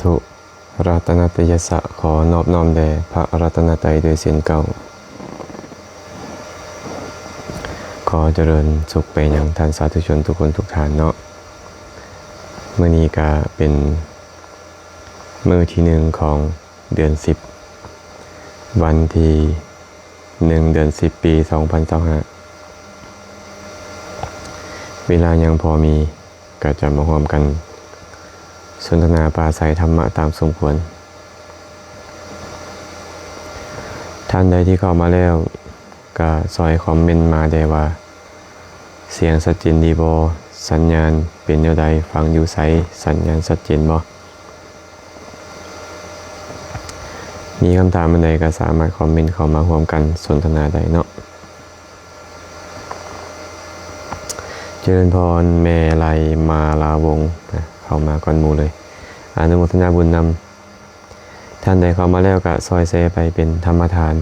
ທຸ ລັດຕະນະຕະຍະສະ ຂໍນອບນ້ອມແດ່ພະລັດຕະນະໄຕດ້ວຍເຊັ່ນເກົ່າ. ຂໍຈະເລີນສຸກໄປຍັງທ່ານສາທຸຊົນທຸກຄົນທຸກທ່ານເນາະ. ມື້ນີ້ກະເປັນມື້ທີໜຶ່ງຂອງເດືອນສິບ ວັນທີໜຶ່ງ ເດືອນສິບ ປີສອງພັນຊາວຫ້າ ເວລາຍັງພໍມີ ກໍຈະມາຮ່ວມກັນສົນທະນາປາໄສທຳມະຕາມສົມຄວນ. ທ່ານໃດທີ່ເຂົ້າມາແລ້ວ ກໍຊ່ອຍຄອມເມັນມາແດ່ວ່າ ສຽງຊັດເຈນດີບໍ່? ສັນຍານເປັນແນວໃດ? ຟັງຢູ່ໃສ? ສັນຍານຊັດເຈນບໍ່? ມີຄຳຖາມອັນໃດກໍສາມາດຄອມເມັນເຂົ້າມາຮ່ວມກັນສົນທະນາໄດ້ເນາະ. ຈະເລີນພອນ ແມ່ໄລມາລາວົງ ເຂົ້າມາກ່ອນໝູ່ເລີຍ. ອະນຸໂມທະນາບຸນນຳ. ທ່ານໃດເຂົ້າມາແລ້ວກະຊ່ອຍແຊໄປເປັນທຳມະທານ.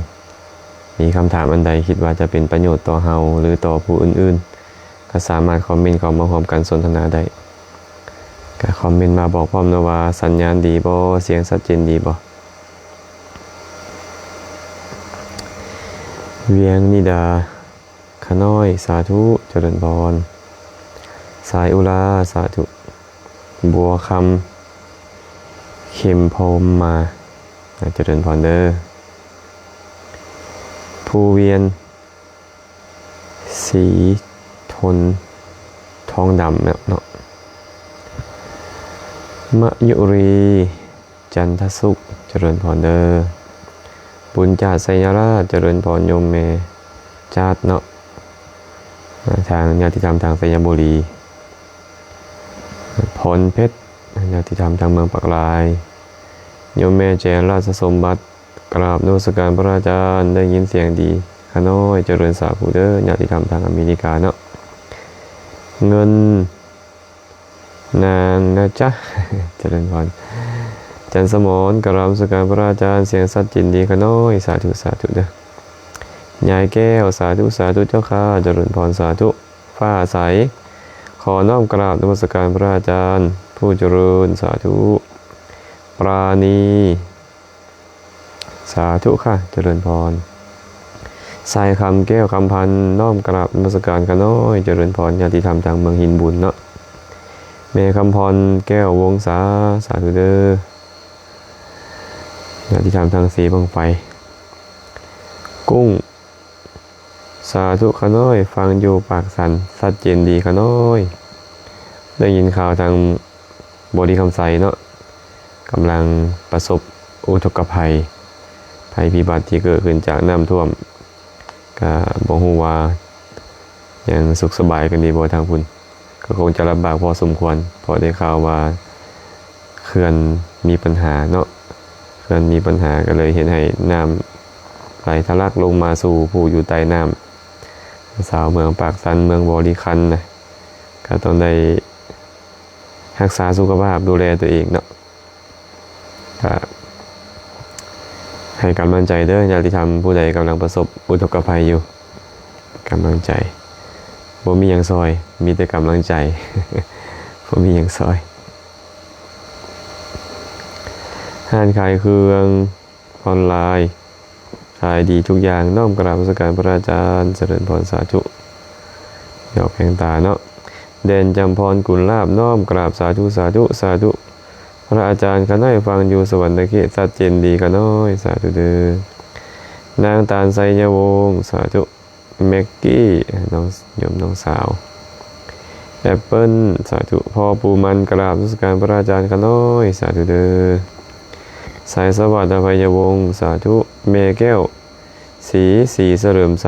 ມີຄຳຖາມອັນໃດຄິດວ່າຈະເປັນປະໂຫຍດຕໍ່ເຮົາ ຫຼື ຕໍ່ຜູ້ອື່ນໆ ກໍສາມາດຄອມເມັນເຂົ້າມາຮ່ວມກັນສົນທະນາໄດ້. ກະຄອມເມັນມາບອກພ້ອມເນາະວ່າ ສັນຍານດີບໍ່? ສຽງຊັດເຈນດີບໍ່? ວຽງນິດາ ຂະນ້ອຍ ສາທຸ ຈະເລີນພອນ. ສາຍອຸລາ ສາທຸ. ບົວຄຳ ເຂັມພົມມາ ຈະເລີນພອນເດີ. ພູວຽນ ສີທົນ ທອງດຳເນາະ. ມະຍຸຣີ ຈັນທະສຸກ ຈະເລີນພອນເດີ. ບຸນຈາດ ໄຊຍະລາດ ຈະເລີນພອນໂຍມແມ່ຈາດເນາະ ທາງຍາດຕິທຳທາງໄຊຍະບູລີ. ພອນເພັດ ຍາດຕິທຳທາງເມືອງປາກລາຍ. ໂຍມແມ່ແຈນ ລາຊະສົມບັດ ກາບນະມັດສະການພະອາຈານ ໄດ້ຍິນສຽງດີຂະນ້ອຍ ຈະເລີນສາທຸເດີ ຍາດຕິທຳທາງອາເມລິກາເນາະ. ເງິນ ນາງນະຈະ ຈະເລີນພອນ. ຈັນສະໝອນ ກາບນະມັດສະການພະອາຈານ ສຽງຊັດເຈນດີຂະນ້ອຍ ສາທຸ ສາທຸເດີ. ຍາຍແກ້ວ ສາທຸ ສາທຸເຈົ້າຂ້າ ຈະເລີນພອນ ສາທຸ. ຟ້າໃສ ຂໍນ້ອມກາບນະມັດສະການພະອາຈານ ຜູ້ຈະເລີນ ສາທຸ. ປານີ ສາທຸຄ່ະ ຈະເລີນພອນ. ສາຍຄຳ ແກ້ວຄຳພັນ ນ້ອມກາບນະມັດສະການຂະນ້ອຍ ຈະເລີນພອນ ຍາດຕິທຳທາງເມືອງຫີນບຸນເນາະ. ແມ່ຄຳພອນ ແກ້ວວົງສາ ສາທຸເດີ ຍາດຕິທຳທາງເຊບັ້ງໄຟ. ກຸ້ງ ສາທຸຂະນ້ອຍ ຟັງຢູ່ປາກສັນ ຊັດເຈນດີຂະນ້ອຍ. ໄດ້ຍິນຂ່າວທາງບໍລິຄຳໄຊເນາະ ກຳລັງປະສົບອຸທົກກະໄພ ໄພພິບັດທີ່ເກີດຂຶ້ນຈາກນ້ຳຖ້ວມ ກະບໍ່ຮູ້ວ່າຍັງສຸກສະບາຍກັນດີບໍ່ທາງພຸ້ນ. ກໍຄົງຈະລຳບາກພໍສົມຄວນ ເພາະໄດ້ຂ່າວວ່າເຂື່ອນມີບັນຫາເນາະ ເຂື່ອນມີບັນຫາ ກໍເລີຍເຮັດໃຫ້ນ້ຳໄຫຼທະລັກລົງມາສູ່ຜູ້ຢູ່ໃຕ້ນ້ຳ. ຊາວເມືອງປາກຊັນ ເມືອງບໍລິຄັນນະ ກໍຕ້ອງໄດ້ຮັກສາສຸຂະພາບ ດູແລຕົວເອງເນາະ. ກະໃຫ້ກຳລັງໃຈເດີ ຍາດຕິທຳຜູ້ໃດກຳລັງປະສົບອຸທົກກະໄພຢູ່ ກຳລັງໃຈ ບໍ່ມີຫຍັງຊ່ອຍ ມີແຕ່ກຳລັງໃຈ ບໍ່ມີຫຍັງຊ່ອຍ. ຮ້ານຂາຍເຄື່ອງອອນລາຍ ຂາຍດີທຸກຢ່າງ ນ້ອມກາບນະມັດສະການພະອາຈານ ຈະເລີນພອນ ສາທຸ. ດອກແພງຕາເນາະ. ແດນຈຳພອນ ກຸນລາບ ນ້ອມກາບ ສາທຸ ສາທຸ ສາທຸ. ພະອາຈານຂະນ້ອຍ ຟັງຢູ່ສະຫວັນນະເຂດ ຊັດເຈນດີຂະນ້ອຍ ສາທຸເດີ. ນາງຕານ ໄຊຍະວົງ ສາທຸ. ແມັກກີ້ ນ້ອງ ໂຍມນ້ອງສາວ. ແອັບເປິ້ນ ສາທຸ. ພໍ່ປູ່ມັນ ກະລາບນະມັດສະການພະອາຈານຂະນ້ອຍ ສາທຸເດີ. ສາຍສະຫວັດ ອະໄພຍະວົງ ສາທຸ. ແມ່ແກ້ວ ສີ ສີສະເຫຼີມໄຊ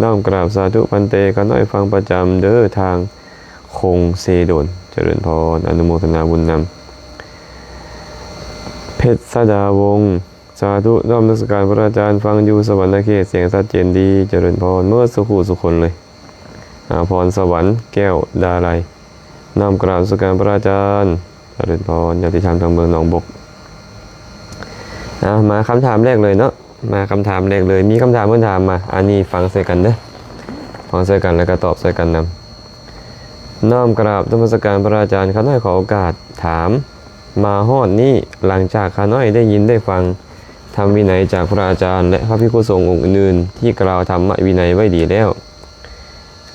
ນ້ອມກະລາບສາທຸພັນເຕ ຂະນ້ອຍຟັງປະຈຳເດີ ທາງຄົງເຊໂດນ ຈະເລີນພອນ ອະນຸໂມທະນາບຸນນຳ. ເພັດສະດາວົງ ສາທຸ ນ້ອມນະມັດສະການພະອາຈານ ຟັງຢູ່ສະຫວັນນະເຂດ ສຽງຊັດເຈນດີ ຈະເລີນພອນ ເໝິດສຸຂູສຸຄົນເລີຍ. ອາພອນສະຫວັນ ແກ້ວດາໄລ ນ້ອມກາບນະມັດສະການພະອາຈານ ຈະເລີນພອນ ຍາດຕິທຳທາງເມືອງໜອງບົກ. ເອົາ ມາຄຳຖາມແລກເລີຍເນາະ ມາຄຳຖາມແລກເລີຍ ມີຄຳຖາມເພິ່ນຖາມມາ ອັນນີ້ຟັງໃສ່ກັນເດີ ຟັງໃສ່ກັນ ແລ້ວກໍຕອບໃສ່ກັນນຳ. ນ້ອມກາບນະມັດສະການພະອາຈານ ຂ້ານ້ອຍຂໍໂອກາດຖາມ ມາຮອດນີ້, ຫຼັງຈາກຂ້ານ້ອຍໄດ້ຍິນໄດ້ຟັງທຳວິໄນຈາກພະອາຈານ ແລະ ພະພິກຂຸສົງອົງອື່ນໆ ທີ່ກ່າວທຳມະວິໄນໄວ້ດີແລ້ວ,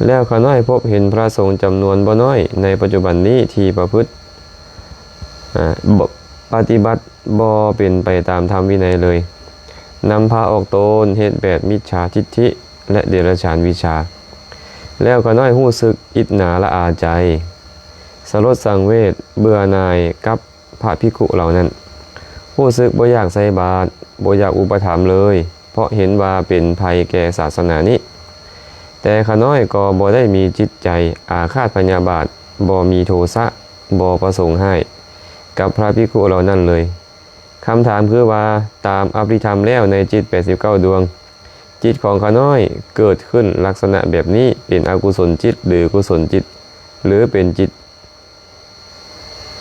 ແລ້ວຂ້ານ້ອຍພົບເຫັນພະສົງຈຳນວນບໍ່ນ້ອຍໃນປັດຈຸບັນນີ້ທີ່ປະພຶດ, ອາ, ບໍ່, ປະຕິບັດບໍ່ເປັນໄປຕາມທຳວິໄນເລີຍ, ນຳພາອອກຕົນເຮັດແບບມິດຈາທິດຖິ ແລະ ເດຍລະສານວິຊາ. ແລ້ວຂ້ານ້ອຍຮູ້ສຶກອິດໜາລະອາໃຈ, ສະຫຼົດສັງເວດ, ເບື່ອໜ່າຍກັບພະພິກຂຸເຫຼົ່ານັ້ນ, ຮູ້ສຶກບໍ່ຢາກໃສ່ບາດ, ບໍ່ຢາກອຸປະຖຳເລີຍ, ເພາະເຫັນວ່າເປັນໄພແກ່ສາສະໜານີ້. ແຕ່ຂ້ານ້ອຍກໍບໍ່ໄດ້ມີຈິດໃຈອາຄາດພະຍາບາດ, ບໍ່ມີໂທສະ, ບໍ່ປະສົງຮ້າຍກັບພະພິກຂຸເຫຼົ່ານັ້ນເລີຍ. ຄຳຖາມຄືວ່າ, ຕາມອະພິທຳແລ້ວໃນຈິດແປດສິບເກົ້າດວງ, ຈິດຂອງຂ້ານ້ອຍເກີດຂຶ້ນລັກສະນະແບບນີ້ ເປັນອະກຸສົນຈິດ ຫຼື ກຸສົນຈິດ ຫຼື ເປັນຈິດ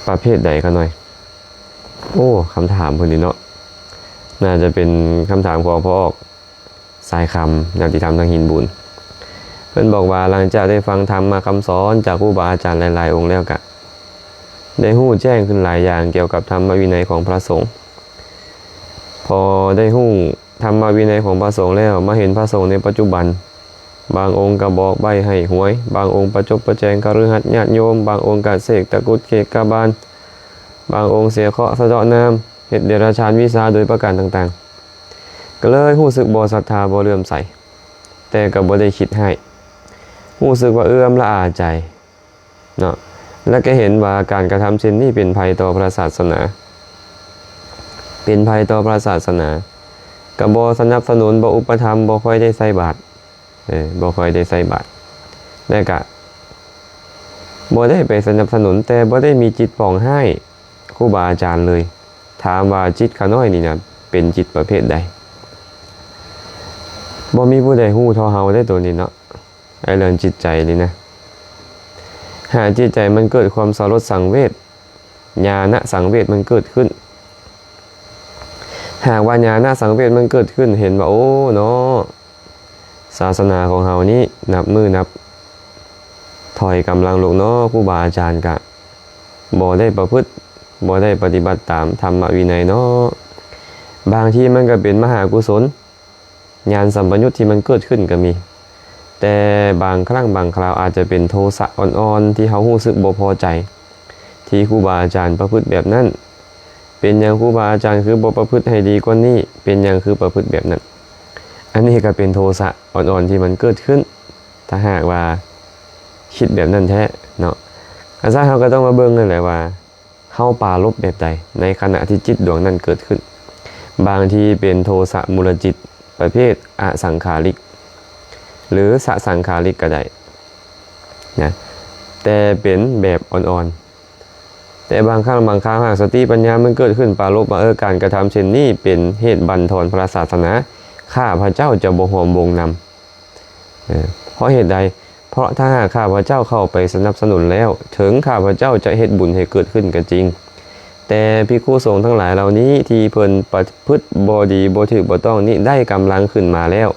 ປະເພດໃດຂ້ານ້ອຍ? ໂອ້ ຄຳຖາມເພິ່ນນີ້ເນາະ, ໜ້າຈະເປັນຄຳຖາມຂອງພໍ່ອອກ ສາຍຄຳ ຍາດຕິທຳທາງຫີນບູນ. ເພິ່ນບອກວ່າ ຫຼັງຈາກໄດ້ຟັງທຳມະຄຳສອນຈາກຄູບາອາຈານຫຼາຍໆອົງແລ້ວ ກະໄດ້ຮູ້ແຈ້ງຂຶ້ນຫຼາຍຢ່າງກ່ຽວກັບທຳມະວິໄນຂອງພະສົງ. ພໍໄດ້ຮູ້ທຳມະວິໄນຂອງພະສົງແລ້ວ, ມາເຫັນພະສົງໃນປັດຈຸບັນ, ບາງອົງກະບອກໃບ້ໃຫ້ຫວຍ, ບາງອົງປະຈົບປະແຈງຄະລືຫັດຍາດໂຍມ, ບາງອົງກະເສກຕະກຸດເຄກະບານ, ບາງອົງເສຍເຄາະສະເດາະນາມ, ເຮັດເດຍລະສານວິຊາໂດຍປະການຕ່າງໆ. ກໍເລີຍຮູ້ສຶກບໍ່ສັດທາ ບໍ່ເຫຼື້ອມໃສ, ແຕ່ກໍບໍ່ໄດ້ຄິດຮ້າຍ, ຮູ້ສຶກວ່າເອື້ອມລະອາໃຈເນາະ, ແລະ ກໍເຫັນວ່າການກະທຳເຊັ່ນນີ້ເປັນໄພຕໍ່ພະສາສະໜາ, ເປັນໄພຕໍ່ພະສາສະໜາ, ກໍບໍ່ສະໜັບສະໜູນ, ບໍ່ອຸປະຖຳ, ບໍ່ຄ່ອຍໄດ້ໃສ່ບາດ, ເອີ, ບໍ່ຄ່ອຍໄດ້ໃສ່ບາດ, ແລະ ກໍບໍ່ໄດ້ໄປສະໜັບສະໜູນ, ແຕ່ບໍ່ໄດ້ມີຈິດປອງຮ້າຍຄູບາອາຈານເລີຍ. ຖາມວ່າຈິດຂ້ານ້ອຍນີ້ນະ ເປັນຈິດປະເພດໃດ? ບໍ່ມີຜູ້ໃດຮູ້ເທົ່າເຮົາເດ້ໂຕນີ້ເນາະ, ໄອ້ເລື່ອງຈິດໃຈນີ້ນະ. ຫາກຈິດໃຈມັນເກີດຄວາມສະຫຼົດສັງເວດ, ຍານະສັງເວດມັນເກີດຂຶ້ນ. ຫາກວ່າຍານະສັງເວດມັນເກີດຂຶ້ນ, ເຫັນວ່າ ໂອ້ ເນາະ, ສາສະໜາຂອງເຮົານີ້ນັບມື້ນັບຖອຍກຳລັງລົງເນາະ, ຄູບາອາຈານກະບໍ່ໄດ້ປະພຶດ, ບໍ່ໄດ້ປະຕິບັດຕາມທຳມະວິໄນເນາະ. ບາງທີມັນກະເປັນມະຫາກຸສົນ, ຍານສຳປະຍຸດທີ່ມັນເກີດຂຶ້ນກະມີ, ແຕ່ບາງຄັ້ງບາງຄາວອາດຈະເປັນໂທສະອ່ອນໆ ທີ່ເຮົາຮູ້ສຶກບໍ່ພໍໃຈ ທີ່ຄູບາອາຈານປະພຶດແບບນັ້ນ. ເປັນຫຍັງຄູບາອາຈານຄືບໍ່ປະພຶດໃຫ້ດີກວ່ານີ້? ເປັນຫຍັງຄືປະພຶດແບບນັ້ນ? ອັນນີ້ກໍເປັນໂທສະອ່ອນໆທີ່ມັນເກີດຂຶ້ນ ຖ້າຫາກວ່າຄິດແບບນັ້ນແທ້ເນາະ. ອາຈານເຮົາກໍຕ້ອງມາເບິ່ງນັ້ນແຫຼະວ່າ ເຮົາປາລົບແບບໃດໃນຂະນະທີ່ຈິດດວງນັ້ນເກີດຂຶ້ນ? ບາງທີເປັນໂທສະມູລະຈິດປະເພດອະສັງຂາລິກ ຫຼື ສະສັງຂາລິກກໍໄດ້ນະ, ແຕ່ເປັນແບບອ່ອນໆ. ແຕ່ບາງຄັ້ງບາງຄາວ ຫາກສະຕິປັນຍາມັນເກີດຂຶ້ນປາລົບວ່າ ເອີ ການກະທຳເຊັ່ນນີ້ເປັນເຫດບັນທອນພະສາສະໜາ, ຂ້າພະເຈົ້າຈະບໍ່ຮ່ວມວົງນຳ. ເອີ ເພາະເຫດໃດ? ເພາະຖ້າຫາກຂ້າພະເຈົ້າເຂົ້າໄປສະໜັບສະໜູນແລ້ວ, ເຖິງຂ້າພະເຈົ້າຈະເຮັດບຸນໃຫ້ເກີດຂຶ້ນກໍຈິງ, ແຕ່ພິກຂຸສົງທັງຫຼາຍເຫຼົ່ານີ້ ທີ່ເພິ່ນປະພຶດບໍ່ດີ ບໍ່ຖືກບໍ່ຕ້ອງນີ້ ໄດ້ກຳລັງຂຶ້ນມາແລ້ວ,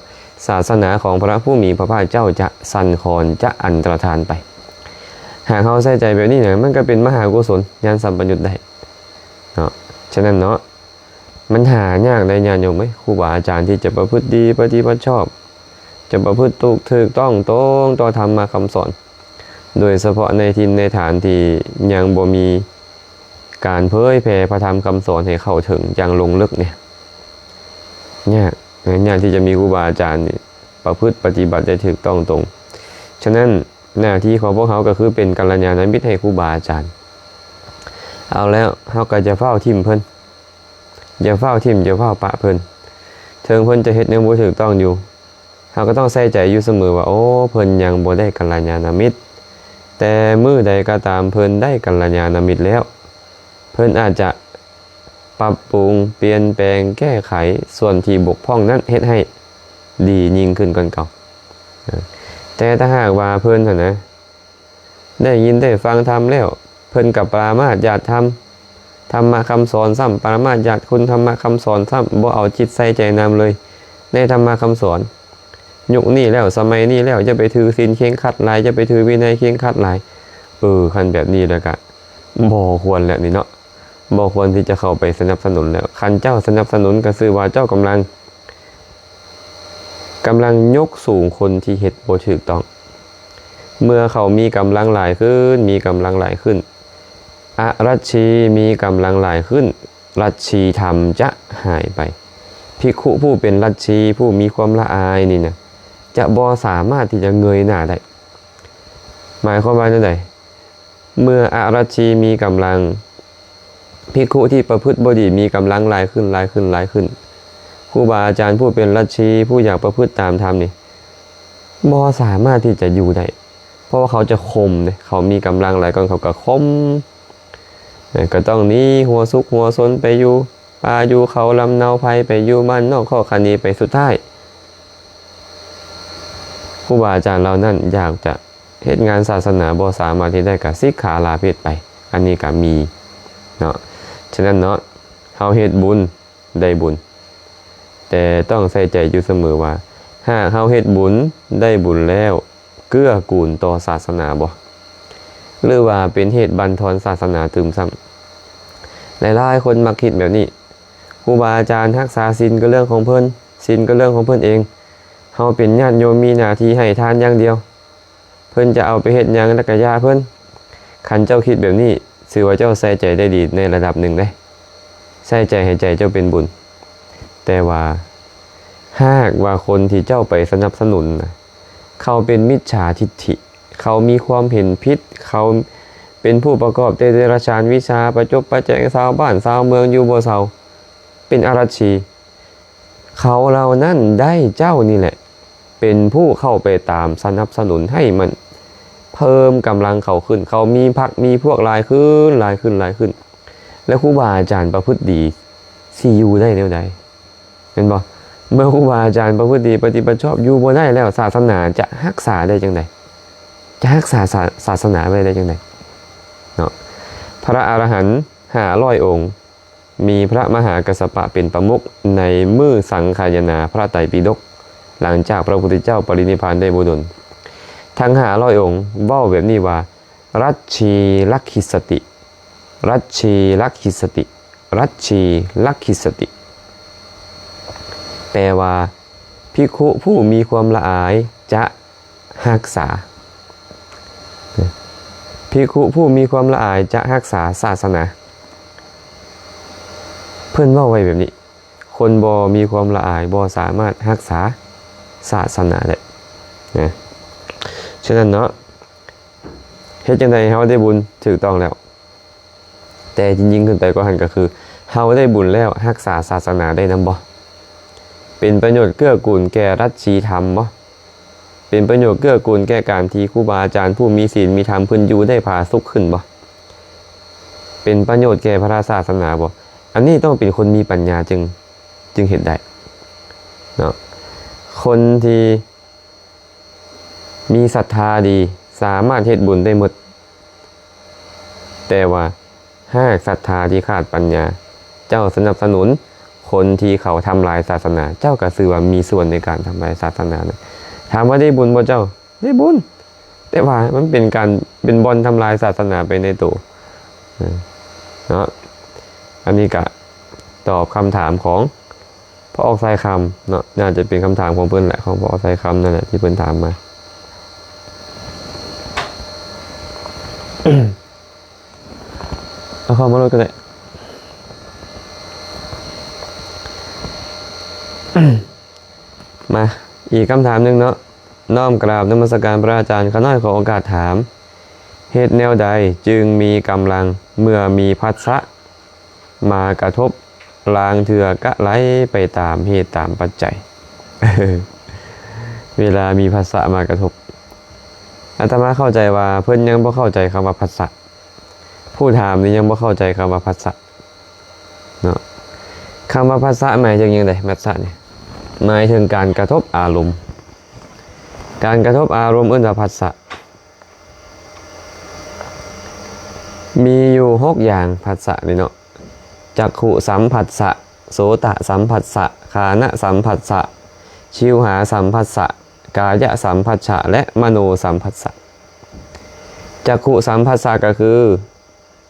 ສາສະໜາຂອງພະຜູ້ມີພະພາກເຈົ້າຈະສັ່ນຄອນ, ຈະອັນຕະລະທານໄປ. ຫາກເຮົາໃສ່ໃຈແບບນີ້ນະ, ມັນກໍເປັນມະຫາກຸສົນ, ຍານສຳປະຍຸດໄດ້ເນາະ. ສະນັ້ນເນາະ, ມັນຫາຍາກໄດ໋ຍາດໂຍມເອີຍ, ຄູບາອາຈານທີ່ຈະປະພຶດດີ ປະຕິບັດຊອບ, ຈະປະພຶດຖືກຕ້ອງຕົງຕໍ່ທຳມະຄຳສອນ, ໂດຍສະເພາະໃນຖິ່ນໃນຖານທີ່ຍັງບໍ່ມີການເຜີຍແຜ່ພະທຳຄຳສອນໃຫ້ເຂົ້າເຖິງຢ່າງລົງເລິກນີ້ ຍາກ, ຍາກທີ່ຈະມີຄູບາອາຈານປະພຶດປະຕິບັດໄດ້ຖືກຕ້ອງຕົງ. ສະນັ້ນ, ໜ້າທີ່ຂອງພວກເຮົາກໍຄືເປັນກັນລະຍານະມິດໃຫ້ຄູບາອາຈານ. ເອົາແລ້ວ, ເຮົາກໍຢ່າຟ້າວຖິ້ມເພິ່ນ. ຢ່າຟ້າວຖິ້ມ, ຢ່າຟ້າວປະເພິ່ນ. ເຖິງເພິ່ນຈະເຮັດແນວບໍ່ຖືກຕ້ອງຢູ່, ເຮົາກໍຕ້ອງໃສ່ໃຈຢູ່ສະເໝີວ່າ, ໂອ້, ເພິ່ນຍັງບໍ່ໄດ້ກັນລະຍານະມິດ. ແຕ່ມື້ໃດກໍຕາມເພິ່ນໄດ້ກັນລະຍານະມິດແລ້ວ, ເພິ່ນອາດຈະປັບປຸງ, ປ່ຽນແປງ, ແກ້ໄຂສ່ວນທີ່ບົກຜ່ອງນັ້ນເຮັດໃຫ້ດີຍິ່ງຂຶ້ນກວ່າເກົ່າ. ເອີ, ແຕ່ຖ້າຫາກວ່າເພິ່ນຫັ້ນນະ ໄດ້ຍິນໄດ້ຟັງທຳແລ້ວ, ເພິ່ນກໍປະມາດຢາດທຳ, ທຳມະຄຳສອນຊ້ຳ, ປະມາດຢາດຄຸນທຳມະຄຳສອນຊ້ຳ, ບໍ່ເອົາຈິດໃສ່ໃຈນຳເລີຍ ໃນທຳມະຄຳສອນ. ຍຸກນີ້ແລ້ວ, ສະໄໝນີ້ແລ້ວ, ຢ່າໄປຖືສິນເຄັ່ງຄັດຫຼາຍ, ຢ່າໄປຖືວິໄນເຄັ່ງຄັດຫຼາຍ. ເອີ, ຄັນແບບນີ້ແລ້ວກະບໍ່ຄວນແລ້ວນີ້ເນາະ. ບໍ່ຄວນທີ່ຈະເຂົ້າໄປສະໜັບສະໜູນແລ້ວ. ຄັນເຈົ້າສະໜັບສະໜູນ ກໍຊື່ວ່າເຈົ້າກຳລັງ, ກຳລັງຍົກສູງຄົນທີ່ເຮັດບໍ່ຖືກຕ້ອງ. ເມື່ອເຂົາມີກຳລັງຫຼາຍຂຶ້ນ, ມີກຳລັງຫຼາຍຂຶ້ນ, ອະລັດຊີມີກຳລັງຫຼາຍຂຶ້ນ, ລັດຊີທຳຈະຫາຍໄປ. ພິກຂຸຜູ້ເປັນລັດຊີ ຜູ້ມີຄວາມລະອາຍນີ້ນະ ຈະບໍ່ສາມາດທີ່ຈະເງີຍໜ້າໄດ້. ໝາຍຄວາມວ່າແນວໃດ? ເມື່ອອະລັດຊີມີກຳລັງ, ພິກຂຸທີ່ປະພຶດບໍ່ດີມີກຳລັງຫຼາຍຂຶ້ນ, ຫຼາຍຂຶ້ນ, ຫຼາຍຂຶ້ນ. ຄູບາອາຈານຜູ້ເປັນລັດຊີ ຜູ້ຢາກປະພຶດຕາມທຳນີ້ ບໍ່ສາມາດທີ່ຈະຢູ່ໄດ້, ເພາະວ່າເຂົາຈະຂົ່ມເດ້, ເຂົາມີກຳລັງຫຼາຍກ່ອນ ເຂົາກໍຂົ່ມ, ກໍຕ້ອງໜີຫົວສຸກຫົວຊົນໄປຢູ່ປ່າຢູ່ເຂົາລຳເນົາໄພ, ໄປຢູ່ບ້ານນອກຄອກຄະເນໄປ. ສຸດທ້າຍ ຄູບາອາຈານເຫຼົ່ານັ້ນຢາກຈະເຮັດງານສາສະໜາ ບໍ່ສາມາດເຮັດໄດ້ ກໍສິກຂາລາເພດໄປ. ອັນນີ້ກໍມີເນາະ. ສະນັ້ນເນາະ, ເຮົາເຮັດບຸນໄດ້ບຸນ, ແຕ່ຕ້ອງໃສ່ໃຈຢູ່ສະເໝີວ່າ ຫາກເຮົາເຮັດບຸນໄດ້ບຸນແລ້ວ ເກື້ອກູນຕໍ່ສາສະໜາບໍ່ ຫຼືວ່າເປັນເຫດບັນທອນສາສະໜາຕື່ມຊ້ຳ? ຫຼາຍໆຄົນມັກຄິດແບບນີ້, ຄູບາອາຈານຮັກສາສິນກໍເລື່ອງຂອງເພິ່ນ, ສິນກໍເລື່ອງຂອງເພິ່ນເອງ, ເຮົາເປັນຍາດໂຍມມີໜ້າທີ່ໃຫ້ທານຢ່າງດຽວ, ເພິ່ນຈະເອົາໄປເຮັດຫຍັງແລ້ວກໍຢ່າເພິ່ນ. ຄັນເຈົ້າຄິດແບບນີ້ ຊື່ວ່າເຈົ້າໃສ່ໃຈໄດ້ດີໃນລະດັບໜຶ່ງເດ້, ໃສ່ໃຈໃຫ້ໃຈເຈົ້າເປັນບຸນ. ແຕ່ວ່າຫາກວ່າຄົນທີ່ເຈົ້າໄປສະໜັບສະໜູນນະ ເຂົາເປັນມິດສາທິດຖິ, ເຂົາມີຄວາມເຫັນຜິດ, ເຂົາເປັນຜູ້ປະກອບແຕ່ເດຍລະສານວິຊາ ປະຈົບປະແຈງຊາວບ້ານຊາວເມືອງຢູ່ບໍ່ເຊົາ, ເປັນອະລັດຊີ, ເຂົາເຫຼົ່ານັ້ນໄດ້ເຈົ້ານີ້ແຫຼະເປັນຜູ້ເຂົ້າໄປຕາມສະໜັບສະໜູນໃຫ້ມັນເພີ່ມກຳລັງເຂົາຂຶ້ນ, ເຂົາມີພັກມີພວກຫຼາຍຂຶ້ນ, ຫຼາຍຂຶ້ນ, ຫຼາຍຂຶ້ນ. ແລ້ວຄູບາອາຈານປະພຶດດີ ຊິຢູ່ໄດ້ແນວໃດ? ແມ່ນບໍ່? ເມື່ອຄູບາອາຈານປະພຶດດີປະຕິບັດຊອບຢູ່ບໍ່ໄດ້ແລ້ວ ສາສະໜາຈະຮັກສາໄດ້ຈັ່ງໃດ? ຈະຮັກສາສາ ສາສະໜາໄວ້ໄດ້ຈັ່ງໃດເນາະ? ພະອະລະຫັນຫ້າຮ້ອຍອົງ ມີພະມະຫາກັດສະປະເປັນປະມຸກໃນມື້ສັງຄາຍະນາພະໄຕປິດົກ ຫຼັງຈາກພະພຸດທະເຈົ້າປະລິນິບພານໄດ້ບໍ່ດົນ. ທັງຫ້າຮ້ອຍອົງເວົ້າແບບນີ້ວ່າ ລັດຊີລັກຂິດສະຕິ, ລັດຊີລັກຂິດສະຕິ, ລັດຊີລັກຂິດສະຕິ. ແປວ່າ ພິກຂຸຜູ້ມີຄວາມລະອາຍຈະຮັກສາ, ພິກຂຸຜູ້ມີຄວາມລະອາຍຈະຮັກສາສາສະໜາ. ເພິ່ນເວົ້າໄວ້ແບບນີ້, ຄົນບໍ່ມີຄວາມລະອາຍບໍ່ສາມາດຮັກສາສາສະໜາໄດ້ນະ. ສະນັ້ນເນາະ, ເຮັດຈັ່ງໃດໃຫ້ເຮົາໄດ້ບຸນ? ຖືກຕ້ອງແລ້ວ. ແຕ່ຍິ່ງໆຂຶ້ນໄປກວ່າຫັ້ນກໍຄື ເຮົາໄດ້ບຸນແລ້ວ ຮັກສາສາສະໜາໄດ້ນຳບໍ່? ເປັນປະໂຫຍດເກື້ອກູນແກ່ລັດຊີທຳບໍ່? ເປັນປະໂຫຍດເກື້ອກູນແກ່ການທີ່ຄູບາອາຈານຜູ້ມີສິນມີທຳເພິ່ນຢູ່ໄດ້ຜາສຸກຂຶ້ນບໍ່? ເປັນປະໂຫຍດແກ່ພະສາສະໜາບໍ່? ອັນນີ້ຕ້ອງເປັນຄົນມີປັນຍາຈຶ່ງ, ຈຶ່ງເຮັດໄດ້ເນາະ. ຄົນທີ່ ມີສັດທາດີ ສາມາດເຮັດບຸນໄດ້ໝົດ, ແຕ່ວ່າຫາກສັດທາທີ່ຂາດປັນຍາ ເຈົ້າສະໜັບສະໜູນຄົນທີ່ເຂົາທຳລາຍສາສະໜາ, ເຈົ້າກໍຊື່ວ່າມີສ່ວນໃນການທຳລາຍສາສະໜານັ້ນ. ຖາມວ່າໄດ້ບຸນບໍ່ເຈົ້າ? ໄດ້ບຸນ, ແຕ່ວ່າມັນເປັນການ, ເປັນບ່ອນທຳລາຍສາສະໜາໄປໃນໂຕເນາະ. ອັນນີ້ກະຕອບຄຳຖາມຂອງ ພໍ່ອອກຊາຍຄຳເນາະ, ໜ້າຈະເປັນຄຳຖາມຂອງເພິ່ນແຫຼະ, ຂອງພໍ່ອອກຊາຍຄຳນັ້ນແຫຼະທີ່ເພິ່ນຖາມມາ. ເອົາເຂົ້າມາໂລດກໍໄດ້. ມາ ອີກຄຳຖາມໜຶ່ງເນາະ. ນ້ອມກາບນະມັດສະການພະອາຈານ, ຂ້ານ້ອຍຂໍໂອກາດຖາມ, ເຮັດແນວໃດຈຶ່ງມີກຳລັງເມື່ອມີພັດສະ ມາກະທົບ, ລາງເທື່ອກະໄຫຼໄປຕາມເຫດຕາມປັດໄຈ. ເວລາມີພັດສະມາກະທົບ, ອາດຕະມາເຂົ້າໃຈວ່າເພິ່ນຍັງບໍ່ເຂົ້າໃຈຄຳວ່າພັດສະ. ຜູ້ຖາມນີ້ຍັງບໍ່ເຂົ້າໃຈຄຳວ່າພັດສະເນາະ. ຄຳວ່າພັດສະໝາຍເຖິງຫຍັງໃດ? ພັດສະນີ້ໝາຍເຖິງການກະທົບອາລົມ. ການກະທົບອາລົມເອີ້ນວ່າພັດສະ. ມີຢູ່ຫົກຢ່າງ ພັດສະນີ້ເນາະ, ຈັກຂຸສຳຜັດສະ, ໂສຕະສຳຜັດສະ, ຄານະສຳຜັດສະ, ຊິວຫາສຳຜັດສະ, ກາຍະສຳຜັດສະ ແລະ ມະໂນສຳຜັດສະ. ຈັກຂຸສຳຜັດສະກໍຄື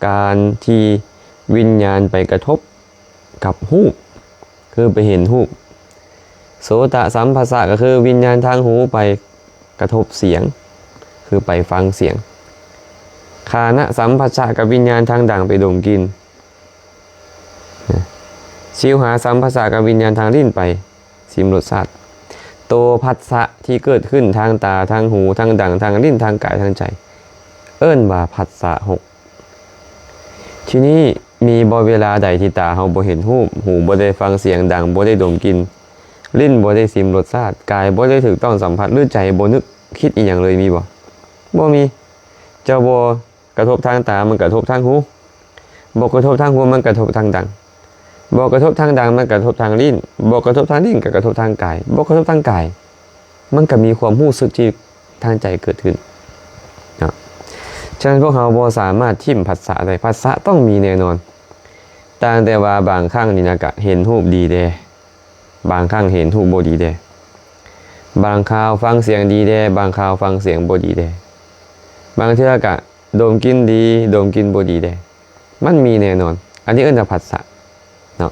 ການທີ່ ວິນຍານໄປກະທົບກັບຮູບ ຄືໄປເຫັນຮູບ. ໂສຕະສຳພັດສະ ກໍຄືວິນຍານທາງຫູໄປກະທົບສຽງ ຄືໄປຟັງສຽງ. ຄານະສຳພັດສະ ກັບວິນຍານທາງດັງໄປດົມກິ່ນ. ຊິວຫາສຳພັດສະ ກັບວິນຍານທາງລີ້ນໄປຊິມລົດຊາດ. ໂຕພັດສະທີ່ເກີດຂຶ້ນທາງຕາ, ທາງຫູ, ທາງດັງ, ທາງລີ້ນ, ທາງກາຍ, ທາງໃຈ ເອີ້ນວ່າພັດສະຫົກ. ທີນີ້ ມີບໍ່ເວລາໃດທີ່ຕາເຮົາບໍ່ເຫັນຮູບ, ຫູບໍ່ໄດ້ຟັງສຽງ, ດັງບໍ່ໄດ້ດົມກິ່ນ, ລີ້ນບໍ່ໄດ້ຊິມລົດຊາດ, ກາຍບໍ່ໄດ້ຖືກຕ້ອງສຳຜັດ ຫຼື ໃຈບໍ່ນຶກຄິດອີ່ຫຍັງເລີຍ ມີບໍ່? ບໍ່ມີ. ເຈົ້າບໍ່ກະທົບທາງຕາ ມັນກະທົບທາງຫູ, ບໍ່ກະທົບທາງຫູ ມັນກະທົບທາງດັງ, ບໍ່ກະທົບທາງດັງ ມັນກະທົບທາງລີ້ນ, ບໍ່ກະທົບທາງລີ້ນ ກໍກະທົບທາງກາຍ, ບໍ່ກະທົບທາງກາຍ ມັນກໍມີຄວາມຮູ້ສຶກທີ່ທາງໃຈເກີດຂຶ້ນເນາະ. ສະນັ້ນ ພວກເຮົາບໍ່ສາມາດຖິ້ມພັດສະໄດ້, ພັດສະຕ້ອງມີແນ່ນອນ. ຕ່າງແຕ່ວ່າບາງຄັ້ງນີ້ນະ ກະເຫັນຮູບດີແດ່, ບາງຄັ້ງເຫັນຮູບບໍ່ດີແດ່, ບາງຄາວຟັງສຽງດີແດ່, ບາງຄາວຟັງສຽງບໍ່ດີແດ່, ບາງເທື່ອກະດົມກິ່ນດີ, ດົມກິ່ນບໍ່ດີແດ່. ມັນມີແນ່ນອນ. ອັນນີ້ເອີ້ນວ່າພັດສະເນາະ.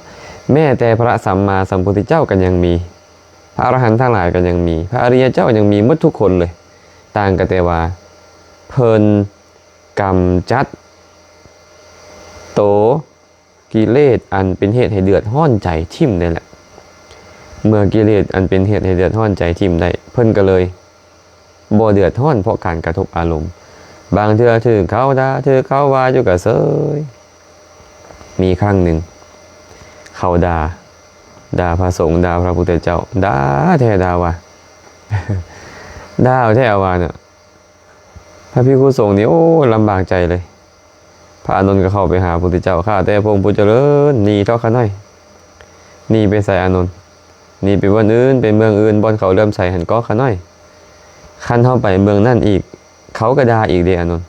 ແມ້ແຕ່ພະສຳມາສຳພຸດທະເຈົ້າກໍຍັງມີ, ພະອະລະຫັນທັງຫຼາຍກໍຍັງມີ, ພະອະລິຍະເຈົ້າຍັງມີໝົດທຸກຄົນເລີຍ. ຕ່າງກໍແຕ່ວ່າເພິ່ນກຳຈັດໂຕກິເລດອັນເປັນເຫດໃຫ້ເດືອດຮ້ອນໃຈຖິ້ມໄດ້ແຫຼະ. ເມື່ອກິເລດອັນເປັນເຫດໃຫ້ເດືອດຮ້ອນໃຈຖິ້ມໄດ້, ເພິ່ນກໍເລີຍ ບໍ່ເດືອດຮ້ອນເພາະການກະທົບອາລົມ. ບາງເທື່ອຖືກເຂົາດ່າ, ຖືກເຂົາວ່າຢູ່ກະເສີຍ. ມີຄັ້ງໜຶ່ງ ເຂົາດ່າ, ດ່າພະສົງ, ດ່າພະພຸດທະເຈົ້າ, ດ່າແທ້ດ່າວ່າ, ດ່າແທ້ວ່ານະ. ພະພິກຂຸສົງນີ້ ໂອ້ ລຳບາກໃຈເລີຍ. ພະອານົນກໍເຂົ້າໄປຫາພະພຸດທະເຈົ້າ, ຂ້າແຕ່ພະອົງຜູ້ຈະເລີນ, ໜີເຖາະຂ້ານ້ອຍ. ໜີໄປໃສອານົນ? ໜີໄປບ່ອນອື່ນ, ໄປເມືອງອື່ນ, ບ່ອນເຂົາເຫຼື້ອມໃສຫັ້ນກໍຂ້ານ້ອຍ. ຄັນເຮົາໄປເມືອງນັ້ນອີກ, ເຂົາກໍດ່າອີກເດອານົນ.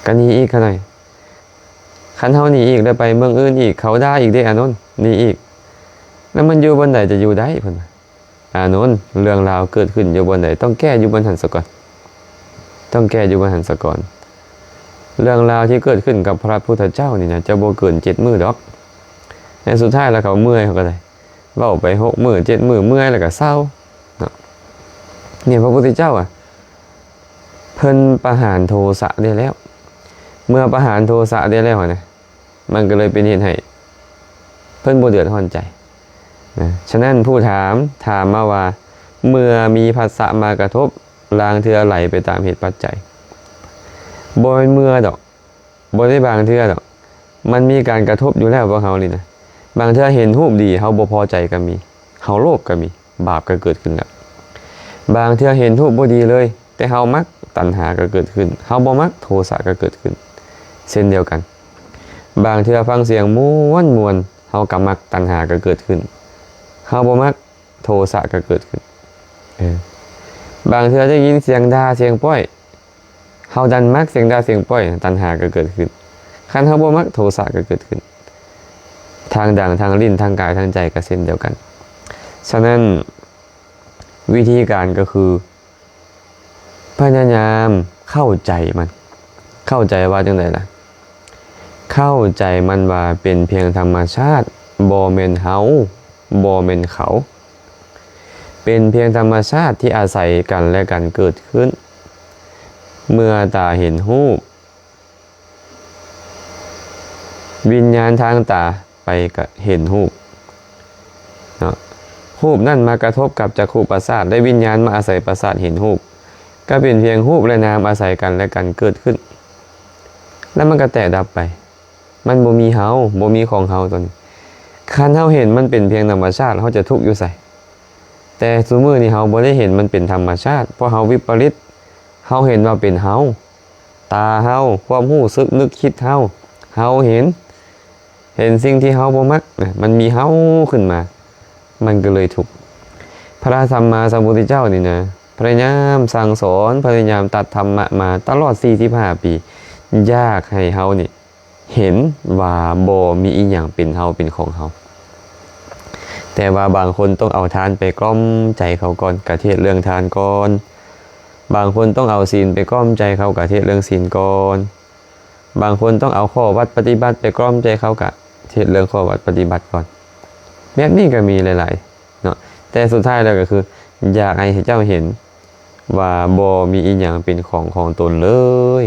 ກໍໜີອີກຂ້ານ້ອຍ. ຄັນເຮົາໜີອີກ ແລ້ວໄປເມືອງອື່ນອີກ, ເຂົາດ່າອີກເດອານົນ. ໜີອີກ. ແລ້ວມັນຢູ່ບ່ອນໃດຈະຢູ່ໄດ້? ເພິ່ນວ່າ. ອານົນ, ເລື່ອງລາວເກີດຂຶ້ນຢູ່ບ່ອນໃດ ຕ້ອງແກ້ຢູ່ບ່ອນຫັ້ນສາກ່ອນ, ຕ້ອງແກ້ຢູ່ບ່ອນຫັ້ນສາກ່ອນ. ເລື່ອງລາວທີ່ເກີດຂຶ້ນກັບພະພຸດທະເຈົ້ານີ້ນະ ຈະບໍ່ເກີນເຈັດມື້ດອກ. ແລະ ສຸດທ້າຍແລ້ວເຂົາເມື່ອຍ ເຂົາກໍໄດ້ເວົ້າໄປຫົກມື້ເຈັດມື້ ເມື່ອຍແລ້ວກໍເຊົາເນາະ. ນີ້ພະພຸດທະເຈົ້າອະ ເພິ່ນປະຫານໂທສະໄດ້ແລ້ວ. ເມື່ອປະຫານໂທສະໄດ້ແລ້ວນະ ມັນກໍເລີຍເປັນເຫດໃຫ້ເພິ່ນບໍ່ເດືອດຮ້ອນໃຈນະ. ສະນັ້ນຜູ້ຖາມ ຖາມມາວ່າ ເມື່ອມີພັດສະມາກະທົບ ລາງເທື່ອໄຫຼໄປຕາມເຫດປັດໄຈ. ບໍ່ແມ່ນເມື່ອດອກ, ບໍ່ໄດ້ບາງເທື່ອດອກ, ມັນມີການກະທົບຢູ່ແລ້ວພວກເຮົານີ້ນະ. ບາງເທື່ອເຫັນຮູບດີ ເຮົາບໍ່ພໍໃຈກໍມີ, ເຮົາໂລບກໍມີ. ບາບກໍເກີດຂຶ້ນແລ້ວ. ບາງເທື່ອເຫັນຮູບບໍ່ດີເລີຍ ແຕ່ເຮົາມັກ ຕັນຫາກໍເກີດຂຶ້ນ, ເຮົາບໍ່ມັກ ໂທສະກໍເກີດຂຶ້ນ ເຊັ່ນດຽວກັນ. ບາງເທື່ອຟັງສຽງມ່ວນໆ ເຮົາກໍມັກ ຕັນຫາກໍເກີດຂຶ້ນ, ເຮົາບໍ່ມັກ ໂທສະກໍເກີດຂຶ້ນ. ເອີ ບາງເທື່ອໄດ້ຍິນສຽງດ່າ ສຽງປ້ອຍ ເຮົາດັນມັກສຽງດ່າສຽງປ້ອຍ ຕັນຫາກໍເກີດຂຶ້ນ. ຄັນເຮົາບໍ່ມັກ ໂທສະກໍເກີດຂຶ້ນ. ທາງດັງ ທາງລີ້ນ ທາງກາຍ ທາງໃຈກໍເຊັ່ນດຽວກັນ. ສະນັ້ນ ວິທີການກໍຄື ພະຍາຍາມເຂົ້າໃຈມັນ. ເຂົ້າໃຈວ່າຈັ່ງໃດລະ? ເຂົ້າໃຈມັນວ່າເປັນພຽງທຳມະຊາດ, ບໍ່ແມ່ນເຮົາ, ບໍ່ແມ່ນເຂົາ. ເປັນພຽງທຳມະຊາດທີ່ອາໄສກັນແລະກັນເກີດຂຶ້ນ. ເມື່ອຕາເຫັນຮູບ, ວິນຍານທາງຕາໄປກະເຫັນຮູບເນາະ, ຮູບນັ້ນມາກະທົບກັບຈັກຂຸປະສາດ ແລະ ວິນຍານມາອາໄສປະສາດເຫັນຮູບ, ກະເປັນພຽງຮູບ ແລະ ນາມອາໄສກັນແລະກັນເກີດຂຶ້ນ ແລະ ມັນກະແຕກດັບໄປ. ມັນບໍ່ມີເຮົາ, ບໍ່ມີຂອງເຮົາຕົວນີ້. ຄັນເຮົາເຫັນມັນເປັນພຽງທຳມະຊາດ, ເຮົາຈະທຸກຢູ່ໃສ? ແຕ່ຊຸມື້ນີ້ເຮົາບໍ່ໄດ້ເຫັນມັນເປັນທຳມະຊາດ, ເພາະເຮົາວິປະລິດ, ເຮົາເຫັນວ່າເປັນເຮົາ. ຕາເຮົາ, ຄວາມຮູ້ສຶກນຶກຄິດເຮົາ, ເຮົາເຫັນ, ເຫັນສິ່ງທີ່ເຮົາບໍ່ມັກນະ, ມັນມີເຮົາຂຶ້ນມາ, ມັນກໍເລີຍທຸກ. ພະສຳມາສຳພຸດທະເຈົ້ານີ້ນະ, ພະຍາຍາມສັ່ງສອນ, ພະຍາຍາມຕັດທຳມະມາຕະຫຼອດສີ່ສິບຫ້າປີ, ຢາກໃຫ້ເຮົານີ້ ເຫັນວ່າບໍ່ມີອີ່ຫຍັງເປັນເຮົາເປັນຂອງເຮົາ. ແຕ່ວ່າບາງຄົນຕ້ອງເອົາທານໄປກ່ອມໃຈເຂົາກ່ອນ, ກະເທດເລື່ອງທານກ່ອນ. ບາງຄົນຕ້ອງເອົາສິນໄປກ່ອມໃຈເຂົາ, ກະເທດເລື່ອງສິນກ່ອນ. ບາງຄົນຕ້ອງເອົາຂໍ້ວັດປະຕິບັດໄປກ່ອມໃຈເຂົາ ກະເຮັດເລື່ອງຂໍ້ວັດປະຕິບັດກ່ອນ. ແບບນີ້ກໍມີຫຼາຍໆເນາະ, ແຕ່ສຸດທ້າຍແລ້ວກໍຄື ຢາກໃຫ້ເຈົ້າເຫັນວ່າບໍ່ມີອີ່ຫຍັງເປັນຂອງຂອງຕົນເລີຍ.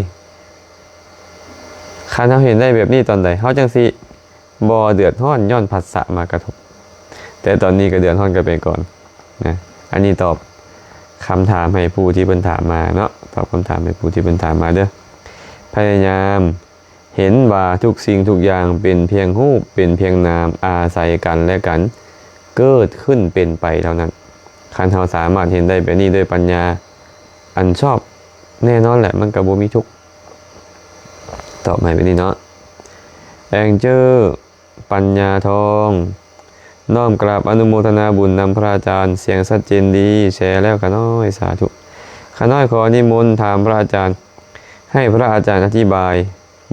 ຄັນເຮົາເຫັນໄດ້ແບບນີ້ຕອນໃດ ເຮົາຈັ່ງຊິບໍ່ເດືອດຮ້ອນຍ້ອນພັດສະມາກະທົບ. ແຕ່ຕອນນີ້ກໍເດືອດຮ້ອນກັນໄປກ່ອນນະ. ອັນນີ້ຕອບຄຳຖາມໃຫ້ຜູ້ທີ່ເພິ່ນຖາມມາເນາະ, ຕອບຄຳຖາມໃຫ້ຜູ້ທີ່ເພິ່ນຖາມມາເດີ້. ພະຍາຍາມ ເຫັນວ່າທຸກສິ່ງທຸກຢ່າງເປັນພຽງຮູບ ເປັນພຽງນາມ ອາໄສກັນແລະກັນເກີດຂຶ້ນເປັນໄປເທົ່ານັ້ນ. ຄັນເຮົາສາມາດເຫັນໄດ້ແບບນີ້ດ້ວຍປັນຍາອັນຊອບ ແນ່ນອນແຫຼະ ມັນກໍບໍ່ມີທຸກ. ຕອບໃຫ້ແບບນີ້ເນາະ. ແອງເຈີ ປັນຍາທອງ ນ້ອມກາບອະນຸໂມທະນາບຸນນຳພະອາຈານ, ສຽງຊັດເຈນດີ, ແຊແລ້ວຂະນ້ອຍ, ສາທຸ. ຂະນ້ອຍຂໍນິມົນຖາມພະອາຈານ ໃຫ້ພະອາຈານອະທິບາຍ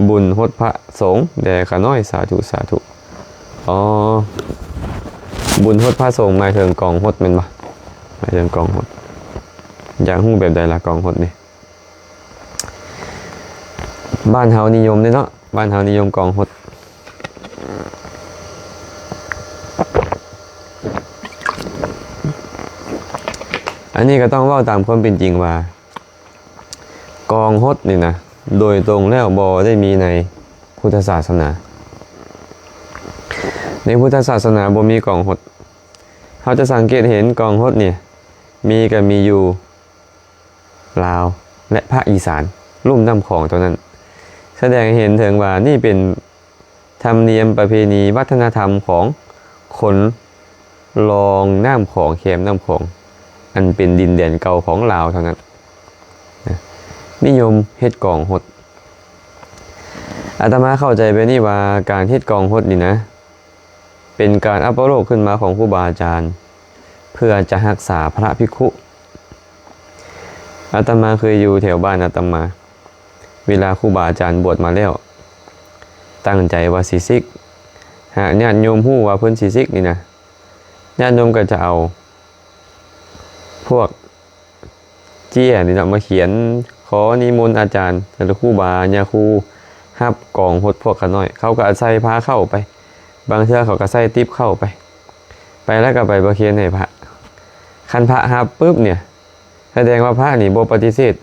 ບຸນຫົດພະສົງແດ່ຂ້ານ້ອຍ ສາທຸ ສາທຸ. ອໍ ບຸນຫົດພະສົງໝາຍເຖິງກອງຫົດແມ່ນບໍ່? ໝາຍເຖິງກອງຫົດ. ຢາກຮູ້ແບບໃດລະກອງຫົດນີ້? ບ້ານເຮົານິຍົມເດ້ເນາະ, ບ້ານເຮົານິຍົມກອງຫົດ. ອັນນີ້ກໍຕ້ອງເວົ້າຕາມຄວາມເປັນຈິງວ່າ ກອງຫົດນີ້ນະ ໂດຍຕົງແລ້ວບໍ່ໄດ້ມີໃນພຸດທະສາສະໜາ. ໃນພຸດທະສາສະໜາບໍ່ມີກອງຫົດ. ເຮົາຈະສັງເກດເຫັນກອງຫົດນີ້ ມີກໍມີຢູ່ລາວ ແລະ ພາກອີສານລຸ່ມນ້ຳຂອງເທົ່ານັ້ນ. ສະແດງໃຫ້ເຫັນເຖິງວ່ານີ້ເປັນ ທຳນຽມປະເພນີວັດທະນະທຳຂອງຄົນລອງນ້ຳຂອງ ແຄມນ້ຳຂອງ ອັນເປັນດິນແດນເກົ່າຂອງລາວເທົ່ານັ້ນນະ ນິຍົມເຮັດກອງຫົດ. ອາດຕະມາເຂົ້າໃຈແບບນີ້ວ່າ ການເຮັດກອງຫົດນີ້ນະ ເປັນການອັບປະໂລກຂຶ້ນມາຂອງຄູບາອາຈານ ເພື່ອຈະຮັກສາພະພິກຂຸ. ອາດຕະມາເຄີຍຢູ່ແຖວບ້ານອາດຕະມາ ເວລາຄູບາອາຈານບວດມາແລ້ວ ຕັ້ງໃຈວ່າຊິສິກ. ຫາກຍາດໂຍມຮູ້ວ່າເພິ່ນຊິສິກນີ້ນະ ຍາດໂຍມກໍຈະເອົາພວກເຈ້ຍນີ້ນະມາຂຽນ ຂໍນິມົນອາຈານ ຫຼື ຄູບາຍາຄູ ຮັບກອງຫົດພວກຂະນ້ອຍ. ເຂົາກໍອາໄສພາເຂົ້າໄປ, ບາງເທື່ອເຂົາກໍໃສ່ຕິບເຂົ້າໄປ, ໄປແລ້ວກໍໄປປະເຄນໃຫ້ພະ. ຄັນພະຮັບປຶບນີ້ ສະແດງວ່າພະນີ້ບໍ່ປະຕິເສດ.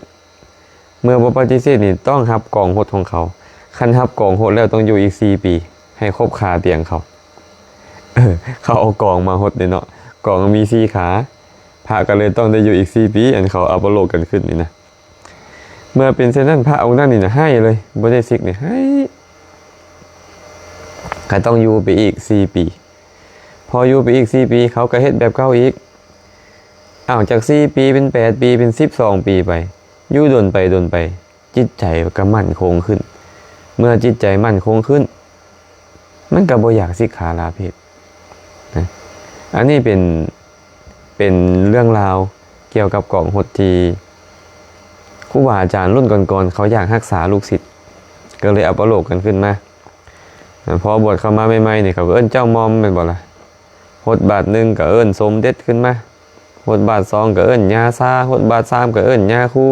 ເມື່ອບໍ່ປະຕິເສດນີ້ຕ້ອງຮັບກອງຫົດຂອງເຂົາ. ຄັນຮັບກອງຫົດແລ້ວຕ້ອງຢູ່ອີກສີ່ປີ ໃຫ້ຄົບຄາຕຽງເຂົາ. ເອີ ເຂົາເອົາກອງມາຫົດເດ້ເນາະ, ກອງມີສີ່ຂາ, ພະກໍເລີຍຕ້ອງໄດ້ຢູ່ອີກສີ່ປີ ອັນເຂົາອັບປະໂລກກັນຂຶ້ນນີ້ນະ. ເມື່ອເປັນເຊັ່ນນັ້ນ ພະອົງນັ້ນນີ້ນະໄຫ້ເລີຍ, ບໍ່ໄດ້ສິກນີ້ໄຫ້, ກໍຕ້ອງຢູ່ໄປອີກສີ່ປີ. ພໍຢູ່ໄປອີກສີ່ປີ ເຂົາກໍເຮັດແບບເກົ່າອີກ. ອ້າວ ຈາກສີ່ປີເປັນແປດປີ ເປັນສິບສອງປີໄປ, ຢູ່ດົນໄປດົນໄປ ຈິດໃຈກໍໝັ້ນຄົງຂຶ້ນ. ເມື່ອຈິດໃຈໝັ້ນຄົງຂຶ້ນ ມັນກໍບໍ່ຢາກສິກຂາລາເພດນະ. ອັນນີ້ເປັນ ເປັນເລື່ອງລາວກ່ຽວກັບກອງຫົດທີ່ຄູບາອາຈານລຸ້ນກ່ອນໆ ເຂົາຢາກຮັກສາລູກສິດ ກໍເລີຍອັບປະໂລກກັນຂຶ້ນມາ. ພໍບວດເຂົ້າມາໃໝ່ໆນີ້ ເຂົາກໍເອີ້ນເຈົ້າໝ່ອມແມ່ນບໍ່ລະ? ຫົດບາດໜຶ່ງກໍເອີ້ນສົມເດັດຂຶ້ນມາ, ຫົດບາດສອງກໍເອີ້ນຍາຊາ, ຫົດບາດສາມກໍເອີ້ນຍາຄູ,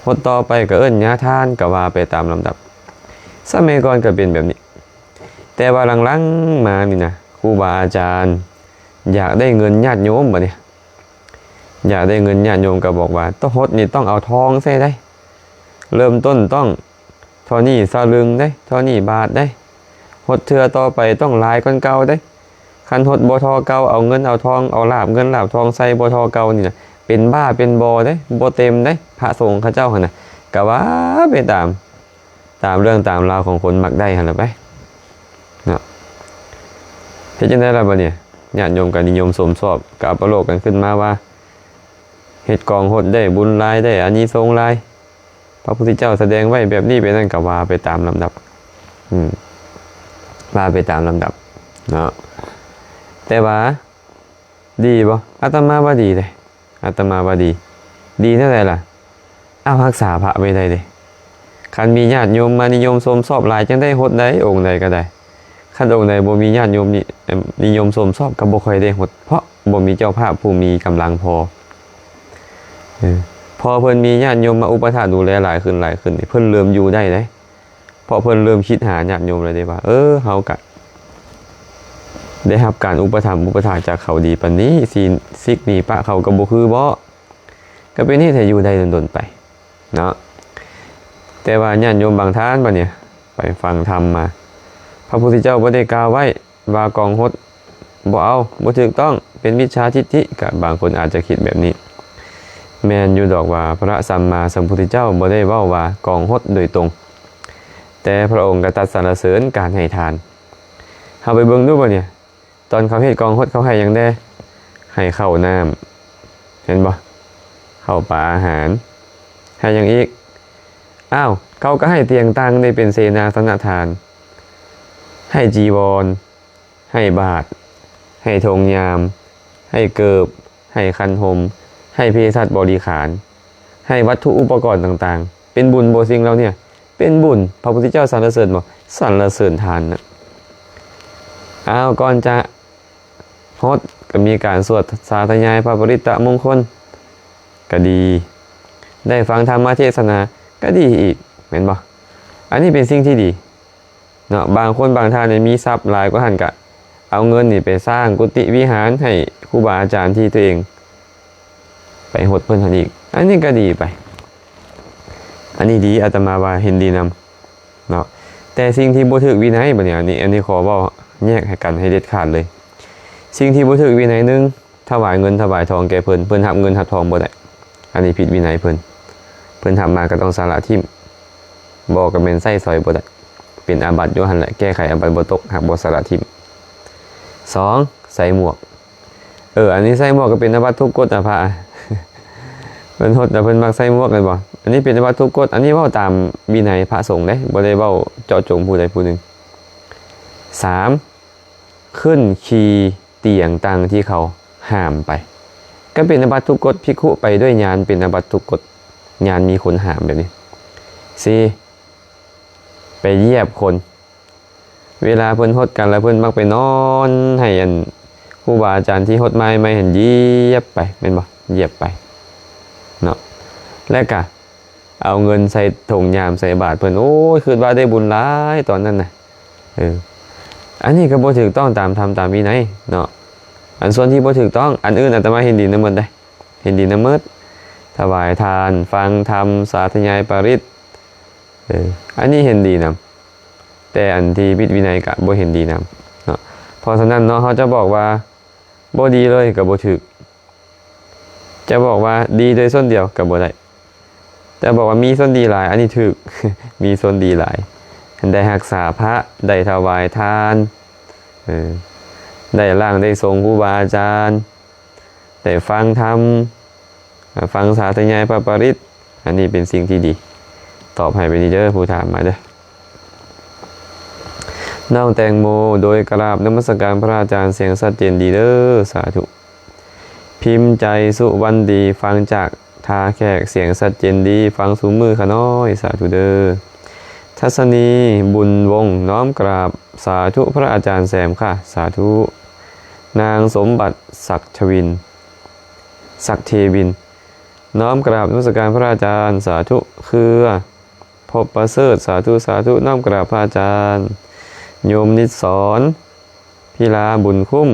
ຫົດຕໍ່ໄປກໍເອີ້ນຍາທ່ານ, ກໍວ່າໄປຕາມລຳດັບ. ສະໄໝກ່ອນກໍເປັນແບບນີ້, ແຕ່ວ່າຫຼັງໆມານີ້ນະ ຄູບາອາຈານຢາກໄດ້ເງິນຍາດໂຍມບາດນີ້, ຢາກໄດ້ເງິນຍາດໂຍມກໍບອກວ່າ ໂຕຫົດນີ້ຕ້ອງເອົາທອງໃສ່ໄດ໋, ເລີ່ມຕົ້ນຕ້ອງ ທໍ່ນີ້ສະລຶງເດ້, ທໍ່ນີ້ບາດເດ້, ຫົດເທື່ອຕໍ່ໄປຕ້ອງຫຼາຍກວ່າເກົ່າເດ້. ຄັນຫົດບໍ່ທໍ່ເກົ່າ ເອົາເງິນເອົາທອງ ເອົາລາບເງິນລາບທອງໃສ່ບໍ່ທໍ່ເກົ່ານີ້ນະ ເປັນບ້າເປັນບໍ່ເດ້, ບໍ່ເຕັມເດ້. ພະສົງເຂົາເຈົ້າຫັ້ນນະ ກະວ່າໄປຕາມ ຕາມເລື່ອງຕາມລາວຂອງຄົນມັກໄດ້ຫັ້ນລະໄປເນາະ. ເຮັດຈັ່ງໃດລະບາດນີ້? ຍາດໂຍມກະນິຍົມຊົມຊອບ ກະອັບປະໂລກກັນຂຶ້ນມາວ່າ ເຮັດກອງຫົດໄດ້ບຸນຫຼາຍ ໄດ້ອານິສົງຫຼາຍ. ພະພຸດທະເຈົ້າສະແດງໄວ້ແບບນີ້ແບບນັ້ນ ກໍວ່າໄປຕາມລຳດັບ ອືມ ວ່າໄປຕາມລຳດັບເນາະ. ແຕ່ວ່າດີບໍ່? ອາດຕະມາວ່າດີເດ້, ອາດຕະມາວ່າດີ. ດີແນວໃດລະ? ເອົາ ຮັກສາພະໄວ້ໄດ້ເດ້. ຄັນມີຍາດໂຍມມານິຍົມຊົມຊອບຫຼາຍ ຈັ່ງໄດ້ຫົດໄດ້ ອົງໃດກໍໄດ້. ຄັນອົງໃດບໍ່ມີຍາດໂຍມນິ ນິຍົມຊົມຊອບ ກໍບໍ່ຄ່ອຍໄດ້ຫົດ ເພາະບໍ່ມີເຈົ້າພາບຜູ້ມີກຳລັງພໍ. ເອີ ເພ ພໍເພິ່ນມີຍາດໂຍມມາອຸປະຖາກດູແລຫຼາຍຂຶ້ນ ຫຼາຍຂຶ້ນນີ້ ເພິ່ນເລີ່ມຢູ່ໄດ້ເດ້ ເພາະເພິ່ນເລີ່ມຄິດຫາຍາດໂຍມແລ້ວເດ້ວ່າ ເອີ ເຮົາກະໄດ້ຮັບການອຸປະຖຳອຸປະຖາກຈາກເຂົາດີປານນີ້ ສິນສິກນີ້ ປະເຂົາກໍບໍ່ຄືບໍ? ກໍເປັນເຫດໃຫ້ຢູ່ໄດ້ດົນໆໄປເນາະ. ແຕ່ວ່າຍາດໂຍມບາງທ່ານບັດນີ້ໄປຟັງທຳມາ ພະພຸດທະເຈົ້າບໍ່ໄດ້ກ່າວໄວ້ວ່າກອງຫົດບໍ່ເອົາ ບໍ່ຖືກຕ້ອງ ເປັນມິດສາທິດຖິ ກະບາງຄົນອາດຈະຄິດແບບນີ້. ແມ່ນຢູ່ດອກວ່າພະສຳມາສຳພຸດທະເຈົ້າບໍ່ໄດ້ເວົ້າວ່າກອງຫົດໂດຍຕົງ, ແຕ່ພະອົງກໍຕັດສັນລະເສີນການໃຫ້ທານ. ເຮົາໄປເບິ່ງດູບັດນີ້ ຕອນເຂົາເຮັດກອງຫົດເຂົາໃຫ້ຫຍັງແດ່? ໃຫ້ເຂົ້ານ້ຳ ເຫັນບໍ່? ເຂົ້າປາອາຫານ. ໃຫ້ຫຍັງອີກ? ອ້າວ ເຂົາກໍໃຫ້ຕຽງຕັ່ງໄດ້ເປັນເສນາສະນະຖານ, ໃຫ້ຈີວອນ, ໃຫ້ບາດ, ໃຫ້ຖົງຍາມ, ໃຫ້ເກີບ, ໃຫ້ຄັນຫົມ, ໃຫ້ເພສັດບໍລິຂານ, ໃຫ້ວັດຖຸອຸປະກອນຕ່າງໆ. ເປັນບຸນບໍ່ສິ່ງເຫຼົ່ານີ້? ເປັນບຸນ. ພະພຸດທະເຈົ້າສັນລະເສີນບໍ່? ສັນລະເສີນທານນະ. ອ້າວ ກ່ອນຈະຫົດກໍມີການສວດສາທະຍາຍພະປະລິດຕະມົງຄົນກໍດີ, ໄດ້ຟັງທຳມະເທດສະໜາກໍດີອີກ ແມ່ນບໍ່? ອັນນີ້ເປັນສິ່ງທີ່ດີເນາະ. ບາງຄົນບາງທ່ານນີ້ມີຊັບຫຼາຍກວ່າຫັ້ນ ກະເອົາເງິນນີ້ໄປສ້າງກຸຕິວິຫານໃຫ້ຄູບາອາຈານທີ່ຕົວເອງ ໄປຫົດເພິ່ນຫັ້ນອີກ ອັນນີ້ກໍດີໄປ ອັນນີ້ດີ ອາດຕະມາວ່າເຫັນດີນຳເນາະ. ແຕ່ສິ່ງທີ່ບໍ່ຖືກວິໄນບັດນີ້ ອັນນີ້ ອັນນີ້ຂໍເວົ້າແຍກໃຫ້ກັນໃຫ້ເດັດຂາດເລີຍ. ສິ່ງທີ່ບໍ່ຖືກວິໄນ ໜຶ່ງ ຖວາຍເງິນຖວາຍທອງແກ່ເພິ່ນ ເພິ່ນຮັບເງິນຮັບທອງບໍ່ໄດ້ ອັນນີ້ຜິດວິໄນເພິ່ນ ເພິ່ນຮັບມາກໍຕ້ອງສະຫຼະຖິ້ມ ບໍ່ກໍແມ່ນໃຊ້ສອຍບໍ່ໄດ້ ເປັນອາບັດຢູ່ຫັ້ນແຫຼະ ແກ້ໄຂອາບັດບໍ່ຕົກ ຫາກບໍ່ສະຫຼະຖິ້ມ. ສອງ ໃສ່ໝວກ ເອີ ອັນນີ້ໃສ່ໝວກກໍເປັນອາບັດທຸກກົດນະ ພະ ເພິ່ນຫົດນະ ເພິ່ນມັກໃສ່ໝວກແມ່ນບໍ່? ອັນນີ້ເປັນອາບັດທຸກກົດ ອັນນີ້ເວົ້າຕາມວິໄນພະສົງເດ້ ບໍ່ໄດ້ເວົ້າເຈາະຈົງຜູ້ໃດຜູ້ໜຶ່ງ. ສາມ ຂຶ້ນຂີ່ຕຽງຕັ່ງທີ່ເຂົາຫ້າມໄປ ກໍເປັນອາບັດທຸກກົດ ພິກຂຸໄປດ້ວຍຍານເປັນອາບັດທຸກກົດ ຍານມີຄົນຫ້າມແບບນີ້. ສີ່ ໄປຢຽບຄົນ ເວລາເພິ່ນຫົດກັນແລ້ວ ເພິ່ນມັກໄປນອນໃຫ້ອັນຄູບາອາຈານທີ່ຫົດມາໃໝ່ຫັ້ນຢຽບໄປ ແມ່ນບໍ່? ຢຽບໄປເນາະ ແລ້ວກະເອົາເງິນໃສ່ຖົງຍາມໃສ່ບາດເພິ່ນ ໂອ້ຍ ຄິດວ່າໄດ້ບຸນຫຼາຍຕອນນັ້ນນະ. ເອີ ອັນນີ້ກໍບໍ່ຖືກຕ້ອງຕາມທຳຕາມວິໄນເນາະ. ອັນສ່ວນທີ່ບໍ່ຖືກຕ້ອງ ອັນອື່ນອາດຕະມາເຫັນດີນຳໝົດເດ້ ເຫັນດີນຳໝົດ ຖວາຍທານ ຟັງທຳ ສາທະຍາຍປະລິດ ເອີ ອັນນີ້ເຫັນດີນຳ ແຕ່ອັນທີ່ຜິດວິໄນກະບໍ່ເຫັນດີນຳເນາະ. ເພາະສະນັ້ນເນາະ ເຮົາຈະບອກວ່າບໍ່ດີເລີຍກໍບໍ່ຖືກ ຈະບອກວ່າດີໂດຍສ່ວນດຽວກໍບໍ່ໄດ້ ແຕ່ບອກວ່າມີສ່ວນດີຫຼາຍ ອັນນີ້ຖືກ ມີສ່ວນດີຫຼາຍ ໄດ້ຮັກສາພະ ໄດ້ຖວາຍທານ ເອີ ໄດ້ລ້າງໄດ້ສົງຄູບາອາຈານ ໄດ້ຟັງທຳ ຟັງສາທະຍາຍພະປະລິດ ອັນນີ້ເປັນສິ່ງທີ່ດີ. ຕອບໃຫ້ໄປນີ້ເດີ ຜູ້ຖາມມາເດີ. ນ້ອງແຕງໂມ ໂດຍກະລາບນະມັດສະການພະອາຈານ ສຽງຊັດເຈນດີເດີ ສາທຸ. ພິມໃຈ ສຸວັນດີ ຟັງຈາກທ່າແຂກ ສຽງຊັດເຈນດີ ຟັງຊຸມື້ຂ້ານ້ອຍ ສາທຸເດີ. ທັດສະນີ ບຸນວົງ ນ້ອມກະລາບ ສາທຸ ພະອາຈານແຊມຄ່ະ ສາທຸ. ນາງສົມບັດ ສັກທະວິນ ສັກເທວິນ ນ້ອມກະລາບນະມັດສະການພະອາຈານ ສາທຸ. ເຄືອ ພົບປະເສີດ ສາທຸ ສາທຸ ນ້ອມກະລາບພະອາຈານ. ໂຍມນິດສອນ ພິລາ ບຸນຄຸ້ມ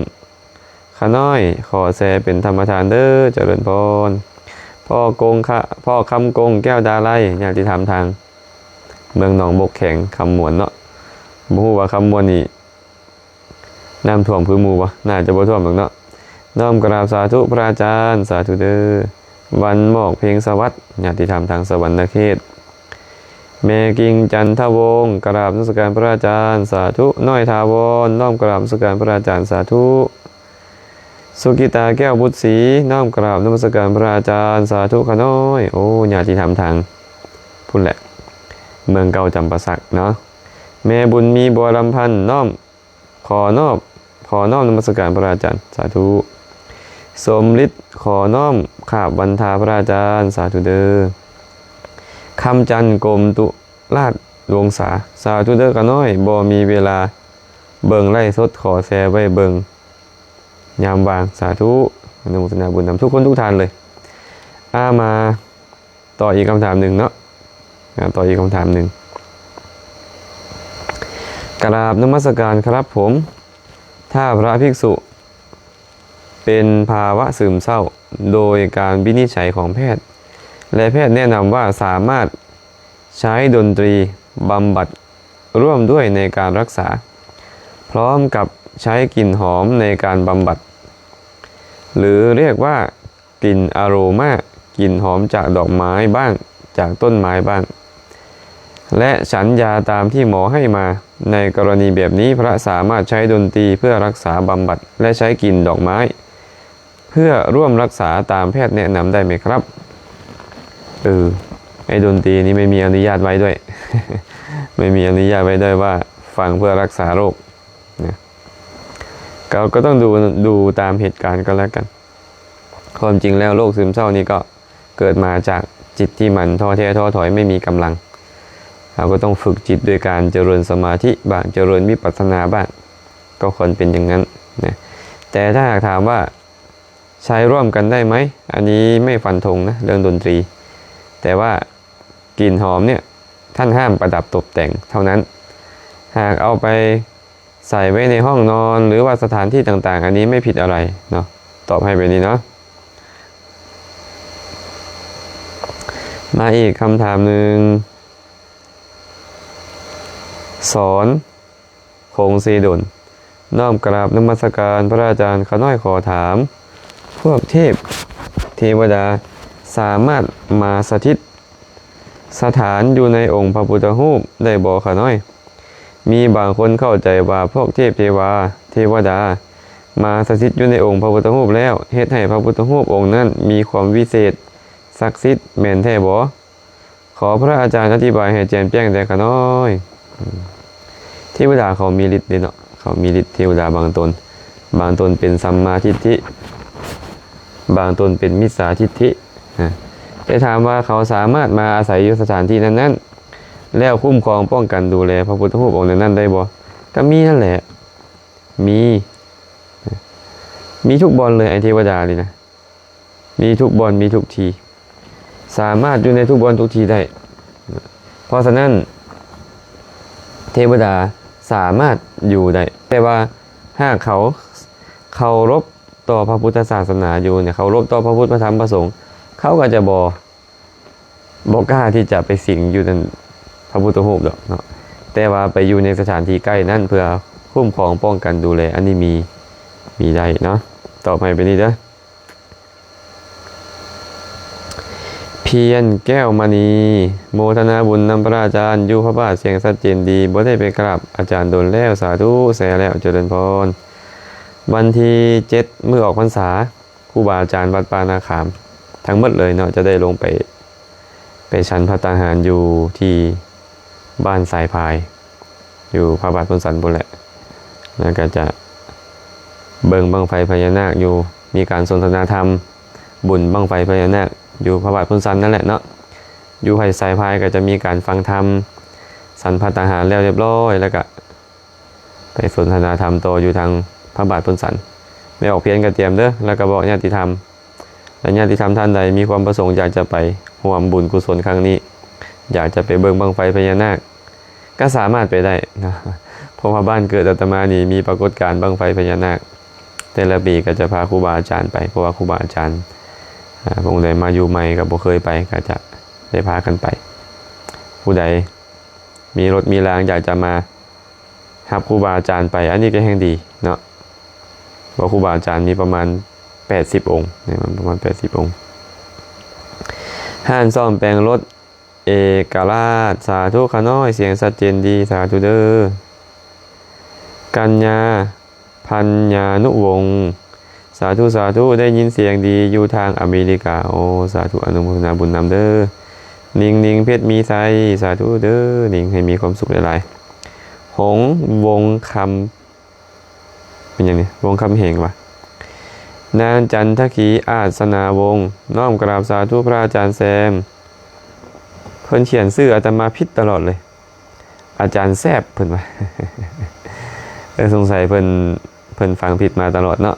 ຂ້ານ້ອຍ ຂໍແຊເປັນທຳມະທານເດີ ຈະເລີນພອນ. ພໍ່ກົງຄະ ພໍ່ຄຳກົງ ແກ້ວດາໄລ ຍາດຕິທຳທາງເມືອງໜອງບົກ ແຂວງຄຳມ່ວນເນາະ. ບໍ່ຮູ້ວ່າຄຳມ່ວນນີ້ ນ້ຳຖ້ວມຄືໝູ່ບໍ່? ໜ້າຈະບໍ່ຖ້ວມດອກເນາະ. ນ້ອມກະລາບສາທຸພະອາຈານ ສາທຸເດີ. ວັນໝອກເພັງສະຫວັດ ຍາດຕິທຳທາງສະຫວັນນະເຂດ. ແມ່ກິ່ງຈັນທະວົງ ກະລາບນະມັດສະການພະອາຈານ ສາທຸ. ນ້ອຍຖາວອນ ນ້ອມກະລາບນະມັດສະການພະອາຈານ ສາທຸ. ສຸກິຕາ ແກ້ວບຸດສີ ນ້ອມກະລາບນະມັດສະການພະອາຈານ ສາທຸຂ້ານ້ອຍ. ໂອ້ ຍາດຕິທຳທາງພຸ້ນແຫຼະ ເມືອງເກົ່າຈຳປາສັກເນາະ. ແມ່ບຸນມີ ບົວລຳພັນ ນ້ອມ ຂໍນອບ ຂໍນ້ອມນະມັດສະການພະອາຈານ ສາທຸ. ສົມລິດ ຂໍນ້ອມຂາບວັນທາພະອາຈານ ສາທຸເດີ. ຄຳຈັນ ກົມຕຸລາດວົງສາ ສາທຸເດີຂ້ານ້ອຍ ບໍ່ມີເວລາເບິ່ງໄລສົດ ຂໍແຊໄວ້ເບິ່ງຍາມວ່າງ ສາທຸ. ອະນຸໂມທະນາບຸນນຳທຸກຄົນທຸກທ່ານເລີຍ. ອາມາ ຕໍ່ອີກຄຳຖາມໜຶ່ງເນາະ ອາ ຕໍ່ອີກຄຳຖາມໜຶ່ງ. ກະລາບນະມັດສະການຄັບຜົມ. ຖ້າພະພິກສຸເປັນພາວະຊຶມເສົ້າ ໂດຍການວິນິດໄຈຂອງແພດ ແລະ ແພດແນະນຳວ່າສາມາດໃຊ້ດົນຕີບຳບັດຮ່ວມດ້ວຍໃນການລັກສາ ພ້ອມກັບໃຊ້ກິ່ນຫອມໃນການບຳບັດ ຫຼື ຮຽກວ່າ ກິ່ນອາໂຣມາ ກິ່ນຫອມຈາກດອກໄມ້ບ້າງ ຈາກຕົ້ນໄມ້ບ້າງ ແລະ ສັນຢາຕາມທີ່ໝໍໃຫ້ມາ. ໃນກໍລະນີແບບນີ້ ພະສາມາດໃຊ້ດົນຕີເພື່ອລັກສາບຳບັດ ແລະ ໃຊ້ກິ່ນດອກໄມ້ເພື່ອຮ່ວມລັກສາຕາມແພດແນະນຳໄດ້ໄໝຄັບ? ເອີ ໄອ້ດົນຕີນີ້ໄມ່ມີອະນຸຍາດໄວ້ດ້ວຍ ໄມ່ມີອະນຸຍາດໄວ້ດ້ວຍວ່າຝັງເພື່ອລັກສາໂລກນະ. ກໍ ກໍຕ້ອງດູ ດູຕາມເຫດການກໍແລ້ວກັນ. ຄວາມຈິງແລ້ວໂລກຊຶມເສົ້ານີ້ກໍເກີດມາຈາກຈິດທີ່ມັນທໍ້ແທ້ທໍ້ຖອຍ ໄມ່ມີກຳລັງ. ເຮົາກໍຕ້ອງຝຶກຈິດດ້ວຍການຈະເລີນສະມາທິບ້າງ ຈະເລີນວິປັດສະນາບ້າງ ກໍຄວນເປັນຢ່າງນັ້ນນະ. ແຕ່ຖ້າຫາກຖາມວ່າໃຊ້ຮ່ວມກັນໄດ້ໄໝ? ອັນນີ້ໄມ່ຟັນທົງນະ ເລື່ອງດົນຕີ. ແຕ່ວ່າກິ່ນຫອມເນີ້ຍ ທ່ານຫ້າມປະດັບຕົບແຕ່ງເທົ່ານັ້ນ. ຫາກເອົາໄປ ໃສ່ໄວ້ໃນຫ້ອງນອນ ຫຼືວ່າສະຖານທີ່ຕ່າງໆ ອັນນີ້ໄມ່ຜິດອະໄລເນາະ. ຕອບໃຫ້ແບບນີ້ເນາະ. ມາອີກຄຳຖາມໜຶ່ງ. ສອນ ຄົງເຊດົນ. ນ້ອມກາບນະມັດສະການພະອາຈານ. ຂ້ານ້ອຍຂໍຖາມ, ພວກເທບເທວະດາສາມາດມາສະຖິດ ສະຖານຢູ່ໃນອົງພະພຸດທະຮູບໄດ້ບໍ່ຂະນ້ອຍ? ມີບາງຄົນເຂົ້າໃຈວ່າພວກເທບເທວາ ເທວະດາມາສະຖິດຢູ່ໃນອົງພະພຸດທະຮູບແລ້ວ ເຮັດໃຫ້ພະພຸດທະຮູບອົງນັ້ນມີຄວາມວິເສດສັກສິດ ແມ່ນແທ້ບໍ່? ຂໍພະອາຈານອະທິບາຍໃຫ້ແຈ່ມແຈ້ງແດ່ຂະນ້ອຍ. ເທວະດາເຂົາມີລິດເດ້ເນາະ, ເຂົາມີລິດ ເທວະດາບາງຕົນ, ບາງຕົນເປັນສຳມາທິດຖິ, ບາງຕົນເປັນມິດສາທິດຖິ. ແຕ່ຖາມວ່າເຂົາສາມາດມາອາໄສຢູ່ສະຖານທີ່ນັ້ນໆ ແລ້ວຄຸ້ມຄອງປ້ອງກັນດູແລພະພຸດທະຮູບອົງນັ້ນໆໄດ້ບໍ່? ກໍມີຫັ້ນແຫຼະ, ມີ, ມີທຸກບ່ອນເລີຍ ໄອ້ເທວະດານີ້ນະ. ມີທຸກບ່ອນ ມີທຸກທີ່, ສາມາດຢູ່ໃນທຸກບ່ອນທຸກທີ່ໄດ້. ເພາະສະນັ້ນ ເທວະດາສາມາດຢູ່ໄດ້, ແຕ່ວ່າຫາກເຂົາເຄົາລົບຕໍ່ພະພຸດທະສາສະໜາຢູ່, ເຄົາລົບຕໍ່ພະພຸດ ພະທຳ ພະສົງ, ເຂົາກໍຈະບໍ່ ບໍ່ກ້າທີ່ຈະໄປສິງຢູ່ນັ້ນ ພະພຸດທະຮູບດອກເນາະ, ແຕ່ວ່າໄປຢູ່ໃນສະຖານທີ່ໃກ້ນັ້ນ ເພື່ອຄຸ້ມຄອງປ້ອງກັນດູແລ, ອັນນີ້ມີ, ມີໄດ້ເນາະ. ຕອບໃຫ້ໄປນີ້ເດີ. ພຽນແກ້ວມະນີ, ໂມທະນາບຸນນຳພະອາຈານ, ຢູ່ພະບາດສຽງຊັດເຈນດີ, ບໍ່ໄດ້ໄປກາບອາຈານດົນແລ້ວ, ສາທຸ, ແຊແລ້ວ, ຈະເລີນພອນ. ວັນທີເຈັດ ມື້ອອກພັນສາ, ຄູບາອາຈານວັດປ່ານາຂາມທັງໝົດເລີຍເນາະ ຈະໄດ້ລົງໄປ ໄປສັນພັດຕາຫານຢູ່ທີ່ບ້ານສາຍພາຍ ຢູ່ພະບາດໂພນສັນພຸ້ນແຫຼະ, ແລ້ວກໍຈະເບິ່ງບັ້ງໄຟພະຍານາກຢູ່, ມີການສົນທະນາທຳບຸນບັ້ງໄຟພະຍານາກຢູ່ພະບາດໂພນສັນນັ້ນແຫຼະເນາະ. ຢູ່ໄພສາຍພາຍກໍຈະມີການຟັງທຳ ສັນພັດຕາຫານແລ້ວຮຽບຮ້ອຍ ແລ້ວກໍ ໄປສົນທະນາທຳຕໍ່ຢູ່ທາງພະບາດໂພນສັນ. ແມ່ອອກພຽນກໍຕຽມເດີ ແລ້ວກໍບອກຍາດຕິທຳ, ແລະ ຍາດຕິທຳທ່ານໃດມີຄວາມປະສົງຢາກຈະໄປຮ່ວມບຸນກຸສົນຄັ້ງນີ້, ຢາກຈະໄປເບິ່ງບັ້ງໄຟພະຍານາກ, ກໍສາມາດໄປໄດ້ເນາະ. ເພາະວ່າບ້ານເກີດອາດຕະມານີ້ມີປາກົດການບັ້ງໄຟພະຍານາກ, ແຕ່ລະປີກໍຈະພາຄູບາອາຈານໄປ, ເພາະວ່າຄູບາອາຈານ ອາ ອົງໃດມາຢູ່ໃໝ່ກໍບໍ່ເຄີຍໄປ, ກໍຈະໄດ້ພາກັນໄປ. ຜູ້ໃດມີລົດມີລາງຢາກຈະມາ ຮັບຄູບາອາຈານໄປ, ອັນນີ້ກໍແຮ່ງດີເນາະ, ເພາະຄູບາອາຈານມີປະມານແປດສິບອົງ, ປະມານແປດສິບອົງ. ຮ້ານສ້ອມແປງລົດເອກະລາດ, ສາທຸຂ້ານ້ອຍ, ສຽງຊັດເຈນດີ, ສາທຸເດີ. ກັນຍາ ພັນຍານຸວົງ, ສາທຸ ສາທຸ, ໄດ້ຍິນສຽງດີຢູ່ທາງອາເມລິກາ. ໂອ ສາທຸ, ອະນຸໂມທະນາບຸນນຳເດີ. ນິງ ນິງ ເພັດມີໄຊ, ສາທຸເດີ ນິງ, ໃຫ້ມີຄວາມສຸກຫຼາຍໆ. ຫົງ ວົງຄຳ, ເປັນຫຍັງນີ້ ວົງຄຳເຫງວະ? ນາງຈັນທະຄີ ອາດສະໜາວົງ, ນ້ອມກາບສາທຸພະອາຈານແຊມ. ເພິ່ນຂຽນຊື່ອາດຕະມາຜິດຕະຫຼອດເລີຍ. ອາຈານແຊບ ເພິ່ນວ່າ. ເອີ ສົງໄສເພິ່ນ ເພິ່ນຟັງຜິດມາຕະຫຼອດເນາະ.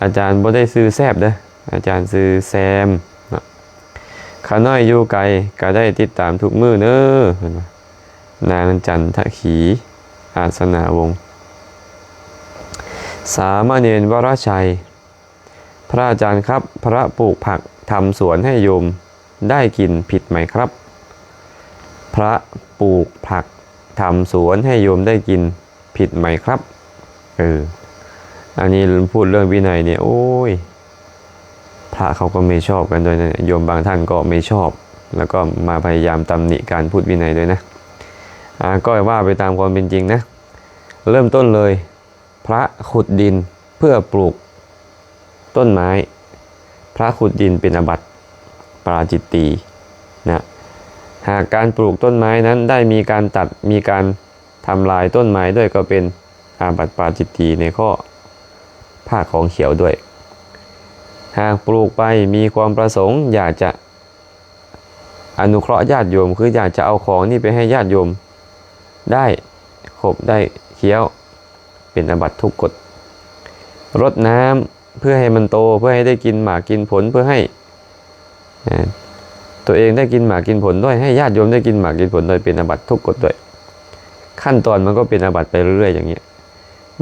ອາຈານບໍ່ໄດ້ຊື່ແຊບເດີ, ອາຈານຊື່ແຊມເນາະ. ຂ້ານ້ອຍຢູ່ໄກກໍໄດ້ຕິດຕາມທຸກມື້ເນີ ເພິ່ນວ່າ. ນາງຈັນທະຂີ ອາດສະໜາວົງ. ສາມະເນນວະລະໄຊ. พระอาจารย์ครับ พระปลูกผักทำสวนให้โยมได้กินผิดไหมครับ พระปลูกผักทำสวนให้โยมได้กินผิดไหมครับ ເອີ ອັນນີ້ ເລື່ອງ ເລື່ອງວິໄນນີ້ ໂອ້ຍ ພະເຂົາກໍໄມ່ຊອບກັນດ້ວຍນະ ໂຍມບາງທ່ານກໍໄມ່ຊອບ ແລ້ວກໍມາພະຍາຍາມຕຳໜິການພູດວິໄນດ້ວຍນະ. ອາ ກໍວ່າໄປຕາມຄວາມເປັນຈິງນະ. ເລີ່ມຕົ້ນເລີຍ ພະຂຸດດິນເພື່ອປູກຕົ້ນໄມ້. ພະຂຸດດິນເປັນອາບັດປາຈິດຕີນະ. ຫາກການປູກຕົ້ນໄມ້ນັ້ນໄດ້ມີການຕັດ ມີການທຳລາຍຕົ້ນໄມ້ດ້ວຍ ກໍເປັນອາບັດປາຈິດຕີໃນຂໍ້ຜ້າຄອງຂຽວດ້ວຍ. ຫາກປູກໄປມີຄວາມປະສົງຢາກຈະ ອະນຸເຄາະຍາດໂຍມ ຄືຢາກຈະເອົາຂອງນີ້ໄປໃຫ້ຍາດໂຍມໄດ້ຄົບໄດ້ຄ້ຽວ ເປັນອາບັດທຸກກົດ. ລົດນ້ຳເພື່ອໃຫ້ມັນໂຕ ເພື່ອໃຫ້ໄດ້ກິນໝາກກິນຜົນ ເພື່ອໃຫ້ ເອີ ຕົວເອງໄດ້ກິນໝາກກິນຜົນດ້ວຍ ໃຫ້ຍາດໂຍມໄດ້ກິນໝາກກິນຜົນດ້ວຍ ເປັນອາບັດທຸກກົດດ້ວຍ. ຂັ້ນຕອນມັນກໍເປັນອາບັດໄປເລື້ອຍໆຢ່າງເນີ້ຍ.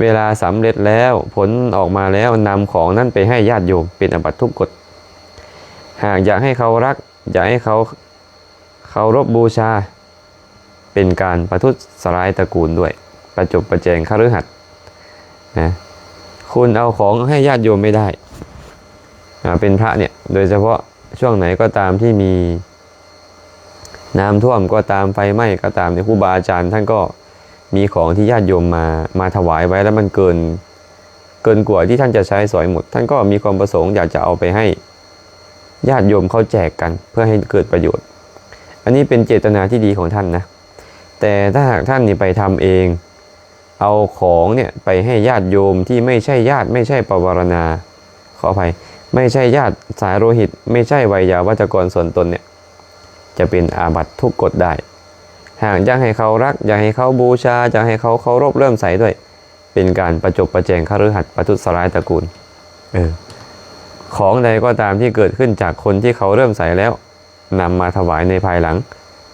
ເວລາສຳເລັດແລ້ວ ຜົນອອກມາແລ້ວ ນຳຂອງນັ້ນໄປໃຫ້ຍາດໂຍມ ເປັນອາບັດທຸກກົດ. ຫາກຢາກໃຫ້ເຂົາຮັກ ຢາກໃຫ້ເຂົາເຄົາລົບບູຊາ ເປັນການປະທຸດສະລາຍຕະກູນດ້ວຍ ປະຈົບປະແຈງຄະລືຫັດນະ. ຄຸນເອົາຂອງໃຫ້ຍາດໂຍມໄມ່ໄດ້. ອາ ເປັນພະເນຍ ໂດຍສະເພາະຊ່ວງໄຫນກໍຕາມທີ່ມີນ້ຳຖ້ວມກໍຕາມ ໄຟໄໝ້ກໍຕາມ ນີ້ ຄູບາອາຈານທ່ານກໍມີຂອງທີ່ຍາດໂຍມມາ ມາຖວາຍໄວ້ ແລ້ວມັນເກີນ ເກີນກວ່າທີ່ທ່ານຈະໃຊ້ສອຍໝົດ ທ່ານກໍມີຄວາມປະສົງຢາກຈະເອົາໄປໃຫ້ຍາດໂຍມເຂົາແຈກກັນ ເພື່ອໃຫ້ເກີດປະໂຫຍດ. ອັນນີ້ເປັນເຈດຕະນາທີ່ດີຂອງທ່ານນະ. ແຕ່ຖ້າຫາກທ່ານນີ້ໄປທຳເອງ ເອົາຂອງເນຍໄປໃຫ້ຍາດໂຍມທີ່ໄມ່ໃຊ່ຍາດ ໄມ່ໃຊ່ປະວາລະນາ ຂໍອະໄພ ໄມ່ໃຊ່ຍາດສາຍໂລຫິດ ໄມ່ໃຊ່ໄວຍາວັດຈະກອນສ່ວນຕົນເນຍ ຈະເປັນອາບັດທຸກກົດໄດ້. ຫາກຢາກໃຫ້ເຂົາຮັກ ຢາກໃຫ້ເຂົາບູຊາ ຢາກໃຫ້ເຂົາເຄົາລົບເລື່ອມໃສດ້ວຍ ເປັນການປະຈົບປະແຈງຄະລືຫັດ ປະທຸດສະລາຍຕະກູນ. ເອີ ຂອງໃດກໍຕາມທີ່ເກີດຂຶ້ນຈາກຄົນທີ່ເຂົາເລື່ອມໃສແລ້ວ ນຳມາຖວາຍໃນພາຍຫຼັງ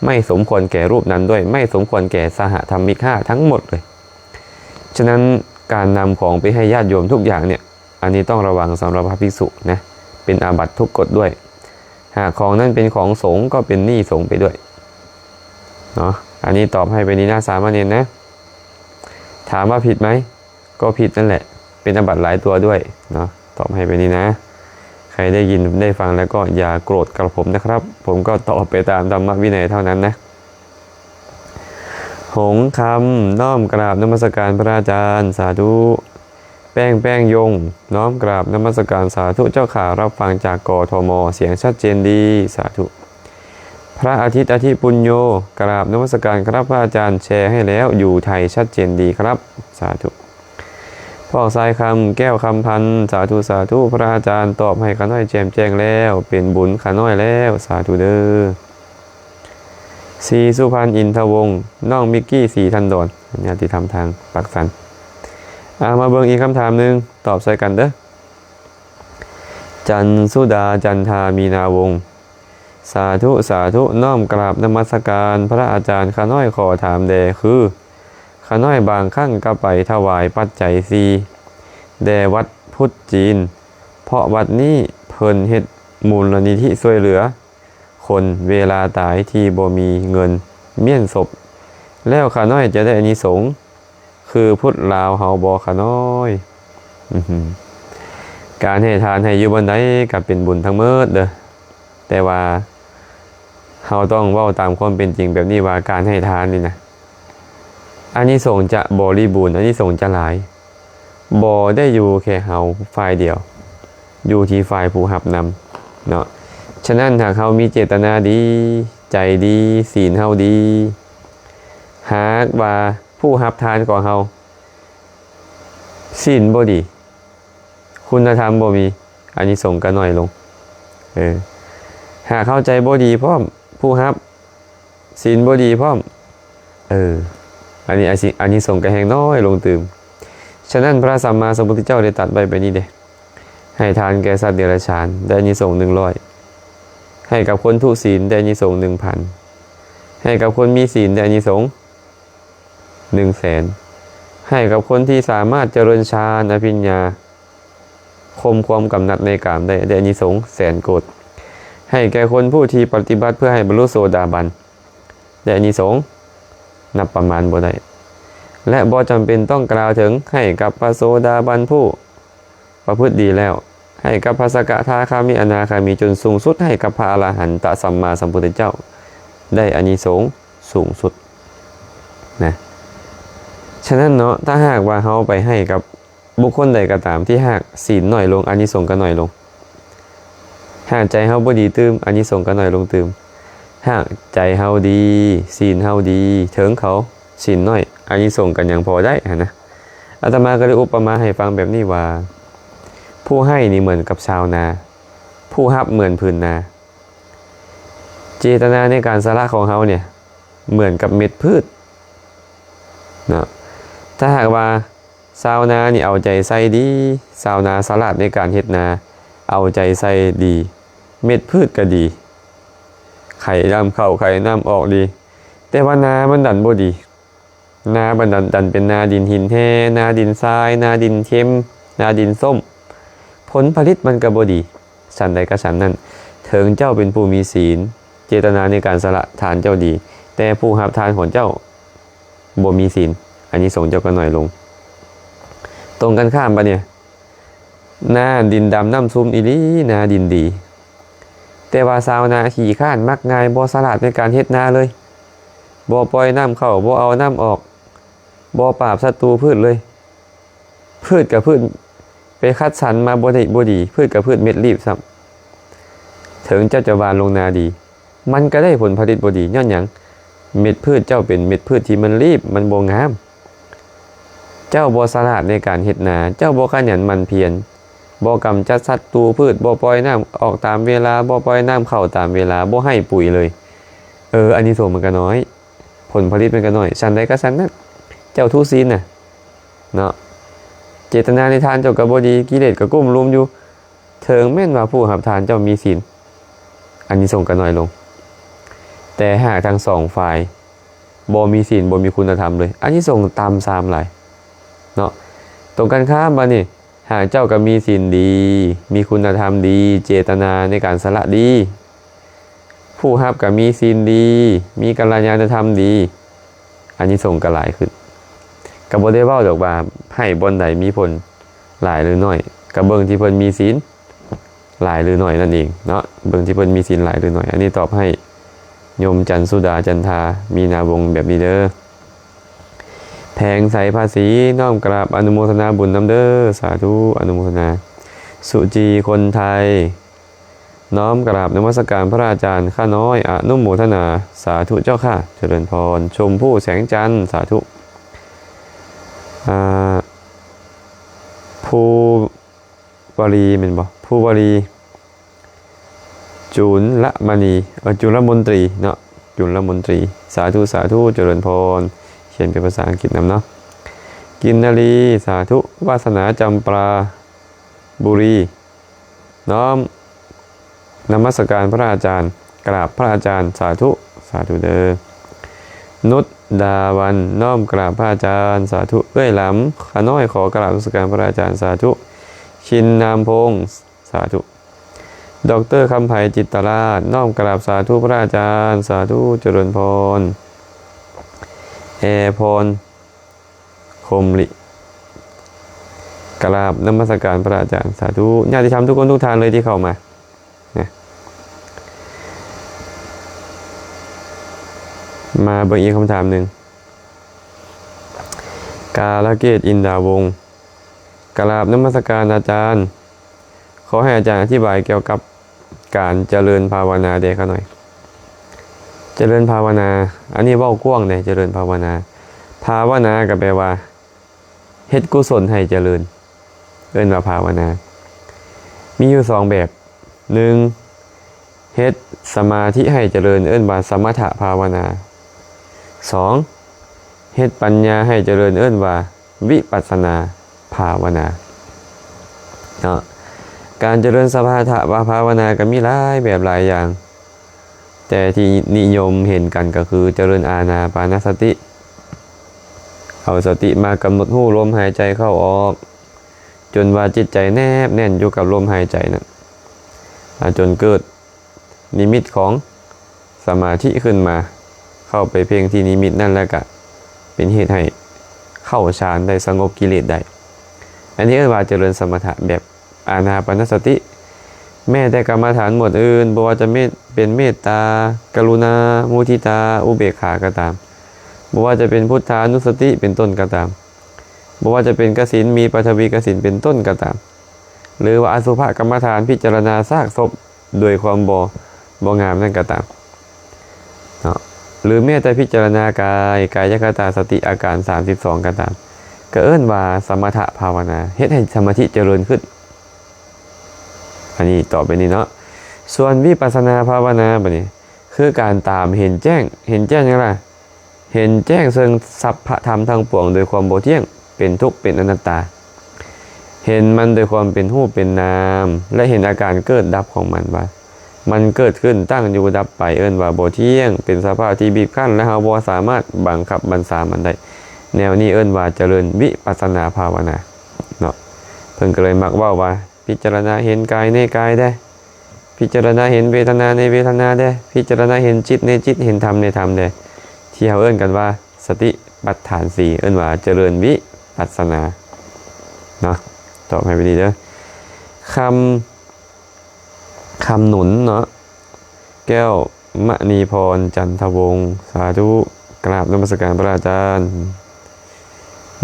ໄມ່ສົມຄວນແກ່ຮູບນັ້ນດ້ວຍ ໄມ່ສົມຄວນແກ່ສະຫະທຳມິກຫ້າທັງໝົດເລີຍ. ສະນັ້ນ ການນຳຂອງໄປໃຫ້ຍາດໂຍມທຸກຢ່າງເນຍ ອັນນີ້ຕ້ອງລະວັງສຳລັບພະພິກສຸນະ ເປັນອາບັດທຸກກົດດ້ວຍ. ຫາກຂອງນັ້ນເປັນຂອງສົງ ກໍເປັນໜີ້ສົງໄປດ້ວຍເນາະ. ອັນນີ້ຕອບໃຫ້ໄປນີ້ນະ ສາມະເນນນະ. ຖາມວ່າຜິດໄໝ? ກໍຜິດນັ້ນແຫຼະ ເປັນອາບັດຫຼາຍຕົວດ້ວຍເນາະ. ຕອບໃຫ້ໄປນີ້ນະ ໃຄໄດ້ຍິນໄດ້ຟັງແລ້ວກໍຢ່າໂກຣດກັບຜົມນະຄັບ ຜົມກໍຕອບໄປຕາມທຳມະວິໄນເທົ່ານັ້ນນະ. ຫົງຄຳ ນ້ອມກາບນະມັດສະການພະອາຈານ ສາທຸ. ແປ້ງ ແປ້ງຍົງ ນ້ອມກາບນະມັດສະການ ສາທຸເຈົ້າຂ້າ ຮັບຟັງຈາກ ກທມ ສຽງຊັດເຈນດີ ສາທຸ. ພະອາທິດ ອະທິປຸນໂຍ ກາບນະມັດສະການຄັບພະອາຈານ ແຊໃຫ້ແລ້ວ ຢູ່ໄທຊັດເຈນດີຄັບ ສາທຸ. ພອກຊາຍຄຳ ແກ້ວຄຳພັນ ສາທຸ ສາທຸ ພະອາຈານຕອບໃຫ້ຂ້ານ້ອຍແຈ່ມແຈ້ງແລ້ວ ເປັນບຸນຂ້ານ້ອຍແລ້ວ ສາທຸເດີ. ສີສຸພັນ ອິນທະວົງ ນ້ອງມິກກີ່ ສີທັນດອນ ຍາດຕິທຳທາງປາກຊັນ. ອາ ມາເບິ່ງອີກຄຳຖາມໜຶ່ງ ຕອບໃສ່ກັນເດີ. ຈັນສຸດາ ຈັນທາ ມີນາວົງ ສາທຸ ສາທຸ ນ້ອມກາບນະມັດສະການພະອາຈານ ຂ້ານ້ອຍຂໍຖາມແດ່ ຄື ຂ້ານ້ອຍບາງຄັ້ງກໍໄປຖວາຍປັດໄຈສີ່ແດ່ວັດພຸດຈີນ ເພາະວັດນີ້ເພິ່ນເຮັດມູນລະນິທິຊ່ວຍເຫຼືອ ຄົນເວລາຕາຍທີ່ບໍ່ມີເງິນມ້ຽນສົບ ແລ້ວຂ້ານ້ອຍຈະໄດ້ອານິສົງຄືພຸດລາວເຮົາບໍ່ຂ້ານ້ອຍ? ອືຫື ການໃຫ້ທານໃຫ້ຢູ່ບ່ອນໃດກໍເປັນບຸນທັງໝົດເດີ ແຕ່ວ່າເຮົາຕ້ອງເວົ້າຕາມຄວາມເປັນຈິງແບບນີ້ວ່າ ການໃຫ້ທານນີ້ນະ ອານິສົງຈະບໍລິບູນ ອານິສົງຈະຫຼາຍ ບໍ່ໄດ້ຢູ່ແຄ່ເຮົາຝ່າຍດຽວ ຢູ່ທີ່ຝ່າຍຜູ້ຮັບນຳເນາະ. ສະນັ້ນ ຫາກເຮົາມີເຈດຕະນາດີ ໃຈດີ ສີນເຮົາດີ ຫາກວ່າຜູ້ຮັບທານຂອງເຮົາ ສີນບໍ່ດີ ຄຸນນະທຳບໍ່ມີ ອານິສົງກໍໜ້ອຍລົງ. ເອີ ຫາກເຮົາໃຈບໍ່ດີພ້ອມ ຜູ້ຮັບ ສີນບໍ່ດີພ້ອມ ເອີ ອັນນີ້ອານິ ອານິສົງກໍແຮ່ງນ້ອຍລົງຕື່ມ. ສະນັ້ນ ພະສຳມາສຳພຸດທະເຈົ້າໄດ້ຕັດໄວ້ແບບນີ້ເດ້ ໃຫ້ທານແກ່ສັດເດຍລະສານໄດ້ອານິສົງໜຶ່ງຮ້ອຍ ໃຫ້ກັບຄົນທຸສິນໄດ້ອານິສົງໜຶ່ງພັນ, ໃຫ້ກັບຄົນມີສິນໄດ້ອານິສົງໜຶ່ງແສນ, ໃຫ້ກັບຄົນທີ່ສາມາດຈະເລີນຊານອະພິນຍາ ຂົ່ມຄວາມກຳໜັດໃນກາມໄດ້ ໄດ້ອານິສົງແສນໂກດ, ໃຫ້ແກ່ຄົນຜູ້ທີ່ປະຕິບັດເພື່ອໃຫ້ບັນລຸໂສດາບັນ ໄດ້ອານິສົງນັບປະມານບໍ່ໄດ້ ແລະ ບໍ່ຈຳເປັນຕ້ອງກ່າວເຖິງໃຫ້ກັບພະໂສດາບັນຜູ້ປະພຶດດີແລ້ວ, ໃຫ້ກັບພະສະກະທາຄາມີ ອະນາຄາມີ ຈົນສູງສຸດໃຫ້ກັບພະອະລະຫັນຕະສຳມາສຳພຸດທະເຈົ້າ ໄດ້ອານິສົງສູງສຸດນະ. ສະນັ້ນເນາະ ຖ້າຫາກວ່າເຮົາໄປໃຫ້ກັບ ບຸກຄົນໃດກໍຕາມທີ່ຫາກສິນໜ້ອຍລົງ ອານິສົງກໍໜ້ອຍລົງ, ຫາກໃຈເຮົາບໍ່ດີຕື່ມ ອານິສົງກໍໜ້ອຍລົງຕື່ມ, ຫາກໃຈເຮົາດີ ສິນເຮົາດີ ເຖິງເຂົາສິນໜ້ອຍ ອານິສົງກໍຍັງພໍໄດ້ຫັ້ນນະ. ອາດຕະມາກໍໄດ້ອຸປະມາໃຫ້ຟັງແບບນີ້ວ່າ ຜູ້ໃຫ້ນີ້ເໝືອນກັບຊາວນາ, ຜູ້ຮັບເໝືອນຜືນນາ. ເຈຕະນາໃນການສະຫຼະຂອງເຮົານີ້ເໝືອນກັບເມັດພືດເນາະ. ຖ້າຫາກວ່າ ຊາວນານີ້ເອົາໃຈໃສ່ດີ ຊາວນາສະຫຼາດໃນການເຮັດນາ ເອົາໃຈໃສ່ດີ ເມັດພືດກໍດີ ໄຂ່ນ້ຳເຂົ້າໄຂ່ນ້ຳອອກດີ, ແຕ່ວ່ານາມັນດັນບໍ່ດີ, ນາມັນດັນ ດັນເປັນນາດິນຫີນແຮ່ ນາດິນຊາຍ ນາດິນເຄັມ ນາດິນສົ້ມ, ຜົນຜະລິດມັນກໍບໍ່ດີ. ສັນໃດກໍສັນນັ້ນ, ເຖິງເຈົ້າເປັນຜູ້ມີສິນ, ເຈຕະນາໃນການສະຫຼະທານເຈົ້າດີ, ແຕ່ຜູ້ຮັບທານຂອງເຈົ້າ ບໍ່ມີສິນ, ອານິສົງເຈົ້າກໍໜ້ອຍລົງ. ຕົງກັນຂ້າມບາດນີ້, ນາດິນດຳນ້ຳຊຸ່ມອີ່ຫຼີ, ນາດິນດີ, ແຕ່ວ່າຊາວນາຂີ້ຄ້ານ, ມັກງ່າຍ, ບໍ່ສະຫຼາດໃນການເຮັດນາເລີຍ, ບໍ່ປ່ອຍນ້ຳເຂົ້າ, ບໍ່ເອົານ້ຳອອກ, ບໍ່ປາບສັດຕູພືດເລີຍ. ພືດກໍພືດໄປຄັດສັນມາບໍ່ໄດ້ ບໍ່ດີ, ພືດກໍພືດເມັດລີບຊ້ຳ. ເຖິງເຈົ້າຈະຫວ່ານລົງນາດີ, ມັນກໍໄດ້ຜົນຜະລິດບໍ່ດີ. ຍ້ອນຫຍັງ? ເມັດພືດເຈົ້າເປັນເມັດພືດທີ່ມັນລີບ, ມັນບໍ່ງາມ. ເຈົ້າບໍ່ສະຫຼາດໃນການເຮັດນາ, ເຈົ້າບໍ່ຂະຫຍັນໝັ່ນພຽນ, ບໍ່ກຳຈັດສັດຕູພືດ, ບໍ່ປ່ອຍນ້ຳອອກຕາມເວລາ, ບໍ່ປ່ອຍນ້ຳເຂົ້າຕາມເວລາ, ບໍ່ໃຫ້ປຸ໋ຍເລີຍ. ເອີ, ອານິສົງມັນກໍໜ້ອຍ. ຜົນຜະລິດມັນກໍໜ້ອຍ. ສັນໃດກໍສັນນັ້ນ, ເຈົ້າທຸສິນນະ ເນາະ, ເຈຕະນາໃນທານເຈົ້າກໍບໍ່ດີ, ກິເລດກໍກຸ້ມລຸມຢູ່. ເຖິງແມ່ນວ່າຜູ້ຮັບທານເຈົ້າມີສິນ, ອານິສົງກໍໜ້ອຍລົງ. ແຕ່ຫາກທັງສອງຝ່າຍບໍ່ມີສິນ, ບໍ່ມີຄຸນນະທຳເລີຍ, ອານິສົງຕ່ຳຊາມຫຼາຍເນາະ. ຕົງກັນຂ້າມບາດນີ້, ຫາກເຈົ້າກໍມີສິນດີ, ມີຄຸນນະທຳດີ, ເຈຕະນາໃນການສະຫຼະດີ, ຜູ້ຮັບກໍມີສິນດີ, ມີກັນລະຍານະທຳດີ, ອານິສົງກໍຫຼາຍຂຶ້ນ. ກໍບໍ່ໄດ້ເວົ້າດອກວ່າໃຫ້ບ່ອນໃດມີຜົນຫຼາຍຫຼືໜ້ອຍ, ກໍເບິ່ງທີ່ເພິ່ນມີສິນຫຼາຍຫຼືໜ້ອຍນັ້ນເອງເນາະ, ເບິ່ງທີ່ເພິ່ນມີສິນຫຼາຍຫຼືໜ້ອຍ. ອັນນີ້ຕອບໃຫ້ໂຍມຈັນສຸດາ ຈັນທາ ມີນາວົງແບບນີ້ເດີ້. ແພງໃສພາສີ ນ້ອມກາບອະນຸໂມທະນາບຸນນຳເດີ້. ສາທຸ ອະນຸໂມທະນາ. ສຸຈີ ຄົນໄທ ນ້ອມກາບນະມັດສະການພະອາຈານຂ້ານ້ອຍ ອະນຸໂມທະນາ. ສາທຸເຈົ້າຂ້າ ຈະເລີນພອນ. ຊົມພູ ແສງຈັນ ສາທຸ. ອາ ພູວະລີ ແມ່ນບໍ່? ພູວະລີ ຈຸລະມະນີ ເອີ ຈຸລະມົນຕີເນາະ ຈຸລະມົນຕີ. ສາທຸ ສາທຸ ຈະເລີນພອນ. ຂຽນເປັນພາສາອັງກິດນຳເນາະ. ກິນນະລີ ສາທຸ. ວາສະໜາ ຈຳປາບູລີ ນ້ອມນະມັດສະການພະອາຈານ ກາບພະອາຈານ. ສາທຸ ສາທຸເດີ້. ນຸດດາວັນ ນ້ອມກາບພະອາຈານ. ສາທຸ. ເອື້ອຍຫຼຳ ຂ້ານ້ອຍ ຂໍກາບນະມັດສະການພະອາຈານ. ສາທຸ. ຄິນນາມພົງ ສາທຸ. ດອກເຕີ ຄຳໄພ ຈິດຕະລາດ ນ້ອມກາບສາທຸພະອາຈານ. ສາທຸ ຈະເລີນພອນ. ແອພອນ ຄົມລິ ກາບນະມັດສະການພະອາຈານ. ສາທຸ. ຍາດຕິທຳທຸກຄົນທຸກທ່ານເລີຍທີ່ເຂົ້າມານະ. ມາເບິ່ງອີກຄຳຖາມໜຶ່ງ. ກາລະເກດ ອິນດາວົງ ກາບນະມັດສະການອາຈານ. ຂໍໃຫ້ອາຈານອະທິບາຍກ່ຽວກັບການຈະເລີນພາວະນາແດ່ຂ້ານ້ອຍ. ຈະເລີນພາວະນາ ອັນນີ້ເວົ້າກວ້າງເດ້ ຈະເລີນພາວະນາ. ພາວະນາກໍແປວ່າເຮັດກຸສົນໃຫ້ຈະເລີນ ເອີ້ນວ່າພາວະນາ. ມີຢູ່ສອງແບບ. ໜຶ່ງ ເຮັດສະມາທິໃຫ້ຈະເລີນ ເອີ້ນວ່າສະມະຖະພາວະນາ. ສອງ ເຮັດປັນຍາໃຫ້ຈະເລີນ ເອີ້ນວ່າວິປັດສະນາພາວະນາເນາະ. ການຈະເລີນສະມະຖະພາວະນາກໍມີຫຼາຍແບບຫຼາຍຢ່າງ. ແຕ່ທີ່ນິຍົມເຫັນກັນກໍຄືຈະເລີນອານາປານະສະຕິ ເອົາສະຕິມາກຳນົດຮູ້ລົມຫາຍໃຈເຂົ້າອອກ ຈົນວ່າຈິດໃຈແນບແໜ້ນຢູ່ກັບລົມຫາຍໃຈນັ້ນ ອາ ຈົນເກີດນິມິດຂອງສະມາທິຂຶ້ນມາ ເຂົ້າໄປເພັ່ງທີ່ນິມິດນັ້ນ ແລ້ວກະເປັນເຫດໃຫ້ເຂົ້າฌານໄດ້ ສະຫງົບກິເລດໄດ້. ອັນນີ້ເອີ້ນວ່າຈະເລີນສະມະຖະແບບ ອານາປານະສະຕິ ແມ້ແຕ່ກຳມະຖານໝວດອື່ນ ບໍ່ວ່າຈະເມດ ເປັນເມດຕາ, ກະລຸນາ, ມຸທິຕາ, ອຸເບກຂາກໍຕາມ, ບໍ່ວ່າຈະເປັນພຸດທານຸສະຕິເປັນຕົ້ນກໍຕາມ, ບໍ່ວ່າຈະເປັນກະສິນ ມີປະທະວີກະສິນເປັນຕົ້ນກໍຕາມ, ຫຼືວ່າອະສຸພະກຳມະຖານ ພິຈາລະນາຊາກສົບ ໂດຍຄວາມບໍ່ ບໍ່ງາມນັ້ນກໍຕາມເນາະ ຫຼືແມ້ແຕ່ພິຈາລະນາກາຍ ກາຍະຄະຕາສະຕິອາການສາມສິບສອງກໍຕາມ ກໍເອີ້ນວ່າສະມະຖະພາວະນາ ເຮັດໃຫ້ສະມາທິຈະເລີນຂຶ້ນ. ອັນນີ້ຕໍ່ໄປນີ້ເນາະ ສ່ວນວິປັດສະນາພາວະນາບັດນີ້ ຄືການຕາມເຫັນແຈ້ງ ເຫັນແຈ້ງຫຍັງລະ? ເຫັນແຈ້ງເຊິ່ງສັບພະທຳທັງປວງໂດຍຄວາມບໍ່ທ່ຽງ ເປັນທຸກ ເປັນອະນັດຕາ ເຫັນມັນໂດຍຄວາມເປັນຮູບເປັນນາມ ແລະ ເຫັນອາການເກີດດັບຂອງມັນວ່າ ມັນເກີດຂຶ້ນ ຕັ້ງຢູ່ ດັບໄປ ເອີ້ນວ່າບໍ່ທ່ຽງ ເປັນສະພາບທີ່ບີບຄັ້ນ ແລະ ເຮົາບໍ່ສາມາດບັງຄັບບັນຊາມັນໄດ້. ແນວນີ້ເອີ້ນວ່າຈະເລີນວິປັດສະນາພາວະນາເນາະ. ເພິ່ນກໍເລີຍມັກເວົ້າວ່າ ພິຈາລະນາເຫັນກາຍໃນກາຍແດ່ ພິຈາລະນາເຫັນເວທະນາໃນເວທະນາແດ່ ພິຈາລະນາເຫັນຈິດໃນຈິດ ເຫັນທຳໃນທຳແດ່ ທີ່ເຮົາເອີ້ນກັນວ່າສະຕິປັດຖານສີ່ ເອີ້ນວ່າຈະເລີນວິປັດສະນາເນາະ. ຕອບໃຫ້ໄປດີເດີ ຄຳ ຄຳໜູນເນາະ ແກ້ວມະນີພອນ ຈັນທະວົງ ສາທຸ ກາບນະມັດສະການພະອາຈານ.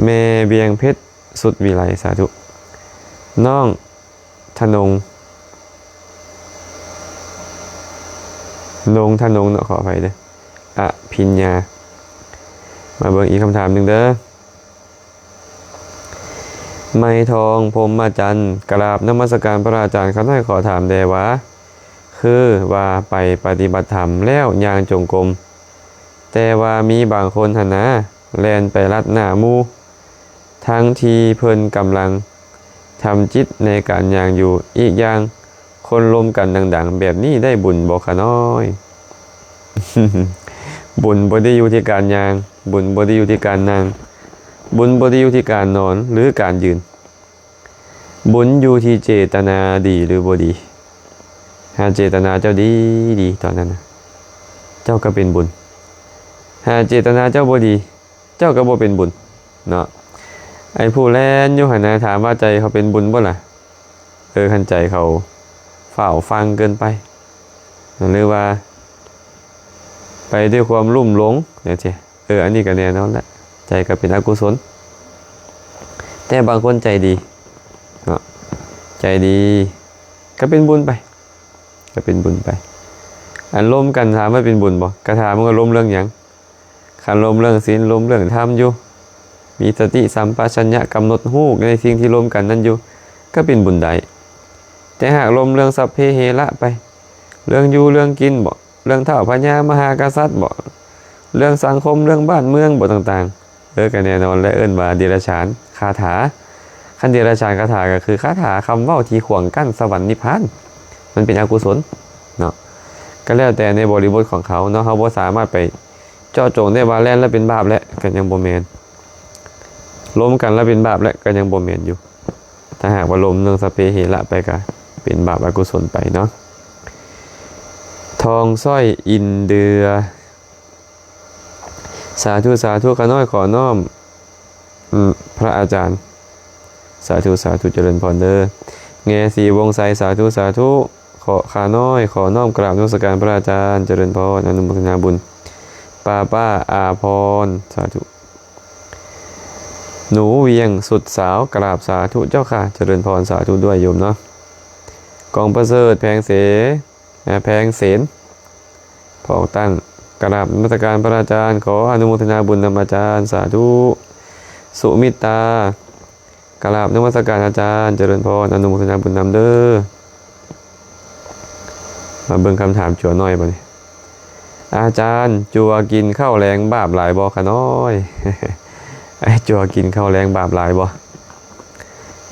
ແມ່ວຽງເພັດ ສຸດວິໄລ ສາທຸ. ນ້ອງທະນົງ ນົງທະນົງເນາະ ຂໍອະໄພເດີ ອະພິນຍາ. ມາເບິ່ງອີກຄຳຖາມໜຶ່ງເດີ ໄມທອງ ພົມມະຈັນ ກະລາບນະມັດສະການພະອາຈານ. ຂ້ານ້ອຍຂໍຖາມແດ່ວ່າ ຄືວ່າໄປປະຕິບັດທຳແລ້ວຍ່າງຈົງກົມ ແຕ່ວ່າມີບາງຄົນຫັ້ນນາ ແລ່ນໄປລັດໜ້າໝູ່ ທັງທີ່ເພິ່ນກຳລັງທຳຈິດໃນການຍ່າງຢູ່. ອີກຢ່າງ ຄົນລົມກັນດັງໆແບບນີ້ໄດ້ບຸນບໍ່ຂະນ້ອຍ? ບຸນບໍ່ໄດ້ຢູ່ທີ່ການຍ່າງ, ບຸນບໍ່ໄດ້ຢູ່ທີ່ການນັ່ງ, ບຸນບໍ່ໄດ້ຢູ່ທີ່ການນອນ ຫຼື ການຢືນ. ບຸນຢູ່ທີ່ເຈດຕະນາດີ ຫຼື ບໍ່ດີ. ຫາກເຈດຕະນາເຈົ້າດີ ດີຕອນນັ້ນນະ ເຈົ້າກໍເປັນບຸນ. ຫາກເຈດຕະນາເຈົ້າບໍ່ດີ ເຈົ້າກໍບໍ່ເປັນບຸນເນາະ. ໄອ້ຜູ້ແລ່ນຢູ່ຫັ້ນນະ ຖາມວ່າໃຈເຂົາເປັນບຸນບໍ່ລະ? ເອີ ຄັນໃຈເຂົາຟ້າວຟັ່ງເກີນໄປ ຫຼືວ່າໄປດ້ວຍຄວາມລຸ່ມຫຼົງຈັ່ງຊີ້ ເອີ ອັນນີ້ກໍແນ່ນອນແຫຼະ ໃຈກໍເປັນອະກຸສົນ. ແຕ່ບາງຄົນໃຈດີເນາະ ໃຈດີກໍເປັນບຸນໄປ ກໍເປັນບຸນໄປ. ອັນລົມກັນຖາມວ່າເປັນບຸນບໍ່? ກະຖາມວ່າລົມເລື່ອງຫຍັງ? ຄັນລົມເລື່ອງສິນ ລົມເລື່ອງທຳຢູ່ ມີສະຕິສຳປະຊັນຍະ ກຳນົດຮູ້ໃນສິ່ງທີ່ລົມກັນນັ້ນຢູ່ ກໍເປັນບຸນໄດ້. ແຕ່ຫາກລົມເລື່ອງສັບເພເຮລະໄປ ເລື່ອງຢູ່ເລື່ອງກິນບໍ ເລື່ອງທ້າວພະຍາມະຫາກະສັດບໍ ເລື່ອງສັງຄົມ ເລື່ອງບ້ານເມືອງບໍ ຕ່າງໆ ເອີ ກໍແນ່ນອນແຫຼະ ເອີ້ນວ່າເດຍລະສານຄາຖາ. ຄັນເດຍລະສານຄາຖາກໍຄືຄາຖາຄຳເວົ້າທີ່ຂວາງກັ້ນສະຫວັນນິບພານ ມັນເປັນອະກຸສົນເນາະ. ກໍແລ້ວແຕ່ໃນບໍລິບົດຂອງເຂົາເນາະ ເຮົາບໍ່ສາມາດໄປເຈາະຈົງໄດ້ວ່າແລ່ນແລ້ວເປັນບາບແຫຼະ ກໍຍັງບໍ່ແມ່ນ. ລົມກັນແລ້ວເປັນບາບແຫຼະ ກໍຍັງບໍ່ແມ່ນຢູ່. ຖ້າຫາກວ່າລົມເລື່ອງສັບເພເຮລະໄປ ກໍເປັນບາບອະກຸສົນໄປເນາະ. ທອງສ້ອຍອິນເດືອ ສາທຸ ສາທຸ ຂ້ານ້ອຍຂໍນ້ອມ ອືມ ພະອາຈານ ສາທຸ ສາທຸ ຈະເລີນພອນເດີ. ແງສີວົງໄຊ ສາທຸ ສາທຸ ຂໍ ຂ້ານ້ອຍຂໍນ້ອມກາບນະມັດສະການພະອາຈານ ຈະເລີນພອນ ອະນຸໂມທະນາບຸນ. ປ້າ ປ້າອາພອນ ສາທຸ. ໜູວຽງ ສຸດສາວ ກາບສາທຸເຈົ້າຄ່ະ ຈະເລີນພອນ ສາທຸດ້ວຍໂຍມເນາະ. ກອງປະເສີດ ແພງເສ ແພງເສນ ພອກຕັ້ງ ກະລາບນະມັດສະການພະອາຈານ ຂໍອະນຸໂມທະນາບຸນນຳອາຈານ ສາທຸ. ສຸມິດຕາ ກະລາບນະມັດສະການອາຈານ ຈະເລີນພອນ ອະນຸໂມທະນາບຸນນຳເດີ. ມາເບິ່ງຄຳຖາມຈົວນ້ອຍບັດນີ້ ອາຈານ ຈົວກິນເຂົ້າແລງບາບຫຼາຍບໍ່ຂະນ້ອຍ? ໄອ້ຈົວກິນເຂົ້າແລງບາບຫຼາຍບໍ່?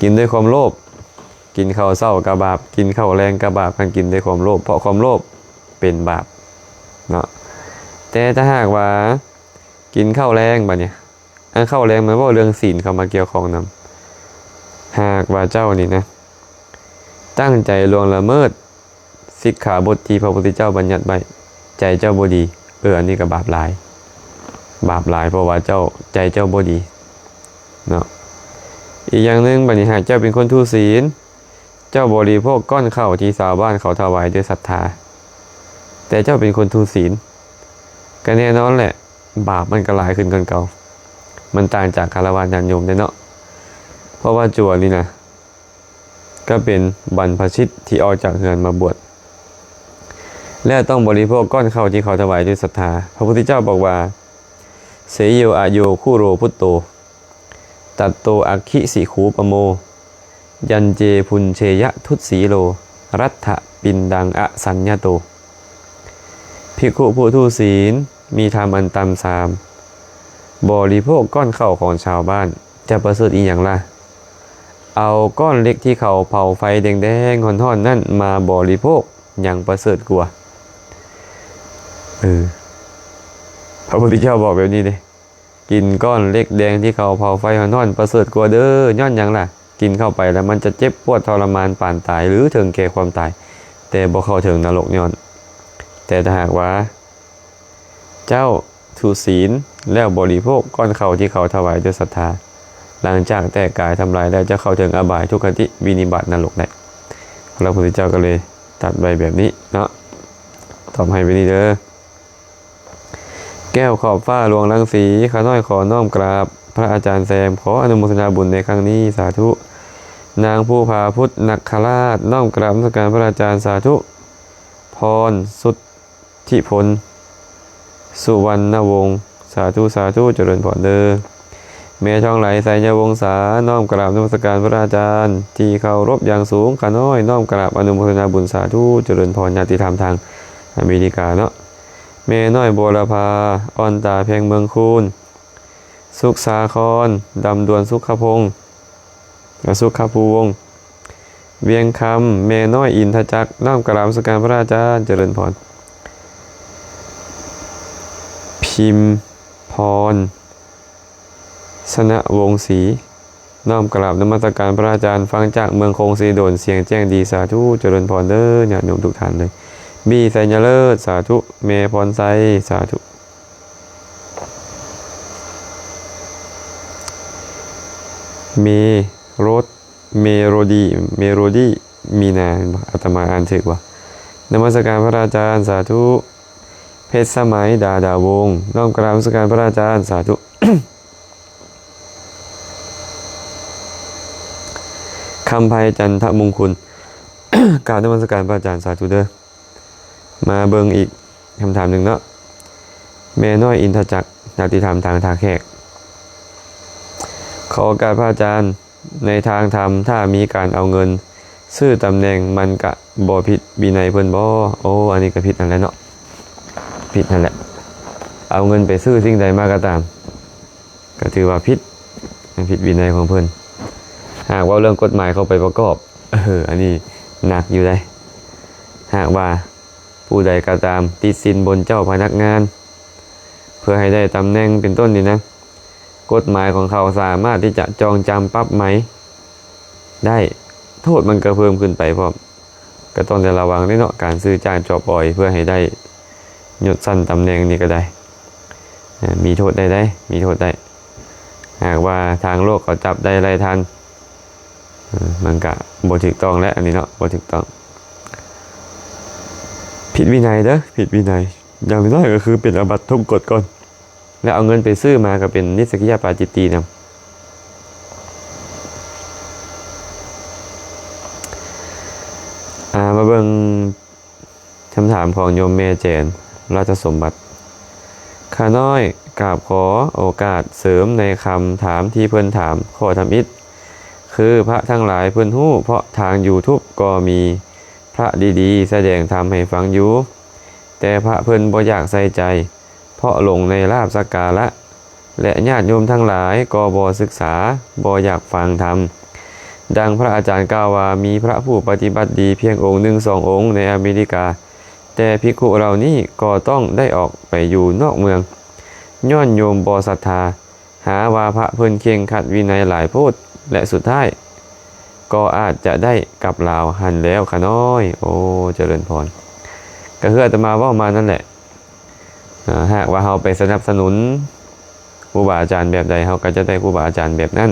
ກິນດ້ວຍຄວາມໂລບ ກິນເຂົ້າເຊົ້າກະບາບ ກິນເຂົ້າແລງກະບາບ ຄັນກິນດ້ວຍຄວາມໂລບ ເພາະຄວາມໂລບເປັນບາບ. ເນາະ. ແຕ່ຖ້າຫາກວ່າກິນເຂົ້າແລງ ບາດນີ້ ອັນເຂົ້າແລງມັນເວົ້າເລື່ອງສິນເຂົ້າມາກ່ຽວຂ້ອງນຳ. ຫາກວ່າເຈົ້ານີ້ນະ ຕັ້ງໃຈລ່ວງລະເມີດສິກຂາບົດທີ່ພະພຸດທະເຈົ້າບັນຍັດໄວ້, ໃຈເຈົ້າບໍ່ດີ, ເອີ ອັນນີ້ກໍບາບຫຼາຍ, ບາບຫຼາຍ ເພາະວ່າເຈົ້າ ໃຈເຈົ້າບໍ່ດີເນາະ. ອີກຢ່າງໜຶ່ງ, ບາດນີ້ ຫາກເຈົ້າເປັນຄົນທຸສິນ, ເຈົ້າບໍລິໂພກກ້ອນເຂົ້າທີ່ຊາວບ້ານເຂົາຖວາຍດ້ວຍສັດທາ, ແຕ່ເຈົ້າເປັນຄົນທຸສິນ, ກໍແນ່ນອນແຫຼະ, ບາບມັນກໍຫຼາຍຂຶ້ນກວ່າເກົ່າ. ມັນຕ່າງຈາກຄາລະວາດຍາດໂຍມເດ້ເນາະ, ເພາະວ່າຈົວນີ້ນະ ກໍເປັນບັນພະຊິດທີ່ອອກຈາກເຮືອນມາບວດ ແລະ ຕ້ອງບໍລິໂພກກ້ອນເຂົ້າທີ່ເຂົາຖວາຍດ້ວຍສັດທາ. ພະພຸດທະເຈົ້າບອກວ່າ ເສໂຍອະໂຍຄຸໂຣພຸດໂຕ ຕັດໂຕອັກຂິສິຂູປະໂມ ຍັນເຈພຸນເຊຍະທຸດສີໂລ ລັດຖະປິນດັງອະສັນຍະໂຕ. ພິກຂຸຜູ້ທຸສິນມີທຳອັນຕ່ຳສາມ, ບໍລິໂພກກ້ອນເຂົ້າຂອງຊາວບ້ານ ຈະປະເສີດອີ່ຫຍັງລະ? ເອົາກ້ອນເຫຼັກທີ່ເຂົາເຜົາໄຟແດງໆຮ້ອນໆນັ້ນມາບໍລິໂພກ ຍັງປະເສີດກວ່າ. ເອີ ພະພຸດທະເຈົ້າບອກແບບນີ້ເດ້. ກິນກ້ອນເຫຼັກແດງທີ່ເຂົາເຜົາໄຟຮ້ອນໆປະເສີດກວ່າເດີ້. ຍ້ອນຫຍັງລະ? ກິນເຂົ້າໄປແລ້ວມັນຈະເຈັບປວດທໍລະມານປານຕາຍ ຫຼື ເຖິງແກ່ຄວາມຕາຍ, ແຕ່ບໍ່ເຂົ້າເຖິງນະລົກຍ້ອນ. ແຕ່ຖ້າຫາກວ່າເຈົ້າທຸສິນແລ້ວບໍລິໂພກກ້ອນເຂົ້າທີ່ເຂົາຖວາຍດ້ວຍສັດທາ, ຫຼັງຈາກແຕກກາຍທຳລາຍແລ້ວ ຈະເຂົ້າເຖິງອະບາຍ, ທຸກຄະຕິ, ວິນິບາດ, ນະລົກໄດ້. ພະພຸດທະເຈົ້າກໍເລີຍຕັດໄວ້ແບບນີ້ເນາະ, ຕອບໃຫ້ແບບນີ້ເດີ້. ແກ້ວຂອບຟ້າລວງລັງສີ, ຂ້ານ້ອຍຂໍນ້ອມກາບພະອາຈານແຊມ, ຂໍອະນຸໂມທະນາບຸນໃນຄັ້ງນີ້, ສາທຸ. ນາງພູຜາພຸດນະຄະລາດ, ນ້ອມກາບນະມັດສະການພະອາຈານ, ສາທຸ. ພອນ ສຸດທິພົນ ສຸວັນນະວົງ, ສາທຸ ສາທຸ ຈະເລີນພອນເດີ້. ແມ່ທອງໄຫຼ ໄຊຍະວົງສາ, ນ້ອມກາບນະມັດສະການພະອາຈານທີ່ເຄົາລົບຢ່າງສູງ, ຂ້ານ້ອຍນ້ອມກາບອະນຸໂມທະນາບຸນ, ສາທຸ ຈະເລີນພອນ. ຍາດຕິທຳທາງອາເມລິກາເນາະ, ແມ່ນ້ອຍບົວລະພາ, ອ່ອນຕາ ແພງເມືອງຄູນ, ສຸກສາຄອນ, ດຳດວນ ສຸຂະພົງ, ສຸຂະພູວົງ, ວຽງຄຳ, ແມ່ນ້ອຍ ອິນທະຈັກ, ນ້ອມກາບນະມັດສະການພະອາຈານ, ຈະເລີນພອນ. ພິມພອນ ຊະນະວົງສີ, ນ້ອມກາບນະມັດສະການພະອາຈານ, ຟັງຈາກເມືອງຄົງສີດົນ, ສຽງແຈ້ງດີ, ສາທຸ ຈະເລີນພອນເດີ້ ຍາດໂຍມທຸກທ່ານເລີຍ. ບີ ໄຊຍະເລີດ, ສາທຸ. ແມ່ພອນໄຊ, ສາທຸ. ເມໂຣດ ເມໂຣດີ ເມໂຣດີ ມີນາ ອາດຕະມາອ່ານຖືກບໍ່? ນະມັດສະການພະອາຈານ, ສາທຸ. ເພັດສະໄໝ ດາດາວົງ, ນ້ອມກາບນະມັດສະການພະອາຈານ, ສາທຸ. ຄຳໄພ ຈັນທະມຸງຄຸນ, ກາບນະມັດສະການພະອາຈານ, ສາທຸເດີ້. ມາເບິ່ງອີກຄຳຖາມໜຶ່ງເນາະ, ແມ່ນ້ອຍ ອິນທະຈັກ, ຍາດຕິທຳທາງທ່າແຂກ, ຂໍໂອກາດພະອາຈານ, ໃນທາງທຳ ຖ້າມີການເອົາເງິນຊື້ຕຳແໜ່ງ ມັນກະບໍ່ຜິດວິໄນເພິ່ນບໍ່? ໂອ້ ອັນນີ້ກະຜິດຫັ້ນແຫຼະເນາະ, ຜິດຫັ້ນແຫຼະ. ເອົາເງິນໄປຊື້ສິ່ງໃດມາກໍຕາມ ກໍຖືວ່າຜິດ, ມັນຜິດວິໄນຂອງເພິ່ນ. ຫາກເວົ້າເລື່ອງກົດໝາຍເຂົ້າໄປປະກອບ, ເອີ ອັນນີ້ໜັກຢູ່ໃດ໋. ຫາກວ່າຜູ້ໃດກໍຕາມຕິດສິນບົນເຈົ້າພະນັກງານ ເພື່ອໃຫ້ໄດ້ຕຳແໜ່ງເປັນຕົ້ນນີ້ນະ, ກົດໝາຍຂອງເຂົາສາມາດທີ່ຈະຈອງຈຳປັບໃໝໄດ້, ໂທດມັນກໍເພີ່ມຂຶ້ນໄປພ້ອມ. ກໍຕ້ອງໄດ້ລະວັງເດ້ເນາະ, ການຊື້ຈ້າງຈອບອອຍເພື່ອໃຫ້ໄດ້ຍົດຊັ້ນຕຳແໜ່ງນີ້ກໍໄດ້ ເອີ ມີໂທດໄດ້ເດ້, ມີໂທດໄດ້. ຫາກວ່າທາງໂລກເຂົາຈັບໄດ້ໄລ່ທັນ, ເອີ ມັນກະບໍ່ຖືກຕ້ອງແຫຼະ ອັນນີ້ເນາະ, ບໍ່ຖືກຕ້ອງ. ຜິດວິໄນເດີ້, ຜິດວິໄນ. ຢ່າງນ້ອຍກໍຄືເປັນອາບັດທຸກກົດກ່ອນ. ແລ້ວເອົາເງິນໄປຊື້ມາກໍເປັນນິດສະກິຍະປາຈິດຕີນຳ. ອ່າ ມາເບິ່ງຄຳຖາມຂອງໂຍມແມ່ແຈນ ລາຊະສົມບັດ. ຂ້ານ້ອຍກາບຂໍໂອກາດເສີມໃນຄຳຖາມທີ່ເພິ່ນຖາມຂໍ້ທຳອິດ, ຄືພະທັງຫຼາຍເພິ່ນຮູ້ ເພາະທາງຢູທູບກໍມີພະດີໆສະແດງທຳໃຫ້ຟັງຢູ່, ແຕ່ພະເພິ່ນບໍ່ຢາກໃສ່ໃຈ ເພາະຫຼົງໃນລາບສັກກາລະ ແລະ ຍາດໂຍມທັງຫຼາຍກໍບໍ່ສຶກສາ, ບໍ່ຢາກຟັງທຳ. ດັ່ງພະອາຈານກ່າວວ່າ ມີພະຜູ້ປະຕິບັດດີພຽງອົງໜຶ່ງສອງອົງໃນອາເມລິກາ ແຕ່ພິກຂຸເຫຼົ່ານີ້ກໍຕ້ອງໄດ້ອອກໄປຢູ່ນອກເມືອງ ຍ້ອນໂຍມບໍ່ສັດທາ ຫາວ່າພະເພິ່ນເຄັ່ງຄັດວິໄນຫຼາຍໂພດ ແລະ ສຸດທ້າຍກໍອາດຈະໄດ້ກັບລາວຫັ້ນແລ້ວຂະນ້ອຍ. ໂອ້ ຈະເລີນພອນ. ກໍຄືອາດຕະມາເວົ້າມານັ້ນແຫຼະ. ອາ ຫາກວ່າເຮົາໄປສະໜັບສະໜູນຄູບາອາຈານແບບໃດ ເຮົາກໍຈະໄດ້ຄູບາອາຈານແບບນັ້ນ.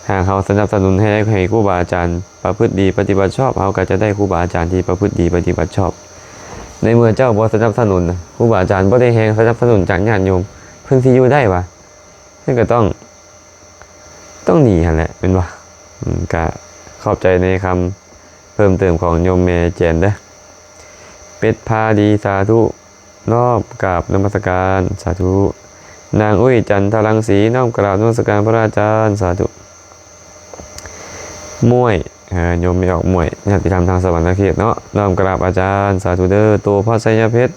ຫາກເຮົາສະໜັບສະໜູນໃຫ້ ໃຫ້ຄູບາອາຈານປະພຶດດີປະຕິບັດຊອບ ເຮົາກໍຈະໄດ້ຄູບາອາຈານທີ່ປະພຶດດີປະຕິບັດຊອບ. ໃນເມື່ອເຈົ້າບໍ່ສະໜັບສະໜູນ ຄູບາອາຈານບໍ່ໄດ້ແຮງສະໜັບສະໜູນຈາກຍາດໂຍມ ເພິ່ນຊິຢູ່ໄດ້ຫວາ? ເພິ່ນກໍຕ້ອງ ຕ້ອງໜີຫັ້ນແຫຼະ ແມ່ນບໍ່? ອືມ ກະຂອບໃຈໃນຄຳເພີ່ມເຕີມຂອງໂຍມແມ່ແຈນເດີ້. ເປັດພາດີ ສາທຸ ນ້ອມກາບນະມັດສະການ ສາທຸ. ນາງອຸ້ຍ ຈັນທະລັງສີ ນ້ອມກາບນະມັດສະການພະອາຈານ ສາທຸ. ມ້ວຍ ເອີ ໂຍມແມ່ອອກ ມ້ວຍ ຍາດຕິທຳທາງສະຫວັນນະເຂດເນາະ ນ້ອມກາບອາຈານ ສາທຸເດີ້. ໂຕພັດ ໄຊຍະເພັດ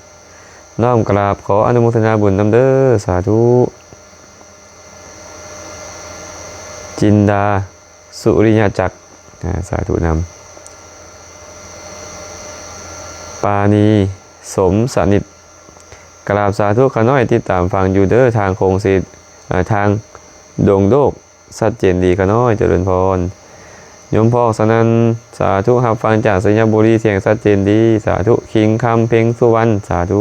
ນ້ອມກາບ ຂໍອະນຸໂມທະນາບຸນນຳເດີ້ ສາທຸ. ຈິນດາ ສຸລິຍະຈັກ ອາ ສາທຸນຳ. ປານີ ສົມສະໜິດ ກາບສາທຸ ຂ້ານ້ອຍຕິດຕາມຟັງຢູ່ເດີ້ ທາງໂຄງເສດ ອາ ທາງດົງໂດກ ຊັດເຈນດີ ຂ້ານ້ອຍ ຈະເລີນພອນ. ໂຍມພອກສະນັ່ນ ສາທຸ ຮັບຟັງຈາກໄຊຍະບູລີ ສຽງຊັດເຈນດີ ສາທຸ. ຄິງຄຳ ເພັງສຸວັນ ສາທ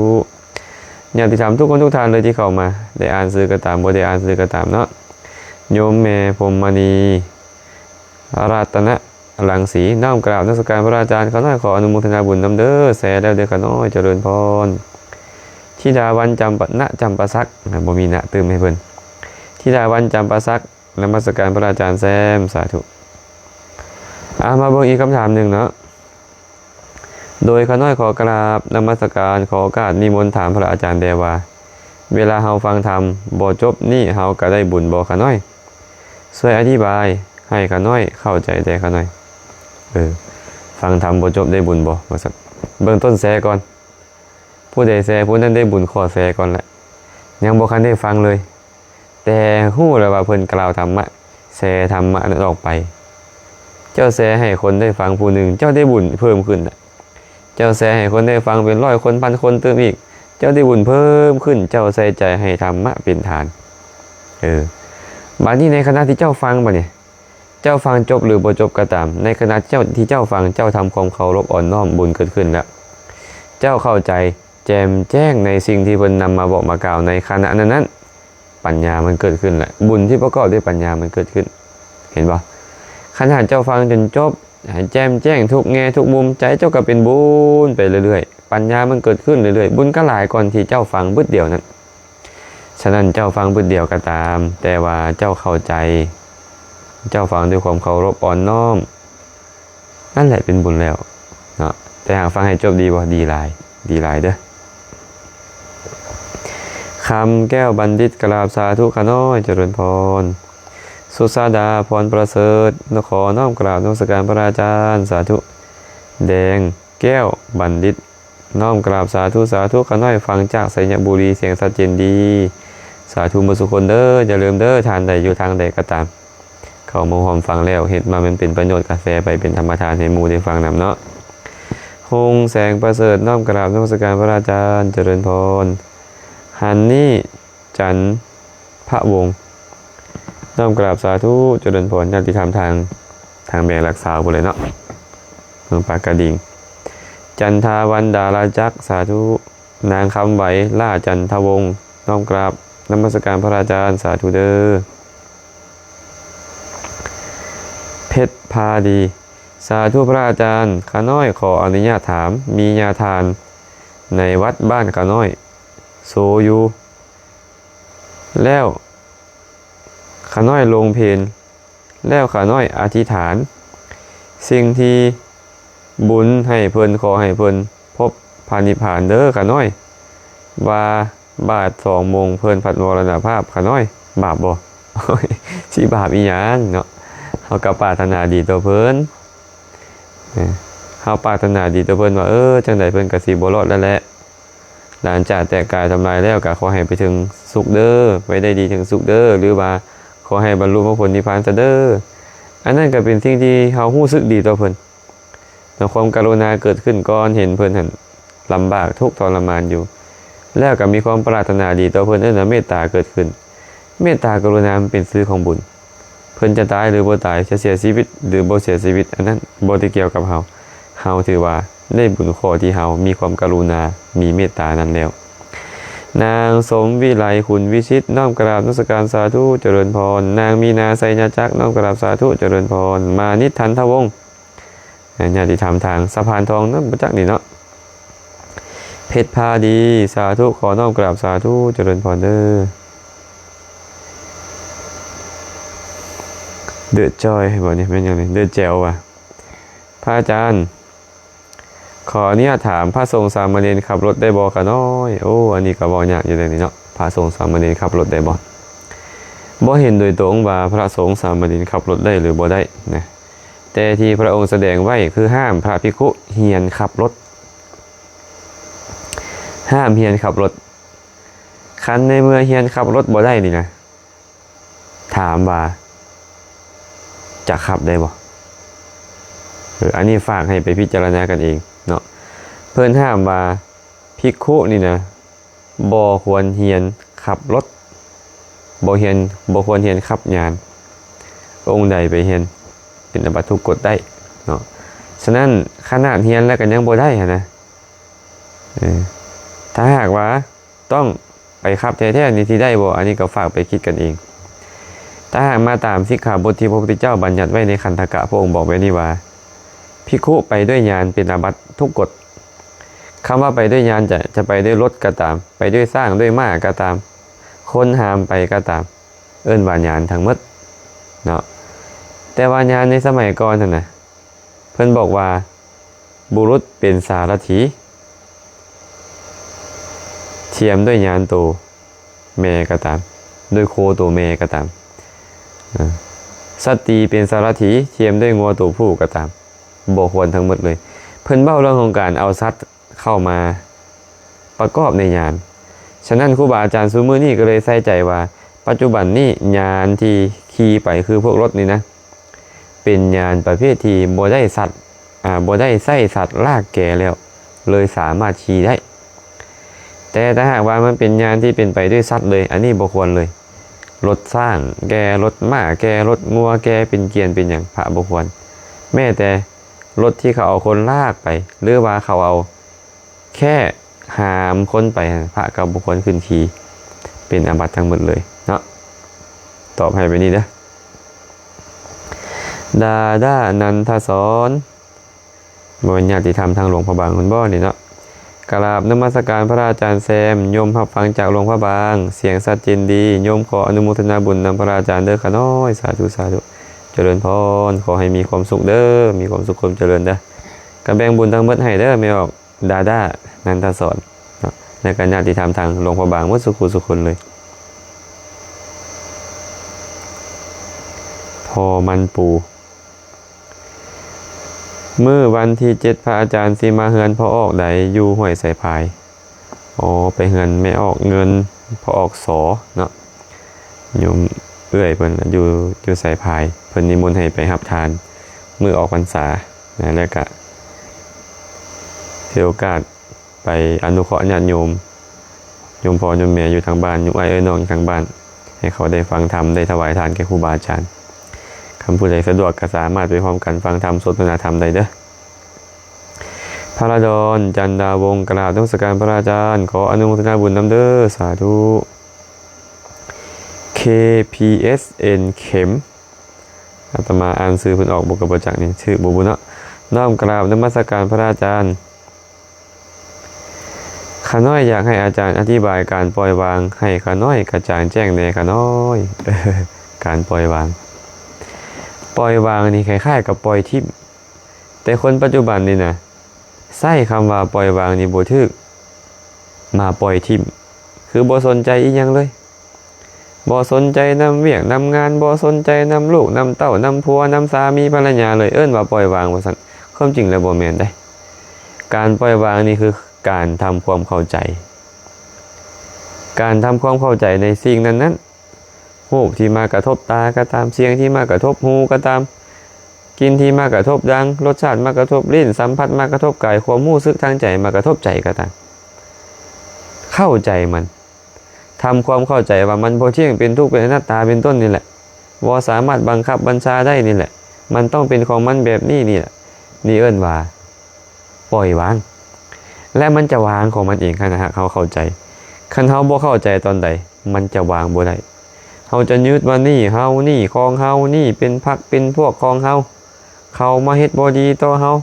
ຸ. ຍາດຕິທຳທຸກຄົນທຸກທ່ານເລີຍທີ່ເຂົ້າມາ ໄດ້ອ່ານຊື່ກໍຕາມ ບໍ່ໄດ້ອ່ານຊື່ກໍຕາມເນາະ. ໂຍມແມ່ພົມມະນີ ລັດຕະນະລັງສີ ນ້ອມກາບນະມັດສະການພະອາຈານ ຂ້ານ້ອຍຂໍອະນຸໂມທະນາບຸນນຳເດີ້ ແຊແລ້ວເດີ້ ຂ້ານ້ອຍ ຈະເລີນພອນ. ທິດາວັນ ຈຳປະ ນະ ຈຳປາສັກ ບໍ່ມີນະຕື່ມໃຫ້ເພິ່ນ ທິດາວັນ ຈຳປາສັກ ນະມັດສະການພະອາຈານແຊມ ສາທຸ. ອາ ມາເບິ່ງອີກຄຳຖາມໜຶ່ງເນາະ. ໂດຍຂ້ານ້ອຍຂໍກາບນະມັດສະການ ຂໍໂອກາດນິມົນຖາມພະອາຈານແດ່ວ່າ ເວລາເຮົາຟັງທຳບໍ່ຈົບນີ້ ເຮົາກະໄດ້ບຸນບໍ່ຂ້ານ້ອຍ? ຊ່ວຍອະທິບາຍໃຫ້ຂ້ານ້ອຍເຂົ້າໃຈແດ່ຂ້ານ້ອຍ. ເອີ ຟັງທຳບໍ່ຈົບໄດ້ບຸນບໍ່ ວ່າຊັ້ນ. ເບື້ອງຕົ້ນແຊກ່ອນ. ຜູ້ໃດແຊຜູ້ນັ້ນໄດ້ບຸນ ຂໍແຊກ່ອນແຫຼະ ຍັງບໍ່ທັນໄດ້ຟັງເລີຍ ແຕ່ຮູ້ແລ້ວວ່າເພິ່ນກ່າວທຳມະ ແຊທຳມະນັ້ນອອກໄປ ເຈົ້າແຊໃຫ້ຄົນໄດ້ຟັງຜູ້ໜຶ່ງ ເຈົ້າໄດ້ບຸນເພີ່ມຂຶ້ນນະ ເຈົ້າແຊໃຫ້ຄົນໄດ້ຟັງເປັນຮ້ອຍຄົນ ພັນຄົນຕື່ມອີກ ເຈົ້າໄດ້ບຸນເພີ່ມຂຶ້ນ ເຈົ້າໃສ່ໃຈໃຫ້ທຳມະເປັນທານ. ເອີ ບາດນີ້ໃນຂະນະທີ່ເຈົ້າຟັງ ບາດນີ້ ເຈົ້າຟັງຈົບຫຼືບໍ່ຈົບກໍຕາມ ໃນຂະນະທີ່ເຈົ້າ ທີ່ເຈົ້າຟັງ ເຈົ້າທຳຄວາມເຄົາລົບອ່ອນນ້ອມ ບຸນເກີດຂຶ້ນແລ້ວ ເຈົ້າເຂົ້າໃຈແຈ່ມແຈ້ງໃນສິ່ງທີ່ເພິ່ນນຳມາບອກມາກ່າວໃນຂະນະນັ້ນໆ ປັນຍາມັນເກີດຂຶ້ນແລ້ວ ບຸນທີ່ປະກອບດ້ວຍປັນຍາມັນເກີດຂຶ້ນ ເຫັນບໍ່? ຄັນຫາກເຈົ້າຟັງຈົນຈົບ ໃຫ້ແຈ່ມແຈ້ງທຸກແງ່ທຸກມຸມ ໃຈເຈົ້າກໍເປັນບຸນໄປເລື້ອຍໆ ປັນຍາມັນເກີດຂຶ້ນເລື້ອຍໆ ບຸນກໍຫຼາຍກ່ອນທີ່ເຈົ້າຟັງບຶດດຽວນັ້ນ. ສະນັ້ນເຈົ້າຟັງບຶດດຽວກໍຕາມ ແຕ່ວ່າເຈົ້າເຂົ້າໃຈ ເຈົ້າຟັງດ້ວຍຄວາມເຄົາລົບອ່ອນນ້ອມ ນັ້ນແຫຼະເປັນບຸນແລ້ວເນາະ. ແຕ່ຫາກຟັງໃຫ້ຈົບດີບໍ່? ດີຫຼາຍ ດີຫຼາຍເດີ້. ຄຳແກ້ວບັນດິດ ກະລາບສາທຸຂ້ານ້ອຍ ຈະເລີນພອນ. ສຸຊາດາ ພອນປະເສີດ ຂໍນ້ອມກະລາບນະມັດສະການພະອາຈານ ສາທຸ. ແດງ ແກ້ວບັນດິດ ນ້ອມກະລາບສາທຸ ສາທຸ ຂ້ານ້ອຍຟັງຈາກໄຊຍະບູລີ ສຽງຊັດເຈນດີ ສາທຸໝົດສູ່ຄົນເດີ້. ຢ່າລືມເດີ້ ທ່ານໃດຢູ່ທາງໃດກໍຕາມ ເຂົ້າມາຮ່ວມຟັງແລ້ວ ເຮັດມາແມ່ນເປັນປະໂຫຍດ ກະແຊໄປເປັນທຳມະທານໃຫ້ໝູ່ໄດ້ຟັງນຳເນາະ. ຮຸ່ງແສງປະເສີດ ນ້ອມກະລາບນະມັດສະການພະອາຈານ ຈະເລີນພອນ. ຮັນນີ້ ຈັນພະວົງ ນ້ອມກະລາບສາທຸ ຈະເລີນພອນ. ຍາດຕິທຳທາງ ທາງແບງຫຼັກຊາວພຸ້ນແຫຼະເນາະ ເມືອງປາກກະດິງ. ຈັນທາວັນ ດາລາຈັກ ສາທຸ. ນາງຄຳໄວ ຫຼ້າຈັນທະວົງ ນ້ອມກະລາບນະມັດສະການພະອາຈານ ສາທຸເດີ້. ເພັດພາດີ ສາທຸພະອາຈານ ຂ້ານ້ອຍຂໍອະນຸຍາດຖາມ ມີຍາທ່ານໃນວັດບ້ານຂ້ານ້ອຍໂຊຢູ່ ແລ້ວຂ້ານ້ອຍລົງເພນ ແລ້ວຂ້ານ້ອຍອະທິຖານ ສິ່ງທີ່ບຸນໃຫ້ເພິ່ນ ຂໍໃຫ້ເພິ່ນພົບພະນິບພານເດີ້ຂ້ານ້ອຍ ວ່າ ບ່າຍສອງໂມງເພິ່ນພັດມໍລະນະພາບຂ້ານ້ອຍ ບາບບໍ່? ໂອ້ຍ ຊິບາບອີ່ຫຍັງເນາະ ເຮົາກໍປາດຖະໜາດີຕໍ່ເພິ່ນ ເອີ ເຮົາປາດຖະໜາດີຕໍ່ເພິ່ນວ່າ ເອີ ຈັ່ງໃດເພິ່ນກໍຊິບໍ່ລອດແລ້ວແຫຼະ ຫຼັງຈາກແຕກກາຍທຳລາຍແລ້ວ ກໍຂໍໃຫ້ໄປເຖິງສຸກເດີ້ ໄປໄດ້ດີເຖິງສຸກເດີ້ ຫຼືວ່າຂໍໃຫ້ບັນລຸມາຜົນນິບພານຊະເດີ້ ອັນນັ້ນກໍເປັນສິ່ງທີ່ເຮົາຮູ້ສຶກດີຕໍ່ເພິ່ນ ແລ້ວຄວາມກະລຸນາເກີດຂຶ້ນກ່ອນ ເຫັນເພິ່ນຫັ້ນ ລຳບາກທຸກທໍລະມານຢູ່ ແລ້ວກໍມີຄວາມປາດຖະໜາດີຕໍ່ເພິ່ນ ເອີ້ນວ່າເມດຕາເກີດຂຶ້ນ. ເມດຕາກະລຸນາມັນເປັນຊື່ຂອງບຸນ. ເພິ່ນຈະຕາຍຫຼືບໍ່ຕາຍ, ຈະເສຍຊີວິດຫຼືບໍ່ເສຍຊີວິດ, ອັນນັ້ນບໍ່ໄດ້ກ່ຽວກັບເຮົາ. ເຮົາຖືວ່າໄດ້ບຸນຂໍ້ທີ່ເຮົາມີຄວາມກະລຸນາ, ມີເມດຕານັ້ນແລ້ວ. ນາງສົມວິໄລ ຂຸນວິຊິດ ນ້ອມກະລາບນະມັດສະການສາທຸ ຈະເລີນພອນ. ນາງມີນາ ໄຊຍະຈັກ ນ້ອມກະລາບສາທຸ ຈະເລີນພອນ. ມານິດ ທັນທະວົງ ຍາດຕິທຳທາງສະພານທອງນຳ ບໍ່ຈັກນີ້ເນາະ. ເພັດພາດີ ສາທຸ ຂໍນ້ອມກະລາບສາທຸ ຈະເລີນພອນເດີ. ເດີຈອຍ ບໍ່ນີ້ແມ່ນຫຍັງນີ້ ເດີແຈວວ່າ ພະອາຈານ ຂໍອະນຸຍາດຖາມ ພະສົງສາມະເນນຂັບລົດໄດ້ບໍ່ຂະນ້ອຍ? ໂອ້ ອັນນີ້ກໍເວົ້າຍາກຢູ່ເດ້ນີ້ເນາະ ພະສົງສາມະເນນຂັບລົດໄດ້ບໍ່? ບໍ່ເຫັນໂດຍຕົງວ່າພະສົງສາມະເນນຂັບລົດໄດ້ຫຼືບໍ່ໄດ້ນະ, ແຕ່ທີ່ພະອົງສະແດງໄວ້ຄືຫ້າມພະພິກຂຸຮຽນຂັບລົດ, ຫ້າມຮຽນຂັບລົດ. ຄັນໃນເມື່ອຮຽນຂັບລົດບໍ່ໄດ້ນີ້ນະ ຖາມວ່າຈະຂັບໄດ້ບໍ່? ເອີ ອັນນີ້ຝາກໃຫ້ໄປພິຈາລະນາກັນເອງເນາະ. ເພິ່ນຫ້າມວ່າພິກຂຸນີ້ນະ ບໍ່ຄວນຮຽນຂັບລົດ, ບໍ່ຮຽນ, ບໍ່ຄວນຮຽນຂັບຍານ. ອົງໃດໄປຮຽນ ເປັນອາບັດທຸກກົດໄດ້ເນາະ. ສະນັ້ນ ຂະໜາດຮຽນແລ້ວກໍຍັງບໍ່ໄດ້ຫັ້ນນະ. ເອີ ຖ້າຫາກວ່າ ຕ້ອງໄປຂັບແທ້ໆນີ້ ຊິໄດ້ບໍ່? ອັນນີ້ກໍຝາກໄປຄິດກັນເອງ. ຖ້າຫາກມາຕາມສິກຂາບົດທີ່ພະພຸດທະເຈົ້າບັນຍັດໄວ້ໃນຄັນທະກະ, ພະອົງບອກແບບນີ້ວ່າ ພິກຂຸໄປດ້ວຍຍານເປັນອາບັດທຸກກົດ. ຄຳວ່າໄປດ້ວຍຍານ ຈະ, ຈະໄປດ້ວຍລົດກໍຕາມ, ໄປດ້ວຍຊ້າງ, ດ້ວຍມ້າກໍຕາມ, ຄົນຫາມໄປກໍຕາມ, ເອີ້ນວ່າຍານທັງໝົດເນາະ. ແຕ່ວ່າຍານໃນສະໄໝກ່ອນຫັ້ນນະ ເພິ່ນບອກວ່າ ບຸລຸດເປັນສາລະຖີ ທຽມດ້ວຍຍານໂຕແມ່ກໍຕາມ, ດ້ວຍໂຄໂຕແມ່ກໍຕາມ, ອາ, ສັດຕີເປັນສາລະຖີ ທຽມດ້ວຍງົວໂຕຜູ້ກໍຕາມ, ບໍ່ຄວນທັງໝົດເລີຍ. ເພິ່ນເວົ້າເລື່ອງຂອງການເອົາສັດ ເຂົ້າມາປະກອບໃນຍານ. ສະນັ້ນ ຄູບາອາຈານຊຸມມື້ນີ້ກໍເລີຍໃສ່ໃຈວ່າ ປັດຈຸບັນນີ້ຍານທີ່ຂີ່ໄປຄືພວກລົດນີ້ນະ ເປັນຍານປະເພດທີ່ບໍ່ໄດ້ສັດ, ອາ, ບໍ່ໄດ້ໃຊ້ສັດລາກແກ່ແລ້ວ ເລີຍສາມາດຂີ່ໄດ້. ແຕ່ຖ້າຫາກວ່າມັນເປັນຍານທີ່ເປັນໄປດ້ວຍສັດເລີຍ, ອັນນີ້ບໍ່ຄວນເລີຍ. ລົດຊ້າງແກ່, ລົດມ້າແກ່, ລົດງົວແກ່, ເປັນກຽນເປັນຫຍັງ, ພະບໍ່ຄວນ. ແມ້ແຕ່ລົດທີ່ເຂົາເອົາຄົນລາກໄປ ຫຼືວ່າເຂົາເອົາ ແຄ່ຫາມຄົນໄປຫັ້ນ ພະກໍບໍ່ຄວນຂຶ້ນຂີ່ ເປັນອາບັດທັງໝົດເລີຍເນາະ. ຕອບໃຫ້ແບບນີ້ເດີ ດາດາ ນັນທະສອນ. ບໍ່ແມ່ນຍາດຕິທຳທາງຫຼວງພະບາງພຸ້ນບໍ່ນີ້ເນາະ? ກະລາບນະມັດສະການພະອາຈານແຊມ, ໂຍມຮັບຟັງຈາກຫຼວງພະບາງ, ສຽງຊັດເຈນດີ, ໂຍມຂໍອະນຸໂມທະນາບຸນນຳພະອາຈານເດີຂະນ້ອຍ, ສາທຸ ສາທຸ ຈະເລີນພອນ, ຂໍໃຫ້ມີຄວາມສຸກເດີ, ມີຄວາມສຸກຄວາມຈະເລີນເດີ. ກະແບ່ງບຸນທັງໝົດໃຫ້ເດີ ແມ່ອອກ ດາດາ ນັນທະສອນເນາະ ແລະກະຍາດຕິທຳທາງຫຼວງພະບາງໝົດສູ່ຄູ່ສູ່ຄົນເລີຍ. ພໍ່ມັນປູ ມື້ວັນທີເຈັດ ພະອາຈານຊິມາເຮືອນພໍ່ອອກໃດ ຢູ່ຫ້ວຍສາຍພາຍ. ອໍ ໄປເຮືອນແມ່ອອກເງິນ ພໍ່ອອກສໍເນາະ. ໂຍມເອື້ອຍເພິ່ນຢູ່ ຢູ່ສາຍພາຍ ເພິ່ນນິມົນໃຫ້ໄປຮັບທານ ມື້ອອກພັນສານະ ແລ້ວກະຖືໂອກາດໄປອະນຸເຄາະຍາດໂຍມ ໂຍມພໍ່ໂຍມແມ່ຢູ່ທາງບ້ານ ໂຍມອ້າຍເອື້ອຍນ້ອງຢູ່ທາງບ້ານ ໃຫ້ເຂົາໄດ້ຟັງທຳ ໄດ້ຖວາຍທານແກ່ຄູບາອາຈານ. ຄັນຜູ້ໃດສະດວກກໍສາມາດໄປຮ່ວມກັນຟັງທຳ ສົນທະນາທຳໄດ້ເດີ. ພະລະດອນ ຈັນດາວົງ ກະລາບນະມັດສະການພະອາຈານ ຂໍອະນຸໂມທະນາບຸນນຳເດີ ສາທຸ. ເຄ ພີ ເອສ ເອັນ ເຂັມ ອາດຕະມາອ່ານຊື່ເພິ່ນອອກບໍ່ ກໍບໍ່ຈັກນີ້ ຖືກບໍ່ບຸເນາະ. ນ້ອມກະລາບນະມັດສະການພະອາຈານ. ຂ້ານ້ອຍຢາກໃຫ້ອາຈານອະທິບາຍການປ່ອຍວາງໃຫ້ຂ້ານ້ອຍກະຈ່າງແຈ້ງແດ່ຂ້ານ້ອຍ. ການປ່ອຍວາງ ປ່ອຍວາງນີ້ຄ້າຍໆກັບປ່ອຍຖິ້ມ ແຕ່ຄົນປັດຈຸບັນນີ້ນະ ໃຊ້ຄຳວ່າປ່ອຍວາງນີ້ບໍ່ຖືກ ມາປ່ອຍຖິ້ມ ຄືບໍ່ສົນໃຈອີ່ຫຍັງເລີຍ. ບໍ່ສົນໃຈນຳວຽກນຳງານ ບໍ່ສົນໃຈນຳລູກນຳເຕົ້າ ນຳຜົວນຳສາມີພັນລະຍາເລີຍ ເອີ້ນວ່າປ່ອຍວາງວ່າຊັ້ນ. ຄວາມຈິງແລ້ວບໍ່ແມ່ນເດ້. ການປ່ອຍວາງນີ້ຄືການທຳຄວາມເຂົ້າໃຈ ການທຳຄວາມເຂົ້າໃຈໃນສິ່ງນັ້ນໆ ຮູບທີ່ມາກະທົບຕາກໍຕາມ ສຽງທີ່ມາກະທົບຫູກໍຕາມ ກິ່ນທີ່ມາກະທົບດັງ, ລົດຊາດມາກະທົບລີ້ນ, ສຳຜັດມາກະທົບກາຍ, ຄວາມຮູ້ສຶກທາງໃຈມາກະທົບໃຈກໍຕາມ, ເຂົ້າໃຈມັນ, ທຳຄວາມເຂົ້າໃຈວ່າມັນບໍ່ທ່ຽງ, ເປັນທຸກ, ເປັນອະນັດຕາ ເປັນຕົ້ນນີ້ແຫຼະ, ບໍ່ສາມາດບັງຄັບບັນຊາໄດ້ນີ້ແຫຼະ, ມັນຕ້ອງເປັນຂອງມັນແບບນີ້ນີ້ແຫຼະ, ນີ້ເອີ້ນວ່າ ປ່ອຍວາງ ແລະ ມັນຈະວາງຂອງມັນເອງ ຄັນຫາກເຮົາເຂົ້າໃຈ. ຄັນເຮົາບໍ່ເຂົ້າໃຈຕອນໃດ ມັນຈະວາງບໍ່ໄດ້. ເຮົາຈະຍຶດວ່ານີ້ເຮົາ, ນີ້ຂອງເຮົາ, ນີ້ເປັນພັກເປັນພວກຂອງເຮົາ, ເຂົາມາເຮັດບໍ່ດີຕໍ່ເຮົາ,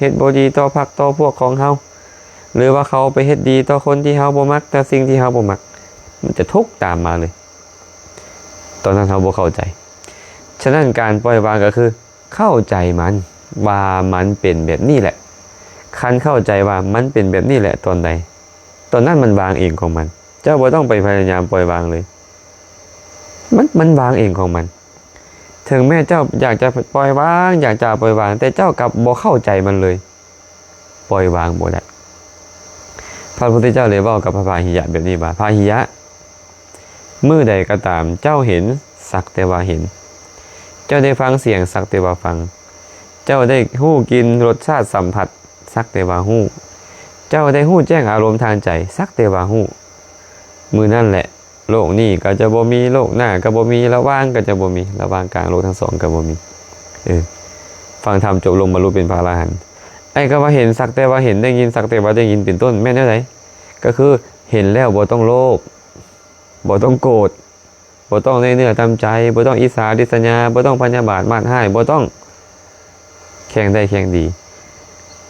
ເຮັດບໍ່ດີຕໍ່ພັກຕໍ່ພວກຂອງເຮົາ, ຫຼືວ່າເຂົາໄປເຮັດດີຕໍ່ຄົນທີ່ເຮົາບໍ່ມັກ, ຕໍ່ສິ່ງທີ່ເຮົາບໍ່ມັກ, ມັນຈະທຸກຕາມມາເລີຍ. ຕອນນັ້ນເຮົາບໍ່ເຂົ້າໃຈ. ສະນັ້ນການປ່ອຍວາງກໍຄື ເຂົ້າໃຈມັນວ່າມັນເປັນແບບນີ້ແຫຼະ. ຄັນເຂົ້າໃຈວ່າມັນເປັນແບບນີ້ແຫຼະຕອນໃດ, ຕອນນັ້ນມັນວາງເອງຂອງມັນ. ເຈົ້າບໍ່ຕ້ອງໄປພະຍາຍາມປ່ອຍວາງເລີຍ. ມັນ, ມັນວາງເອງຂອງມັນ. ເຖິງແມ້ເຈົ້າຢາກຈະປ່ອຍວາງ, ຢາກຈະປ່ອຍວາງ, ແຕ່ເຈົ້າກັບບໍ່ເຂົ້າໃຈມັນເລີຍ. ປ່ອຍວາງບໍ່ໄດ້. ພະພຸດທະເຈົ້າເລີຍເວົ້າກັບພະພາຫິຍະແບບນີ້ວ່າ, ພາຫິຍະ, ມື້ໃດກໍຕາມເຈົ້າເຫັນ, ສັກແຕ່ວ່າເຫັນ, ເຈົ້າໄດ້ຟັງສຽງ, ສັກແຕ່ວ່າຟັງ, ເຈົ້າໄດ້ຮູ້ກິ່ນ, ລົດຊາດ, ສຳຜັດ, ສັກແຕ່ວ່າຮູ້, ເຈົ້າໄດ້ຮູ້ແຈ້ງອາລົມທາງໃຈ, ສັກແຕ່ວ່າຮູ້, ມື້ນັ້ນແຫຼະ ໂລກນີ້ກໍຈະບໍ່ມີ, ໂລກໜ້າກໍບໍ່ມີ, ລະຫວ່າງກໍຈະບໍ່ມີ, ລະຫວ່າງກາງໂລກທັງສອງກໍບໍ່ມີ. ເອີ ຟັງທຳຈົບລົງບັນລຸເປັນພະອະລະຫັນ. ໄອ້ຄຳວ່າເຫັນ, ສັກແຕ່ວ່າເຫັນ, ໄດ້ຍິນ, ສັກແຕ່ວ່າໄດ້ຍິນ ເປັນຕົ້ນ ແມ່ນແນວໃດ? ກໍຄືເຫັນແລ້ວບໍ່ຕ້ອງໂລບ, ບໍ່ຕ້ອງໂກດ, ບໍ່ຕ້ອງນ້ອຍເນື້ອຕ່ຳໃຈ, ບໍ່ຕ້ອງອິດສາລິດສະຍາ, ບໍ່ຕ້ອງພະຍາບາດມາດຮ້າຍ, ບໍ່ຕ້ອງແຂ່ງໄດ້ແຂ່ງດີ.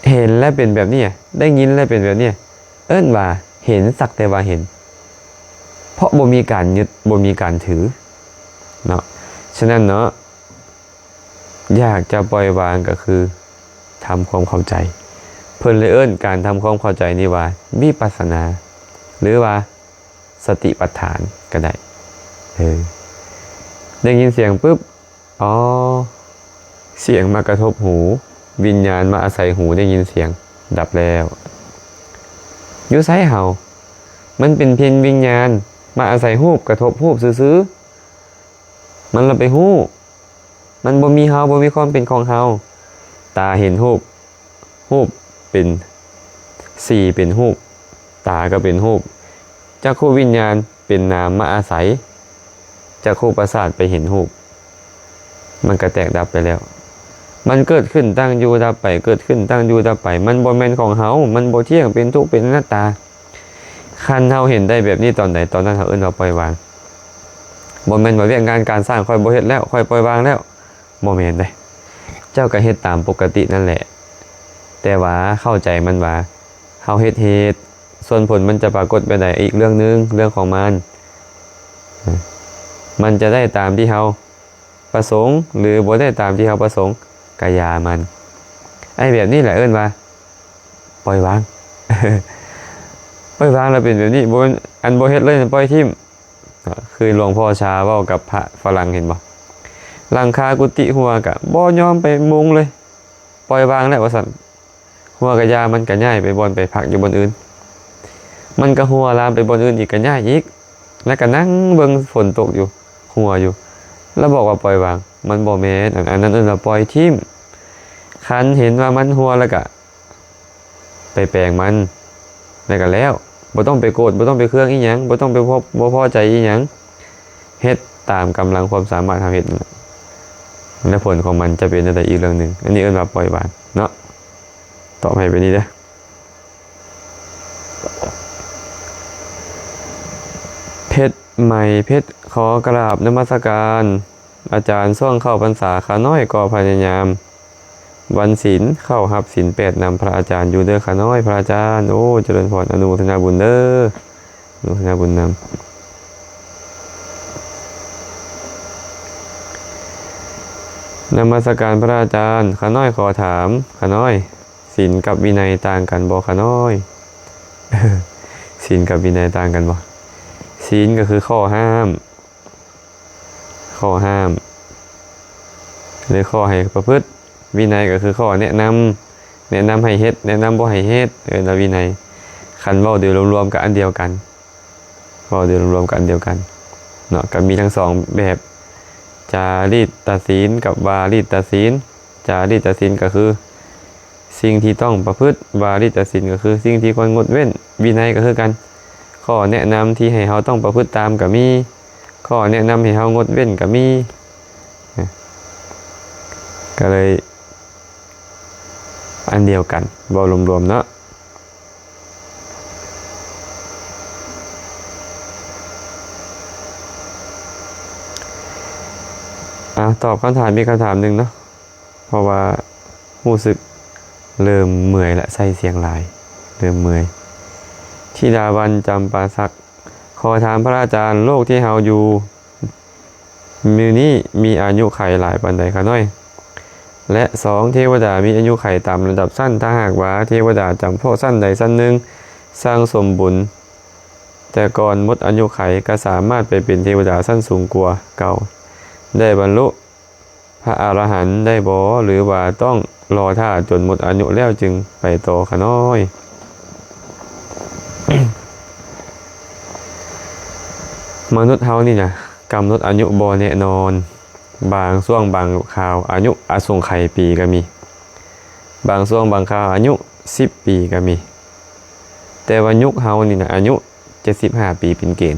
ເຫັນແລ້ວເປັນແບບນີ້, ໄດ້ຍິນແລ້ວເປັນແບບນີ້, ເອີ້ນວ່າເຫັນ, ສັກແຕ່ວ່າເຫັນ, ເພາະບໍ່ມີການຍຶດ, ບໍ່ມີການຖືເນາະ. ສະນັ້ນເນາະ, ຢາກຈະປ່ອຍວາງກໍຄືທຳຄວາມເຂົ້າໃຈ. ເພິ່ນເລີຍເອີ້ນການທຳຄວາມເຂົ້າໃຈນີ້ວ່າວິປັດສະນາ ຫຼືວ່າສະຕິປັດຖານກໍໄດ້. ເອີ ໄດ້ຍິນສຽງປຶບ, ອໍ ສຽງມາກະທົບຫູ, ວິນຍານມາອາໄສຫູໄດ້ຍິນສຽງ, ດັບແລ້ວ. ຢູ່ໃສເຮົາ? ມັນເປັນພຽງວິນຍານມາອາໄສຮູບ, ກະທົບຮູບຊື່ໆ, ມັນລະໄປຮູ້. ມັນບໍ່ມີເຮົາ, ບໍ່ມີຄວາມເປັນຂອງເຮົາ. ຕາເຫັນຮູບ, ຮູບເປັນ, ສີເປັນຮູບ, ຕາກໍເປັນຮູບ, ຈັກຂຸວິນຍານເປັນນາມມາອາໄສ, ຈັກຂຸປະສາດໄປເຫັນຮູບ, ມັນກໍແຕກດັບໄປແລ້ວ. ມັນເກີດຂຶ້ນຕັ້ງຢູ່ດັບໄປ, ເກີດຂຶ້ນຕັ້ງຢູ່ດັບໄປ, ມັນບໍ່ແມ່ນຂອງເຮົາ, ມັນບໍ່ທ່ຽງ, ເປັນທຸກ, ເປັນອະນັດຕາ. ຄັນເຮົາເຫັນໄດ້ແບບນີ້ຕອນໃດ, ຕອນນັ້ນເຮົາເອີ້ນວ່າປ່ອຍວາງ. ບໍ່ແມ່ນວ່າວຽກງານການສ້າງຂ້ອຍບໍ່ເຮັດແລ້ວ, ຂ້ອຍປ່ອຍວາງແລ້ວ, ບໍ່ແມ່ນເດ້. ເຈົ້າກໍເຮັດຕາມປົກກະຕິນັ້ນແຫຼະ, ແຕ່ວ່າເຂົ້າໃຈມັນວ່າເຮົາເຮັດເຫດ, ສ່ວນຜົນມັນຈະປາກົດແບບໃດອີກເລື່ອງໜຶ່ງ, ເລື່ອງຂອງມັນ. ມັນຈະໄດ້ຕາມທີ່ເຮົາປະສົງ ຫຼື ບໍ່ໄດ້ຕາມທີ່ເຮົາປະສົງ, ກະຢ່າມັນ. ໄອ້ແບບນີ້ແຫຼະເອີ້ນວ່າປ່ອຍວາງ. ປ່ອຍວາງແລ້ວເປັນແບບນີ້, ບໍ່ແມ່ນອັນບໍ່ເຮັດເລີຍ, ປ່ອຍຖິ້ມ. ຄືຫຼວງພໍ່ຊາເວົ້າກັບພະຝຣັ່ງ, ເຫັນບໍ່? ຫຼັງຄາກຸຕິຮົ່ວກະບໍ່ຍອມໄປມຸງເລີຍ, ປ່ອຍວາງແລ້ວວ່າຊັ້ນ. ຮົ່ວກະຢ່າ, ມັນກະຍ້າຍໄປບ່ອນ, ໄປພັກຢູ່ບ່ອນອື່ນ. ມັນກະຮົ່ວລາມໄປບ່ອນອື່ນອີກ, ກະຍ້າຍອີກ, ແລ້ວກະນັ່ງເບິ່ງຝົນຕົກຢູ່, ຮົ່ວຢູ່, ແລ້ວບອກວ່າປ່ອຍວາງ. ມັນບໍ່ແມ່ນ, ອັນ, ອັນນັ້ນເອີ້ນວ່າປ່ອຍຖິ້ມ. ຄັນເຫັນວ່າມັນຮົ່ວແລ້ວກະ ໄປແປງມັນ ແລ້ວກໍແລ້ວ. ບໍ່ຕ້ອງໄປໂກດ, ບໍ່ຕ້ອງໄປເຄືອງອີ່ຫຍັງ, ບໍ່ຕ້ອງໄປພໍ, ບໍ່ພໍໃຈອີ່ຫຍັງ. ເຮັດຕາມກຳລັງຄວາມສາມາດເຮົາເຮັດນັ້ນແຫຼະ, ແລະ ຜົນຂອງມັນຈະເປັນແນວໃດອີກເລື່ອງໜຶ່ງ. ອັນນີ້ເອີ້ນວ່າປ່ອຍວາງເນາະ. ຕອບໃຫ້ແບບນີ້ເດີ້. ເພັດໃໝ່, ເພັດ ຂໍກະລາບນະມັດສະການອາຈານ. ຊ່ວງເຂົ້າພັນສາ ຂ້ານ້ອຍກໍພະຍາຍາມ ວັນສິນ ເຂົ້າຮັບສິນແປດນຳພະອາຈານຢູ່ເດີ້ ຂ້ານ້ອຍ. ພະອາຈານ, ໂອ້ ຈະເລີນພອນ, ອະນຸໂມທະນາບຸນເດີ້, ອະນຸໂມທະນາບຸນນຳ. ນະມັດສະການພະອາຈານ. ຂ້ານ້ອຍຂໍຖາມ, ຂ້ານ້ອຍ, ສິນກັບວິໄນຕ່າງກັນບໍ່ ຂ້ານ້ອຍ? ສິນກັບວິໄນຕ່າງກັນບໍ່? ສິນກໍຄືຂໍ້ຫ້າມ, ຂໍ້ຫ້າມ ຫຼື ຂໍ້ໃຫ້ປະພຶດ. ວິໄນກໍຄືຂໍ້ແນະນຳ, ແນະນຳໃຫ້ເຮັດ, ແນະນຳບໍ່ໃຫ້ເຮັດ, ເອີ້ນວ່າວິໄນ. ຄັນເວົ້າໂດຍລວມໆກໍອັນດຽວກັນ, ເວົ້າໂດຍລວມໆກໍອັນດຽວກັນເນາະ. ກໍມີທັງສອງແບບ, ຈາລິດຕະສິນກັບວາລິດຕະສິນ. ຈາລິດຕະສິນກໍຄືສິ່ງທີ່ຕ້ອງປະພຶດ, ວາລິດຕະສິນກໍຄືສິ່ງທີ່ຄວນງົດເວັ້ນ, ວິໄນກໍຄືກັນ. ຂໍ້ແນະນຳທີ່ໃຫ້ເຮົາຕ້ອງປະພຶດຕາມກໍມີ, ຂໍ້ແນະນຳໃຫ້ເຮົາງົດເວັ້ນກໍມີ. ກໍເລີຍອັນດຽວກັນ ເວົ້າລວມໆເນາະ. ອາ ຕອບຄຳຖາມອີກຄຳຖາມໜຶ່ງເນາະ ເພາະວ່າຮູ້ສຶກເລີ່ມເມື່ອຍລະ ໃຊ້ສຽງຫຼາຍ ເລີ່ມເມື່ອຍ. ທິດາວັນ ຈຳປາສັກ ຂໍຖາມພະອາຈານ, ໂລກທີ່ເຮົາຢູ່ ມື້ນີ້ມີອາຍຸໄຂຫຼາຍປານໃດຂະນ້ອຍ? ແລະ ສອງ ເທວະດາມີອາຍຸໄຂຕາມລຳດັບຊັ້ນ, ຖ້າຫາກວ່າເທວະດາຈຳເພາະຊັ້ນໃດຊັ້ນໜຶ່ງ ສ້າງສົມບຸນແຕ່ກ່ອນໝົດອາຍຸໄຂ ກໍສາມາດໄປເປັນເທວະດາຊັ້ນສູງກວ່າເກົ່າ ໄດ້ບັນລຸພະອະລະຫັນໄດ້ບໍ່ ຫຼືວ່າຕ້ອງລໍຖ້າຈົນໝົດອາຍຸແລ້ວຈຶ່ງໄປຕໍ່ຂະນ້ອຍ? ມະນຸດເຮົານີ້ນະ ກຳນົດອາຍຸບໍ່ແນ່ນອນ, ບາງຊ່ວງບາງຄາວອາຍຸອະສົງໄຂປີກໍມີ, ບາງຊ່ວງບາງຄາວອາຍຸສິບປີກໍມີ, ແຕ່ວ່າຍຸກເຮົານີ້ນະ ອາຍຸເຈັດສິບຫ້າປີເປັນເກນ,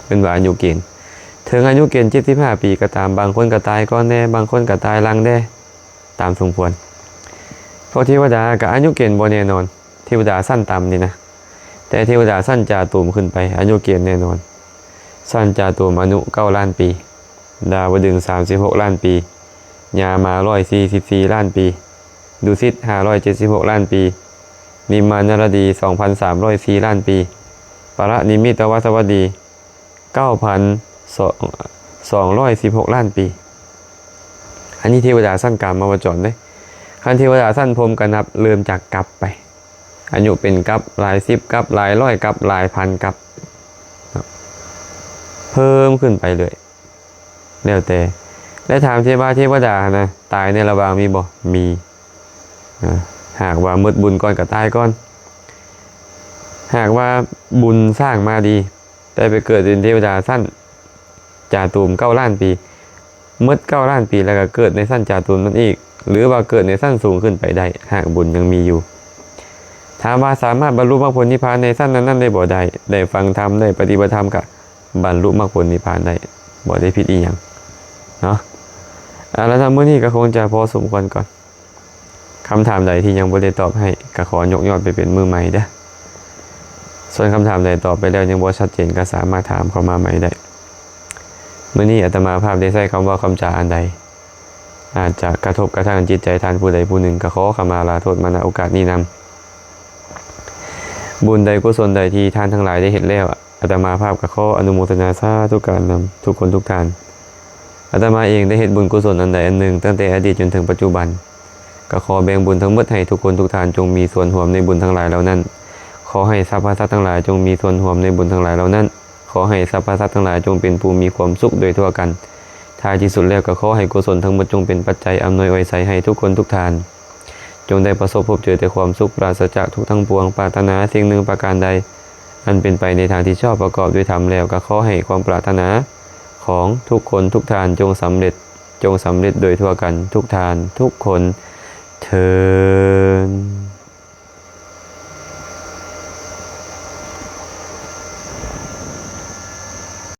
ເອີ້ນວ່າອາຍຸເກນ. ເຖິງອາຍຸເກນເຈັດສິບຫ້າປີກໍຕາມ, ບາງຄົນກໍຕາຍກ່ອນແດ່, ບາງຄົນກໍຕາຍຫຼັງແດ່, ຕາມສົມຄວນ. ເພາະເທວະດາກໍອາຍຸເກນບໍ່ແນ່ນອນ, ເທວະດາຊັ້ນຕ່ຳນີ້ນະ, ແຕ່ເທວະດາຊັ້ນຈາຕຸມຂຶ້ນໄປ ອາຍຸເກນແນ່ນອນ. ຊັ້ນຈາຕຸມອະນຸເກົ້າລ້ານປີ, ດາວະດຶງສາມສິບຫົກລ້ານປີ, ຍາມາຮ້ອຍສີ່ສິບສີ່ລ້ານປີ, ດຸສິດຫ້າຮ້ອຍເຈັດສິບຫົກລ້ານປີ, ນິມມານະລະດີສອງພັນສາມຮ້ອຍສີ່ລ້ານປີ, ປະລະນິມິດຕະວັດສະວັດດີ ເກົ້າພັນສອງຮ້ອຍສິບຫົກລ້ານປີ. ອັນນີ້ເທວະດາຊັ້ນກາມາວະຈອນເດ້. ຄັນເທວະດາຊັ້ນພົມກໍນັບເລີ່ມຈາກກັບໄປ, ອາຍຸເປັນກັບ, ຫຼາຍສິບກັບ, ຫຼາຍຮ້ອຍກັບ, ຫຼາຍພັນກັບເນາະ, ເພີ່ມຂຶ້ນໄປເລື້ອຍ ແລ້ວແຕ່. ແລະ ຖາມເທວາເທວະດາຫັ້ນນະ ຕາຍໃນລະຫວ່າງມີບໍ່? ມີ. ຫາກວ່າໝົດບຸນກ່ອນກໍຕາຍກ່ອນ. ຫາກວ່າບຸນສ້າງມາດີ, ໄດ້ໄປເກີດເປັນເທວະດາຊັ້ນຈາຕຸມເກົ້າລ້ານປີ, ໝົດເກົ້າລ້ານປີແລ້ວກໍເກີດໃນຊັ້ນຈາຕຸມນັ້ນອີກ ຫຼືວ່າເກີດໃນຊັ້ນສູງຂຶ້ນໄປໄດ້, ຫາກບຸນຍັງມີຢູ່. ຖາມວ່າສາມາດບັນລຸມັກຜົນນິບພານໃນຊັ້ນນັ້ນໆໄດ້ບໍ່? ໄດ້. ໄດ້ຟັງທຳ, ໄດ້ປະຕິບັດທຳ, ກໍບັນລຸມັກຜົນນິບພານໄດ້, ບໍ່ໄດ້ຜິດອີ່ຫຍັງເນາະ. ເອົາລະເນາະ, ມື້ນີ້ກໍຄົງຈະພໍສົມຄວນກ່ອນ. ຄຳຖາມໃດທີ່ຍັງບໍ່ໄດ້ຕອບໃຫ້ ກໍຂໍຍົກຍອດໄປເປັນມື້ໃໝ່ເດີ້. ສ່ວນຄຳຖາມໃດຕອບໄປແລ້ວຍັງບໍ່ຊັດເຈນ ກໍສາມາດຖາມເຂົ້າມາໃໝ່ໄດ້. ມື້ນີ້ອາດຕະມາພາບໄດ້ໃຊ້ຄຳເວົ້າຄຳຈາອັນໃດ ອາດຈະກະທົບກະທັ່ງຈິດໃຈທ່ານຜູ້ໃດຜູ້ໜຶ່ງ ກໍຂໍຂະມາລາໂທດມາ ນະ ໂອກາດນີ້ນຳ. ບຸນໃດກຸສົນໃດທີ່ທ່ານທັງຫຼາຍໄດ້ເຮັດແລ້ວ, ອາດຕະມາພາບກໍຂໍອະນຸໂມທະນາສາທຸການນຳທຸກຄົນທຸກທ່ານ. ອາດຕະມາເອງໄດ້ເຮັດບຸນກຸສົນອັນໃດອັນໜຶ່ງ ຕັ້ງແຕ່ອະດີດຈົນເຖິງປັດຈຸບັນ, ກໍຂໍແບ່ງບຸນທັງໝົດໃຫ້ທຸກຄົນທຸກທ່ານ ຈົ່ງມີສ່ວນຮ່ວມໃນບຸນທັງຫຼາຍເຫຼົ່ານັ້ນ. ຂໍໃຫ້ສັບພະສັດທັງຫຼາຍ ຈົ່ງມີສ່ວນຮ່ວມໃນບຸນທັງຫຼາຍເຫຼົ່ານັ້ນ. ຂໍໃຫ້ສັບພະສັດທັງຫຼາຍ ຈົ່ງເປັນຜູ້ມີຄວາມສຸກໂດຍທົ່ວກັນ. ທ້າຍທີ່ສຸດແລ້ວ ກໍຂໍໃຫ້ກຸສົນທັງໝົດ ຈົ່ງເປັນປັດໄຈອຳນວຍອວຍໄຊໃຫ້ທຸກຄົນທຸກທ່ານ. ຈົ່ງໄດ້ປະສົບພົບເຈີແຕ່ຄວາມສຸກ ປາສະຈາກທຸກທັງປວງ. ປາດຖະໜາສິ່ງໜຶ່ງປະການໃດ ອັນເປັນໄປໃນທາງທີ່ຊອບ ປະກອບດ້ວຍທຳແລ້ວ, ກໍຂໍໃຫ້ຄວາມປາດຖະໜາຂອງທຸກຄົນທຸກທ່ານ ຈົ່ງສຳເລັດ, ຈົ່ງສຳເລັດໂດຍທົ່ວກັນທຸກທ່ານທຸກຄົນເທີ້ນ.